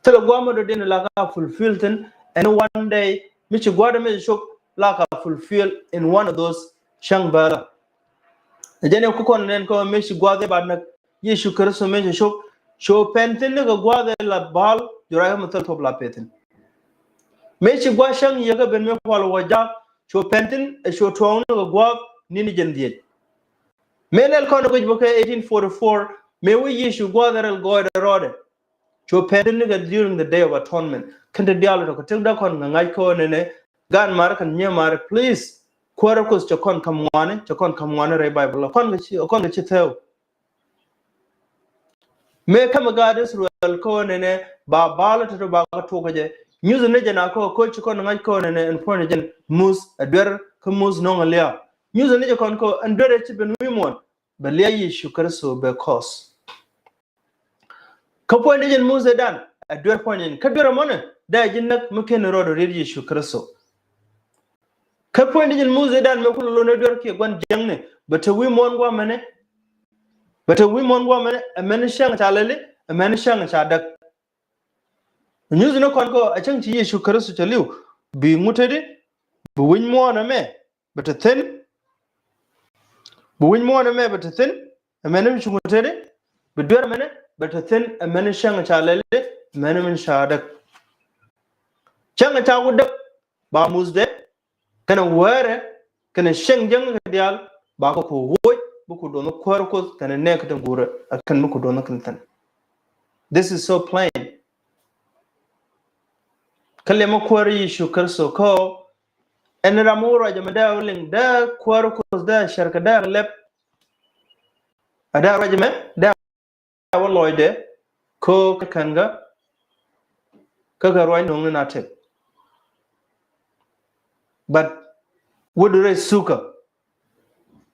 Thilɛ gua̱a̱th mi dɔ̱diɛn la ka fulfill thi̱n ɛn one day mi ci gua̱a̱th mi ci cop la ka fulfill in one of those cäŋ bälä. Ɛ jɛn ɛ ku kɔn nɛn kä mi ci gua̱a̱th ɛ ba näk Yecu Kritho mi ci cop. Cu pɛn thi̱n ni kɛ gua̱a̱th ɛ la bal juray kä mi thil thuɔ̱p la pɛ thi̱n. Mëë ci gua̱a̱th cäŋ yiekä ben mëë kual wä jak cu pɛn thi̱n ɛ cu tuɔɔkni kɛ gua̱a̱th ni̱n jiɛn dhiec. Mëë lɛl kɔn guic bä kɛ eighteen forty-four mëë wä Yecu gua̱a̱th ɛ rɛl gɔɔydɛ rɔɔdɛ. Cu pɛn thi̱n ni kɛ during the Day of Atonement. Kɛn te diaal tɔ̱ kɛ tëkdä kɔn ŋa̱ ŋa̱c kɔn nɛnɛ gan marä kɛn nyiee marä please. Kuäärä Kuoth cɛ kɔn ka̱m ŋuani cɛ kɔn ka̱m ŋuani rɛy Baibol kɔn kɛ ci kɔn kɛ ci thɛɛw. Mëë kämɛ gaat Israel kä ɣöö nɛnɛ ba bal tɔ̱tɔ̱ ba kä tuɔk kä jɛ. Nyuth ni jɛ na kä ɣöö kä ci kɔn ŋa̱c kä ɣöö nɛnɛ ɛn puɔ̱ny jɛn muth ɛ duer kä muth nɔŋ ɛ lia̱a̱. Nyuth ni jɛ kɔn kä ɣöö ɛn duer ɛ ci ben wi̱i̱ muɔ̱ɔ̱n bɛ lia̱a̱ Yecu Kritho bɛ kɔs. Kä puɔ̱ny ni jɛn muth ɛ dan ɛ duer puɔ̱ny jɛn kä duer ɛ mɔnɛ dee ɛ ji̱ näk mi ken rɔɔd ɛ riet Yecu Kritho. Kä puɔ̱ny ni jɛn muth ɛ dan mëë kulɛ lon ɛ duer kiɛ gua̱n jiäkni bɛ te wi̱i̱ muɔ̱ɔ̱n gua̱a̱mɛnɛ. Bɛ te wi̱i̱ muɔ̱ɔ̱n gua̱a̱mɛnɛ ɛ mɛn cäŋ ca lɛli ɛ mɛn cäŋ ca däk. Nyuth ni kɔn kɔ ɛ cäŋ ci Yecu Kritho cɛ li̱w bi ŋut teti bi wi̱ny muɔ̱ɔ̱n ɛmɛ bɛ te thi̱n. Bi wi̱ny muɔ̱ɔ̱n ɛmɛ bɛ te thi̱n. Ɛmɛn mi ci ŋut teti bi duer ɛmɛn bɛ te thi̱n ɛmɛn cäŋ ca lɛli ɛmɛn mi ca däk. Cäŋ ca ku däk ba muth dee kɛnɛ wäärɛ kɛnɛ cieŋ jäŋ kɛ diaal ba kɛ ku woc bi ku duɔth ni kuäär Kuoth kɛnɛ nɛɛk kɛ tin guurɛ ɛ kɛn bi ku duɔth ni kɛn thi̱n. This is so plain. Kä liɛmɛ kuäär Yecu Kritho kä ɛn ram mi wä ruac ɛmɛ dee wä liŋ dee kuäär Kuoth dee cär kɛ dee lɛp. A dee ruac ɛmɛ dee wä lɔcdɛ kä kɛn kä kä kɛ ruac nuɔ̱ŋni na tëk. But wut rɛy thukä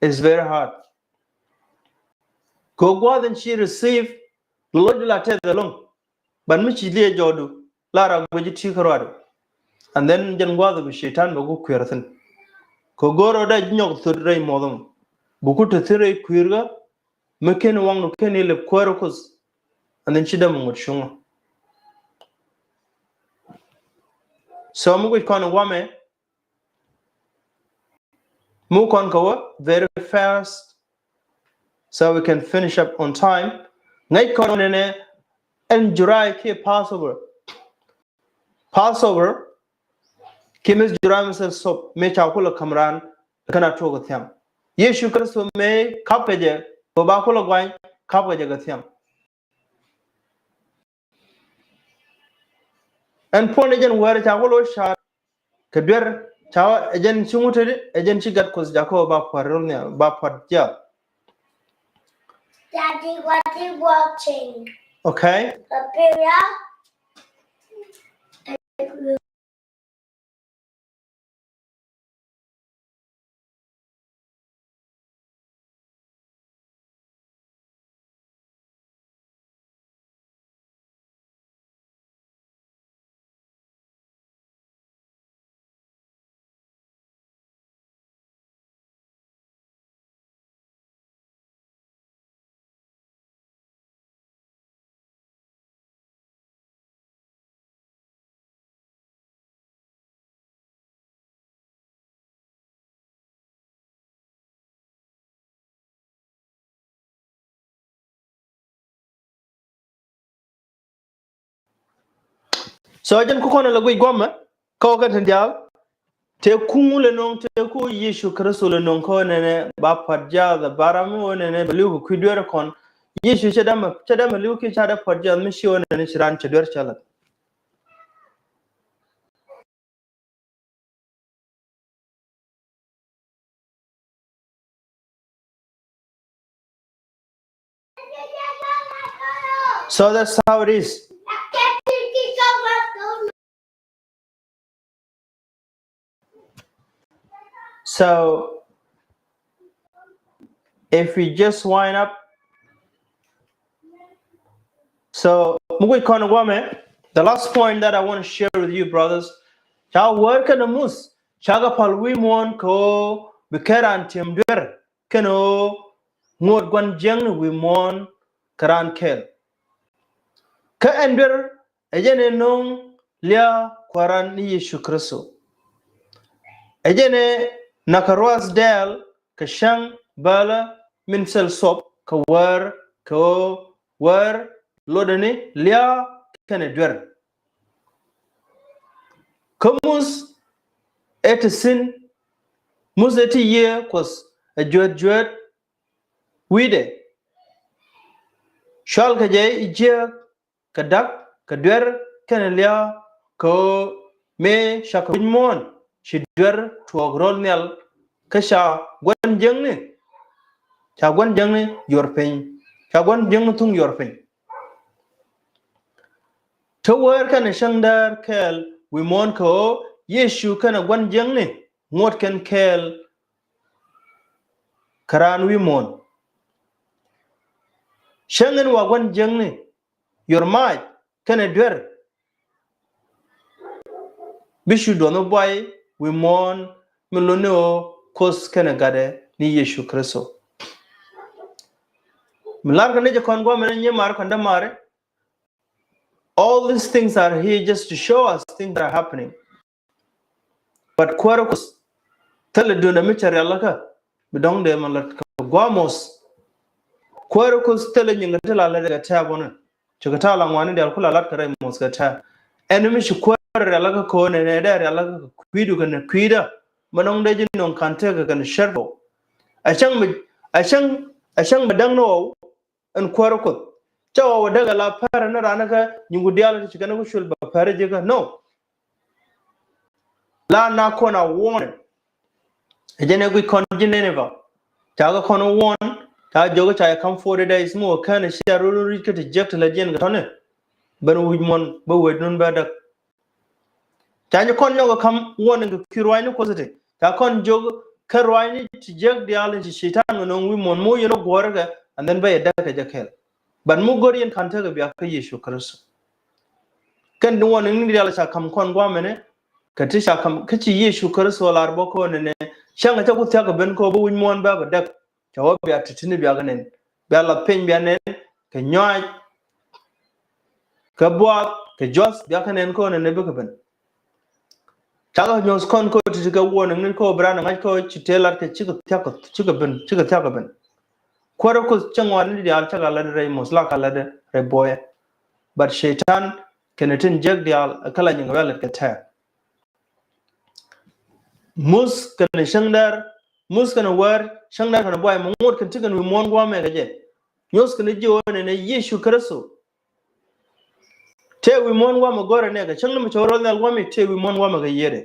is very hard. Kɛ gua̱a̱th in ci receive lɔcdu la tɛth ɛlɔ̱ŋ. But mi ci liɛ jɔɔdu la rak guic ji̱ ti kä ruaadu. And then jɛn gua̱a̱th bi cɛytan bɛ ku kuiɛr thi̱n. Kɛ go̱o̱r rɔ dee ji̱ nyɔk thot rɛy muɔth ɛmɔ bi ku te thi̱n rɛy kui̱r kä mi ken waŋdu ken ilip kuäär Kuoth. And then ci dee mi ŋut cuŋä. So mi guic kɔn guamɛ mi kɔn kɛ wä very fast so we can finish up on time. Ŋäc kɔn nɛnɛ ɛn juray kiɛ Passover. Passover kiɛ mi juray mi sɛ sop mi ca kulɛ ka̱m raan kɛn a tuɔk kɛ thiaŋ. Yecu Kritho mi kap kɛ jɛ kɛ ba kulɛ guany kap kɛ jɛ kɛ thiaŋ. Ɛn puɔ̱n ɛ jɛn wäär ca wä lo̱c ca̱a̱t kɛ duer ca wä ɛ jɛn ci ŋut teti ɛ jɛn ci gat Kuoth jakä ba pua̱t rol nhial ba pua̱t jiath. Daddy, what are you watching? Okay. A period. So jɛn ku kɔn ala guic guamɛ kɔ kɛn tin diaal. Tëë kuŋ lɛ nöŋ, tëë ku Yecu Kritho lɛ nöŋ kɔ nɛnɛ ba puɔt jiath, ba ram mi wä nɛnɛ bɛ li̱w kɛ kui̱ duer kɔn. Yecu cɛ dämɛ, cɛ dämɛ li̱w kiɛ ca dee puɔt jiath mi ci wä nɛnɛ ci raan cɛ duer cɛ lät. So that's how it is. So if we just wind up, so mi guic kɔn guamɛ, the last point that I want to share with you, brothers, ca wäär kɛnɛ muth, ca kɛ pal wi̱i̱ muɔ̱ɔ̱n kɛ ɣöö bi kɛ raan tiɛm duer kɛnɛ ɣöö ŋot gua̱n jiäkni wi̱i̱ muɔ̱ɔ̱n kɛ raan kɛl. Kä ɛn duer ɛ jɛn ɛ nöŋ lia̱a̱ Kua̱ran ni Yecu Kritho. Ɛ jɛn ɛ nakä ruath dɛɛl kɛ cäŋ bälä min thil thuɔp kɛ wäär kɛ ɣöö wäär lotdɛ ni lia̱a̱ kɛnɛ duer. Kä muth ɛ ti thi̱n, muth ɛ ti yiëë Kuɔth ɛ juet juet wi̱i̱dɛ. Cual kɛ jɛ i̱ jiääk kɛ da̱k kɛ duer kɛnɛ lia̱a̱ kɛ ɣöö mëë cakɛ wi̱c muɔ̱ɔ̱n ci duer tuɔɔk ro̱l nhial kä ca gua̱n jiäkni, ca gua̱n jiäkni yuɔr piny, ca gua̱n jiäkni thuŋ yuɔr piny. Te wäär kɛnɛ cäŋ däär kɛɛl wi̱i̱ muɔ̱ɔ̱n kɛ ɣöö Yecu kɛnɛ gua̱n jiäkni ŋot kɛn kɛɛl kɛ raan wi̱i̱ muɔ̱ɔ̱n. Cäŋ in wa gua̱n jiäkni yuɔr mac kɛnɛ duer bi cu duɔth mi buay wi̱i̱ muɔ̱ɔ̱n mi lotni ɣöö Kuoth kɛnɛ Gatdɛ ni Yecu Kritho. Mi la̱rkɛ ni jɛ kɔn guamɛ ni nyimaar kɔn dämaari. All these things are here just to show us things that are happening. But kuäärä Kuoth thilɛ duundɛ mi cɛ rialikä mi dɔ̱ŋ dee mi lät kɛ gua̱a̱ moth. Kuäärä Kuoth thilɛ nyiŋ kɛ ti la lät kɛ tɛ̈ɛ̈ bä ni. Ci kɛ ta̱a̱ la ŋuani diaal ku la lat kɛ rɛy moth kɛ tɛ̈ɛ̈. Ɛn mi ci kuäärä rialikä ko̱o̱nɛ nɛ dee rialikä kɛ kui̱du kɛnɛ kui̱dä. Mi dɔ̱ŋ dee ji̱ nöŋ ka̱n tekɛ kɛnɛ cär bä. A cäŋ mi, a cäŋ, a cäŋ mi däŋ ni ɣɔw. Ɛn kuäärä Kuoth. Cä ɣɔw a däk a la pɛr ni raan kä nyiŋku diaal ti ci kɛn ku cul bɛ pɛr ji̱ kä. No. La na kɔn a warning. Ɛ jɛn ɛ guic kɔn ji̱ Nineveh. Ca kɛ kɔn warn. Ca jiök ca yɛ kam forty days mi wä kɛn ɛ cia rol ri̱c kä ti jiäk ti la jiɛn kɛ tɔ̱ni. Ben wi̱c muɔ̱n bä wecdun bä däk. Ca nyi kɔn nyɔk ɛ kam warning kɛ kui̱ ruaacni Kuɔth ti. Ca kɔn jiök kä ruaacni ti jiäk diaal in ci Cɛytan kɛ nööŋ wi̱i̱ muɔ̱n mi wä yɛn wä guɔ̱ɔ̱rä kɛ, and then bä yɛ däk kɛ jɛ kɛɛl. But mi go̱r yɛn ka̱n tekɛ bia kä Yecu Kritho. Kɛn di warning ni diaal ca kam kɔn gua̱a̱mɛnɛ, kɛ ti ca kam kä ci Yecu Kritho lar bä kɔn nɛ, cäŋ cä ku thia̱k kɛ ben kɔ bä wi̱c muɔ̱ɔ̱n bä bä däk. Ca wä bia ti̱ti̱ni bia kɛ nɛn. Bia lath piny bia nɛn. Kɛ nyɔac. Kɛ buath. Kɛ juath bia kɛ nɛn kɔn nɛ bikɛ ben. Cakɛ nyuɔ̱th kɔn kɔ ti̱ti̱ kɛ warning ni kɔ bi raan ɛ ŋa̱c kɔ ci tëë lat kɛ cikɛ thia̱k kɛ, cikɛ ben, cikɛ thia̱k kɛ ben. Kuäärä Kuoth cä ŋuan ni diaal cakɛ lat rɛy moth la ka lat rɛy buɔyɛ. But Cɛytan kɛnɛ tin jiäk diaal ɛ kä la nyiŋ kɛ bia lat kɛ tɛ̈ɛ̈. Muth kɛnɛ cäŋ däär, muth kɛnɛ wäär, cäŋ däär kɛnɛ buay mɛ ŋot kɛn ti kɛn wi̱i̱ muɔ̱ɔ̱n gua̱a̱mɛ kɛ jɛ. Nyuɔ̱th kɛnɛ ji̱ ɣöö nɛnɛ Yecu Kritho. Tëë wi̱i̱ muɔ̱ɔ̱n gua̱a̱mɛ go̱rɛ nɛɛkɛ cäŋ ni mi cɛ wä rɔl nhial gua̱a̱mɛ tëë wi̱i̱ muɔ̱ɔ̱n gua̱a̱mɛ kɛ yiëëdɛ.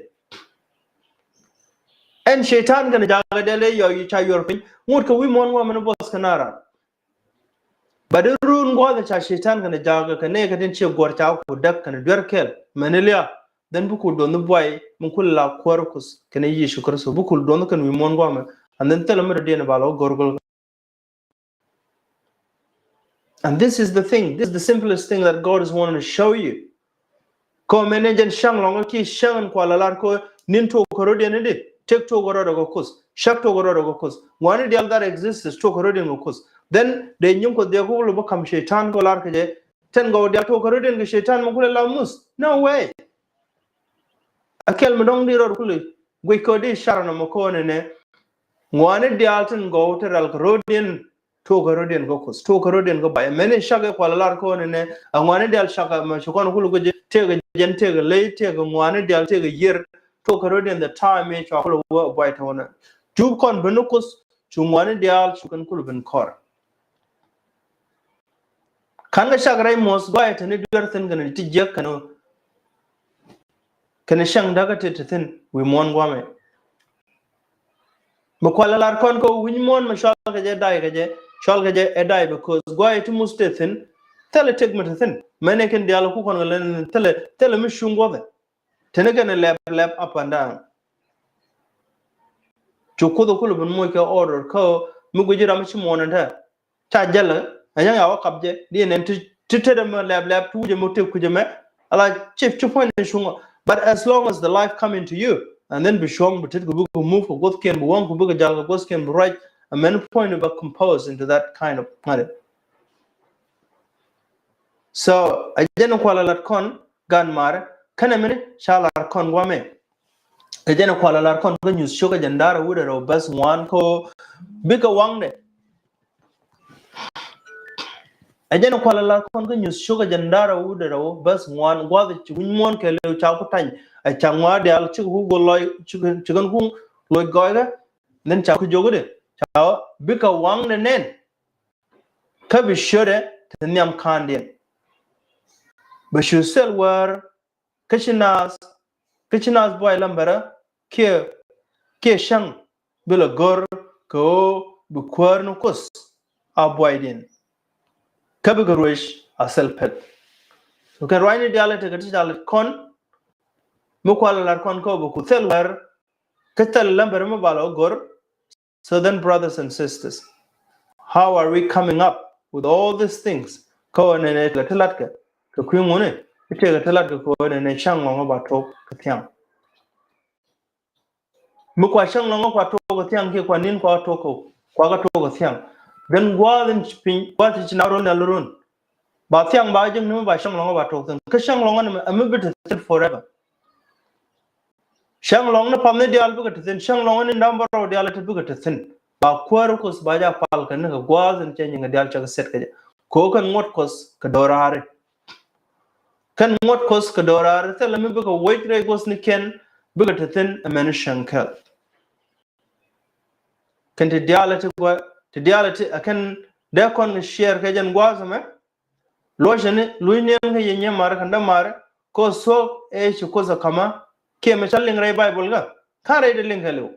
Ɛn Cɛytan kɛnɛ jakä dɛl ɛ yɔ ca yuɔr piny ŋot kɛ wi̱i̱ muɔ̱ɔ̱n gua̱a̱mɛ ni buɔth kɛ na ran. But in run gua̱a̱th ca Cɛytan kɛnɛ jakä kɛ nɛɛkɛ tin ciɛ guɔ̱r ca ku däk kɛnɛ duer kɛl mɛni lia̱a̱. Then bi ku duɔth ni buay mi ku la Kuäärä Kuoth kɛnɛ Yecu Kritho bi ku duɔth ni kɛn wi̱i̱ muɔ̱ɔ̱n gua̱a̱mɛ. And then thilɛ mi dɔ̱diɛn ba lɔ go̱r go̱l. And this is the thing. This is the simplest thing that God is wanting to show you. Kɔ mɛn ni jɛn cäŋ lɔŋä ki cäŋ in kual a lar kɔ nin tok kɛ rɔ̱diɛn ni di. Tëk tok kɛ rɔ̱dɛ kɛ Kuoth. Cäk tok kɛ rɔ̱dɛ kɛ Kuoth. Ŋuani diaal that exists tok kɛ rɔ̱diɛn kɛ Kuoth. Then dee nyiŋ kɔ dhiɛ kɔ wul bä kam Cɛytan kɔ lar kɛ jɛ. Tɛn gɔw diaal tok kɛ rɔ̱diɛn kɛ Cɛytan mɛ kulɛ la muth. No way. A kɛl mi dɔ̱ŋ di rɔɔd kuli guic kɔ di car nɔmɔ kɔ nɛnɛ. Ŋuani diaal tin gɔw ti ral kɛ rɔɔdiɛn Tuɔɔkä rɔ̱diɛn kä Kuoth, tuɔɔkä rɔ̱diɛn kä Baibol. Mɛni cak i̱ kualɛ lar kɔn inɛ, aŋuani diaal cak ɛmɛ ci kɔn kul kɛ jɛ, tëëkɛ jɛn, tëëkɛ ley, tëëkɛ ŋuani diaal, tëëkɛ yiër. Tuɔɔkä rɔ̱diɛn the time i̱ cua kul wä buay tɔnɛ. Cup kɔn ben ni Kuoth, cu ŋuani diaal cu kɛn kul ben kɔr. Ka̱n kɛ cak rɛy muɔ̱th guay tɛni duer thi̱n kɛnɛ ti jiäk kɛnɛ, kɛnɛ cäŋ da̱kä ti ti thi̱n wi̱i̱ muɔ̱ɔ̱n guamɛ. Mi kualɛ lar kɔn kɛ wi̱ny muɔ̱ɔ̱n mi cɔal kɛ jɛ day kɛ jɛ, cɔal kɛ jɛ ɛ day because guay ti muth te thi̱n. Thilɛ tëk mi te thi̱n. Mɛn ɛ kɛn diaal ku kɔn kɛ lɛn thilɛ, thilɛ mi cuŋ guɔthɛ. Teni kɛn lɛp lɛp up and down. Cu Kuoth kulɛ ben moc kɛ order kä mi guici ram mi ci muɔ̱ɔ̱n ɛn tɛ. Ca jälä, ɛ nyäŋ ya wä kap jɛ, di nɛn ti, ti tetdä mɛ lɛp lɛp, ti wi̱cɛ mɛ tëk kui̱cɛ mɛ, ala cip ci puɔ̱ny ni cuŋä. But as long as the life coming to you, and then bi cuɔ̱ŋ, bi tet ku bikɛ move kɛ guɔthkiɛn, bi wäŋ ku bikɛ jal kɛ guɔthkiɛn, bi ruac, and many point bɛ compose into that kind of ŋa̱t. So, a jɛn kualɛ lat kɔn, gan marɛ, kɛnɛ mini, ca lar kɔn guamɛ. Ɛ jɛn kualɛ lar kɔn kä Nyuth cio̱kä jɛn da̱rä wi̱cdɛ rɛw bäth ŋuan kä bikɛ waŋdɛ. Ɛ jɛn kualɛ lar kɔn kä Nyuth cio̱kä jɛn da̱rä wi̱cdɛ rɛw bäth ŋuan, gua̱th ci wi̱ny muɔ̱ɔ̱n kɛɛliw ca ku tany. Ɛ ca ŋua̱a̱ diaal cikɛ ku go̱ lɔc, cikɛ, cikɛn ku loc gɔɔykɛ. Then ca ku jiök i̱di, ca bikɛ waŋdɛ nɛn. Kä bi ciötdɛ te nhiam ka̱a̱ndiɛn. Bɛ cu thil wäär kä ci naath, kä ci naath buay lämbärä kiɛ, kiɛ cäŋ bi lɛ gör kɛ ɣöö bi kuäär ni Kuoth a buaydiɛn. Kä bikɛ ruec a thil pek. Kɛ ruacni diaal tekɛ ti ca lät kɔn mi kualɛ lat kɔn kä ɣöö bi ku thil wäär kä thil lämbärä mi ba lɛ gör. So then, brothers and sisters, how are we coming up with all these things? Kä ɣöö nɛnɛ tekɛ ti latkɛ kɛ kui̱ ŋuni, i̱ tekɛ ti latkɛ kɛ ɣöö nɛnɛ cäŋ lɔ̱ŋä ba tok kɛ thiaŋ. Mi kua cäŋ lɔ̱ŋä kua tok kɛ thiaŋ kiɛ kua ni̱n kua tok kɛ, kua kɛ tok kɛ thiaŋ. Then gua̱a̱th in ci piny, gua̱a̱th in ci na run ni a lurun. Ba thiaŋ ba ji̱ ni mi ba cäŋ lɔ̱ŋä ba tok thi̱n. Kä cäŋ lɔ̱ŋä ni mi, a mi bi te thi̱n forever. Cäŋ lɔ̱ŋ ni path ni diaal bikɛ te thi̱n, cäŋ lɔ̱ŋ ni da̱ŋ bärɔw diaal te bikɛ te thi̱n. Ba kuäär Kuoth ba ja pal kɛ ni kɛ gua̱a̱th in cɛ nyiŋ diaal cɛ kɛ set kɛ jɛ. Kɛ ɣöö kɛn ŋuɔ̱t Kuoth kɛ do̱raari. Kɛn ŋuɔ̱t Kuoth kɛ do̱raari, thilɛ mi bikɛ wec rɛy gua̱thnikiɛn bikɛ te thi̱n ɛmɛn cäŋ kɛl. Kɛn ti diaal ti gua̱, ti diaal ti, ɛ kɛn dee kɔn kɛ share kɛ jɛn gua̱a̱th ɛmɛ. Luɔcɛ ni, luc niɛn kä yɛ nyimaar kɛn dämaar, kɛ ɣöö thuɔ̱k ëë ci Kuoth ɛ ka̱mä, kiɛ mi cä liŋ rɛy Baibol kä, ka̱n rɛy dee liŋ kɛɛliw.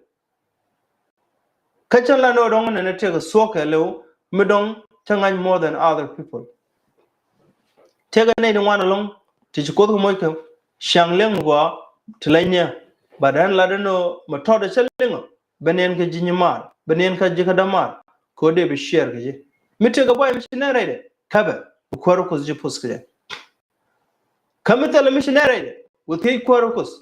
Kä cä la ni ɣöö dɔ̱ŋ nɛnɛ tëëkɛ thuɔ̱k kɛɛliw, mi dɔ̱ŋ cä ŋa̱c more than other people. Tëëkɛ nɛy ti ŋuan ɛlɔ̱ŋ, ti ci Kuoth kɛ moc kɛ, ciaŋ liɛŋ mi gɔaa, ti leny niɛ, but ɛn lat ɛn ɣöö mi tɔ̱tdɛ cä liŋ ɔ, bɛ nɛn kä ji̱ nyimaar, bɛ nɛn kä ji̱ kä dämaar, kɛ ɣöö dee bi share kɛ ji̱. Mi tëëkɛ buay mi ci nɛn rɛydɛ, käpɛ, bi kuäär Kuoth ji̱ puth kɛ jɛ. Kä mi thilɛ mi ci nɛn rɛydɛ, wä thiec kuäär Kuoth.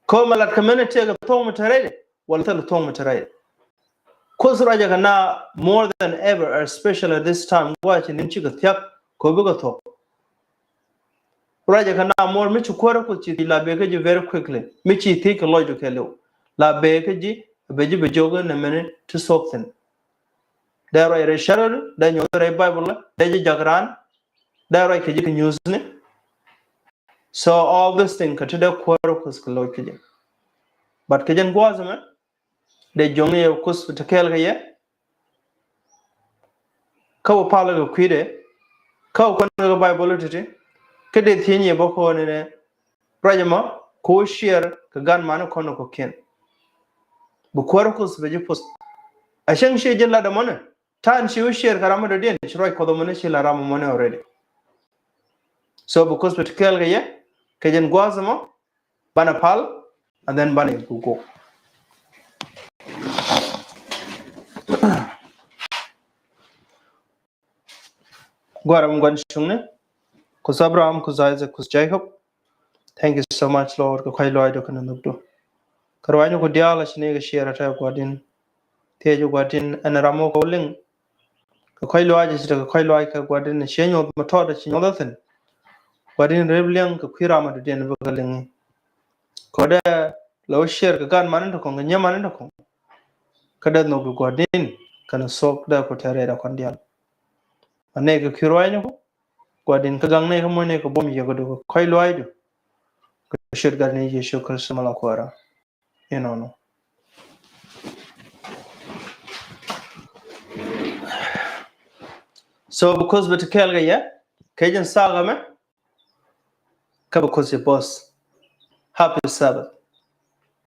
Kɛ ɣöö mɛ lat kɛ mɛn ɛ tëëkɛ thuɔ̱k mi te rɛydɛ, wala thilɛ thuɔ̱k mi te rɛydɛ. Kuoth ruacɛ kɛ na more than ever, especially this time, gua̱a̱th ci ni̱n cikɛ thia̱k, kɛ ɣöö bikɛ thuɔ̱k. Ruacɛ kɛ na more mi ci kuäär Kuoth ci thiec la bëë kä ji̱ very quickly. Mi ci thiec kɛ lɔcdu kɛɛliw. La bëë kä ji̱, bɛ ji̱ bɛ jiök i̱ nɛmɛni ti thuɔ̱k thi̱n. Dee ruac rɛy cärɔdu, dee nyuɔth rɛy Baibol, dee ji̱ jak raan, dee ruac kɛ ji̱ kɛ nyuuthni. So all this thing kɛ ti dee kuäär Kuoth kɛ loc kɛ jɛ. But kɛ jɛn gua̱a̱th ɛmɛ, dee jiök ni yɛ Kuoth te kɛɛl kɛ yɛ. Kä wä palä kɛ kui̱dɛ, kä wä kɔn kɛ Baibol ti̱ti̱, kä dee thiec ni yɛ bä kɔn ni nɛ. Ruac ɛmɔ, kɛ wä share kɛ gan mani kɔn kɔ̱kiɛn. Bi kuäär Kuoth bɛ ji̱ puth. A cäŋ ci ji̱n lat ɛmɔni, ta̱a̱n ci wä share kɛ ram mi dɔ̱diɛn, ci ruac Kuɔth ɛmɔni ci la ram ɛmɔni already. So bi Kuoth bɛ te kɛɛl kɛ yɛ, kɛ jɛn gua̱a̱th ɛmɔ, banɛ pal, and then banɛ guguk. Gua̱a̱r ɛmɔ gua̱n cuŋni, Kuoth Abraham, Kuoth Isaac, Kuoth Jacob. Thank you so much, Lord, kɛ kɔ̱a̱c lɔaacdu kɛnɛ nhökdu. Kɛ ruaacni ku diaal a ci ni kɛ share a tɛk Gua̱di̱n. Thiecä Gua̱di̱n ɛn ram wä kɛ wä liŋ. Kɛ kɔ̱a̱c lɔaac a ci tekɛ kɔ̱a̱c lɔaac kɛ Gua̱di̱n, ciɛ nyuɔth mi tɔɔt a ci nyuɔth a thi̱n. Gua̱di̱n rep liɛŋ kɛ kui̱ ram a dɔ̱diɛn bikɛ liŋ i̱. Kɛ wä dee la wä share kɛ gan mani ti kɔ̱ŋ, kɛ nyiee mani ti kɔ̱ŋ. Kä dee nhök kɛ Gua̱di̱n, kɛnɛ thuɔ̱k dee ku te rɛy rɛ kɔn diaal. A nɛy kɛ kui̱ ruaacniku, gua̱di̱n kä gaŋ nɛy kä muɔ̱c nɛy kɛ buɔ̱m yio̱k kɛ duk kɔc luaacdu. Kɛ ciöt Gat ni Yecu Kritho mi la Kuäärä. Inɔnɔ. So because bɛ ti kɛɛl kɛ yɛ kɛ jɛn thaak ɛmɛ, kä because yɛ both. Happy Sabbath.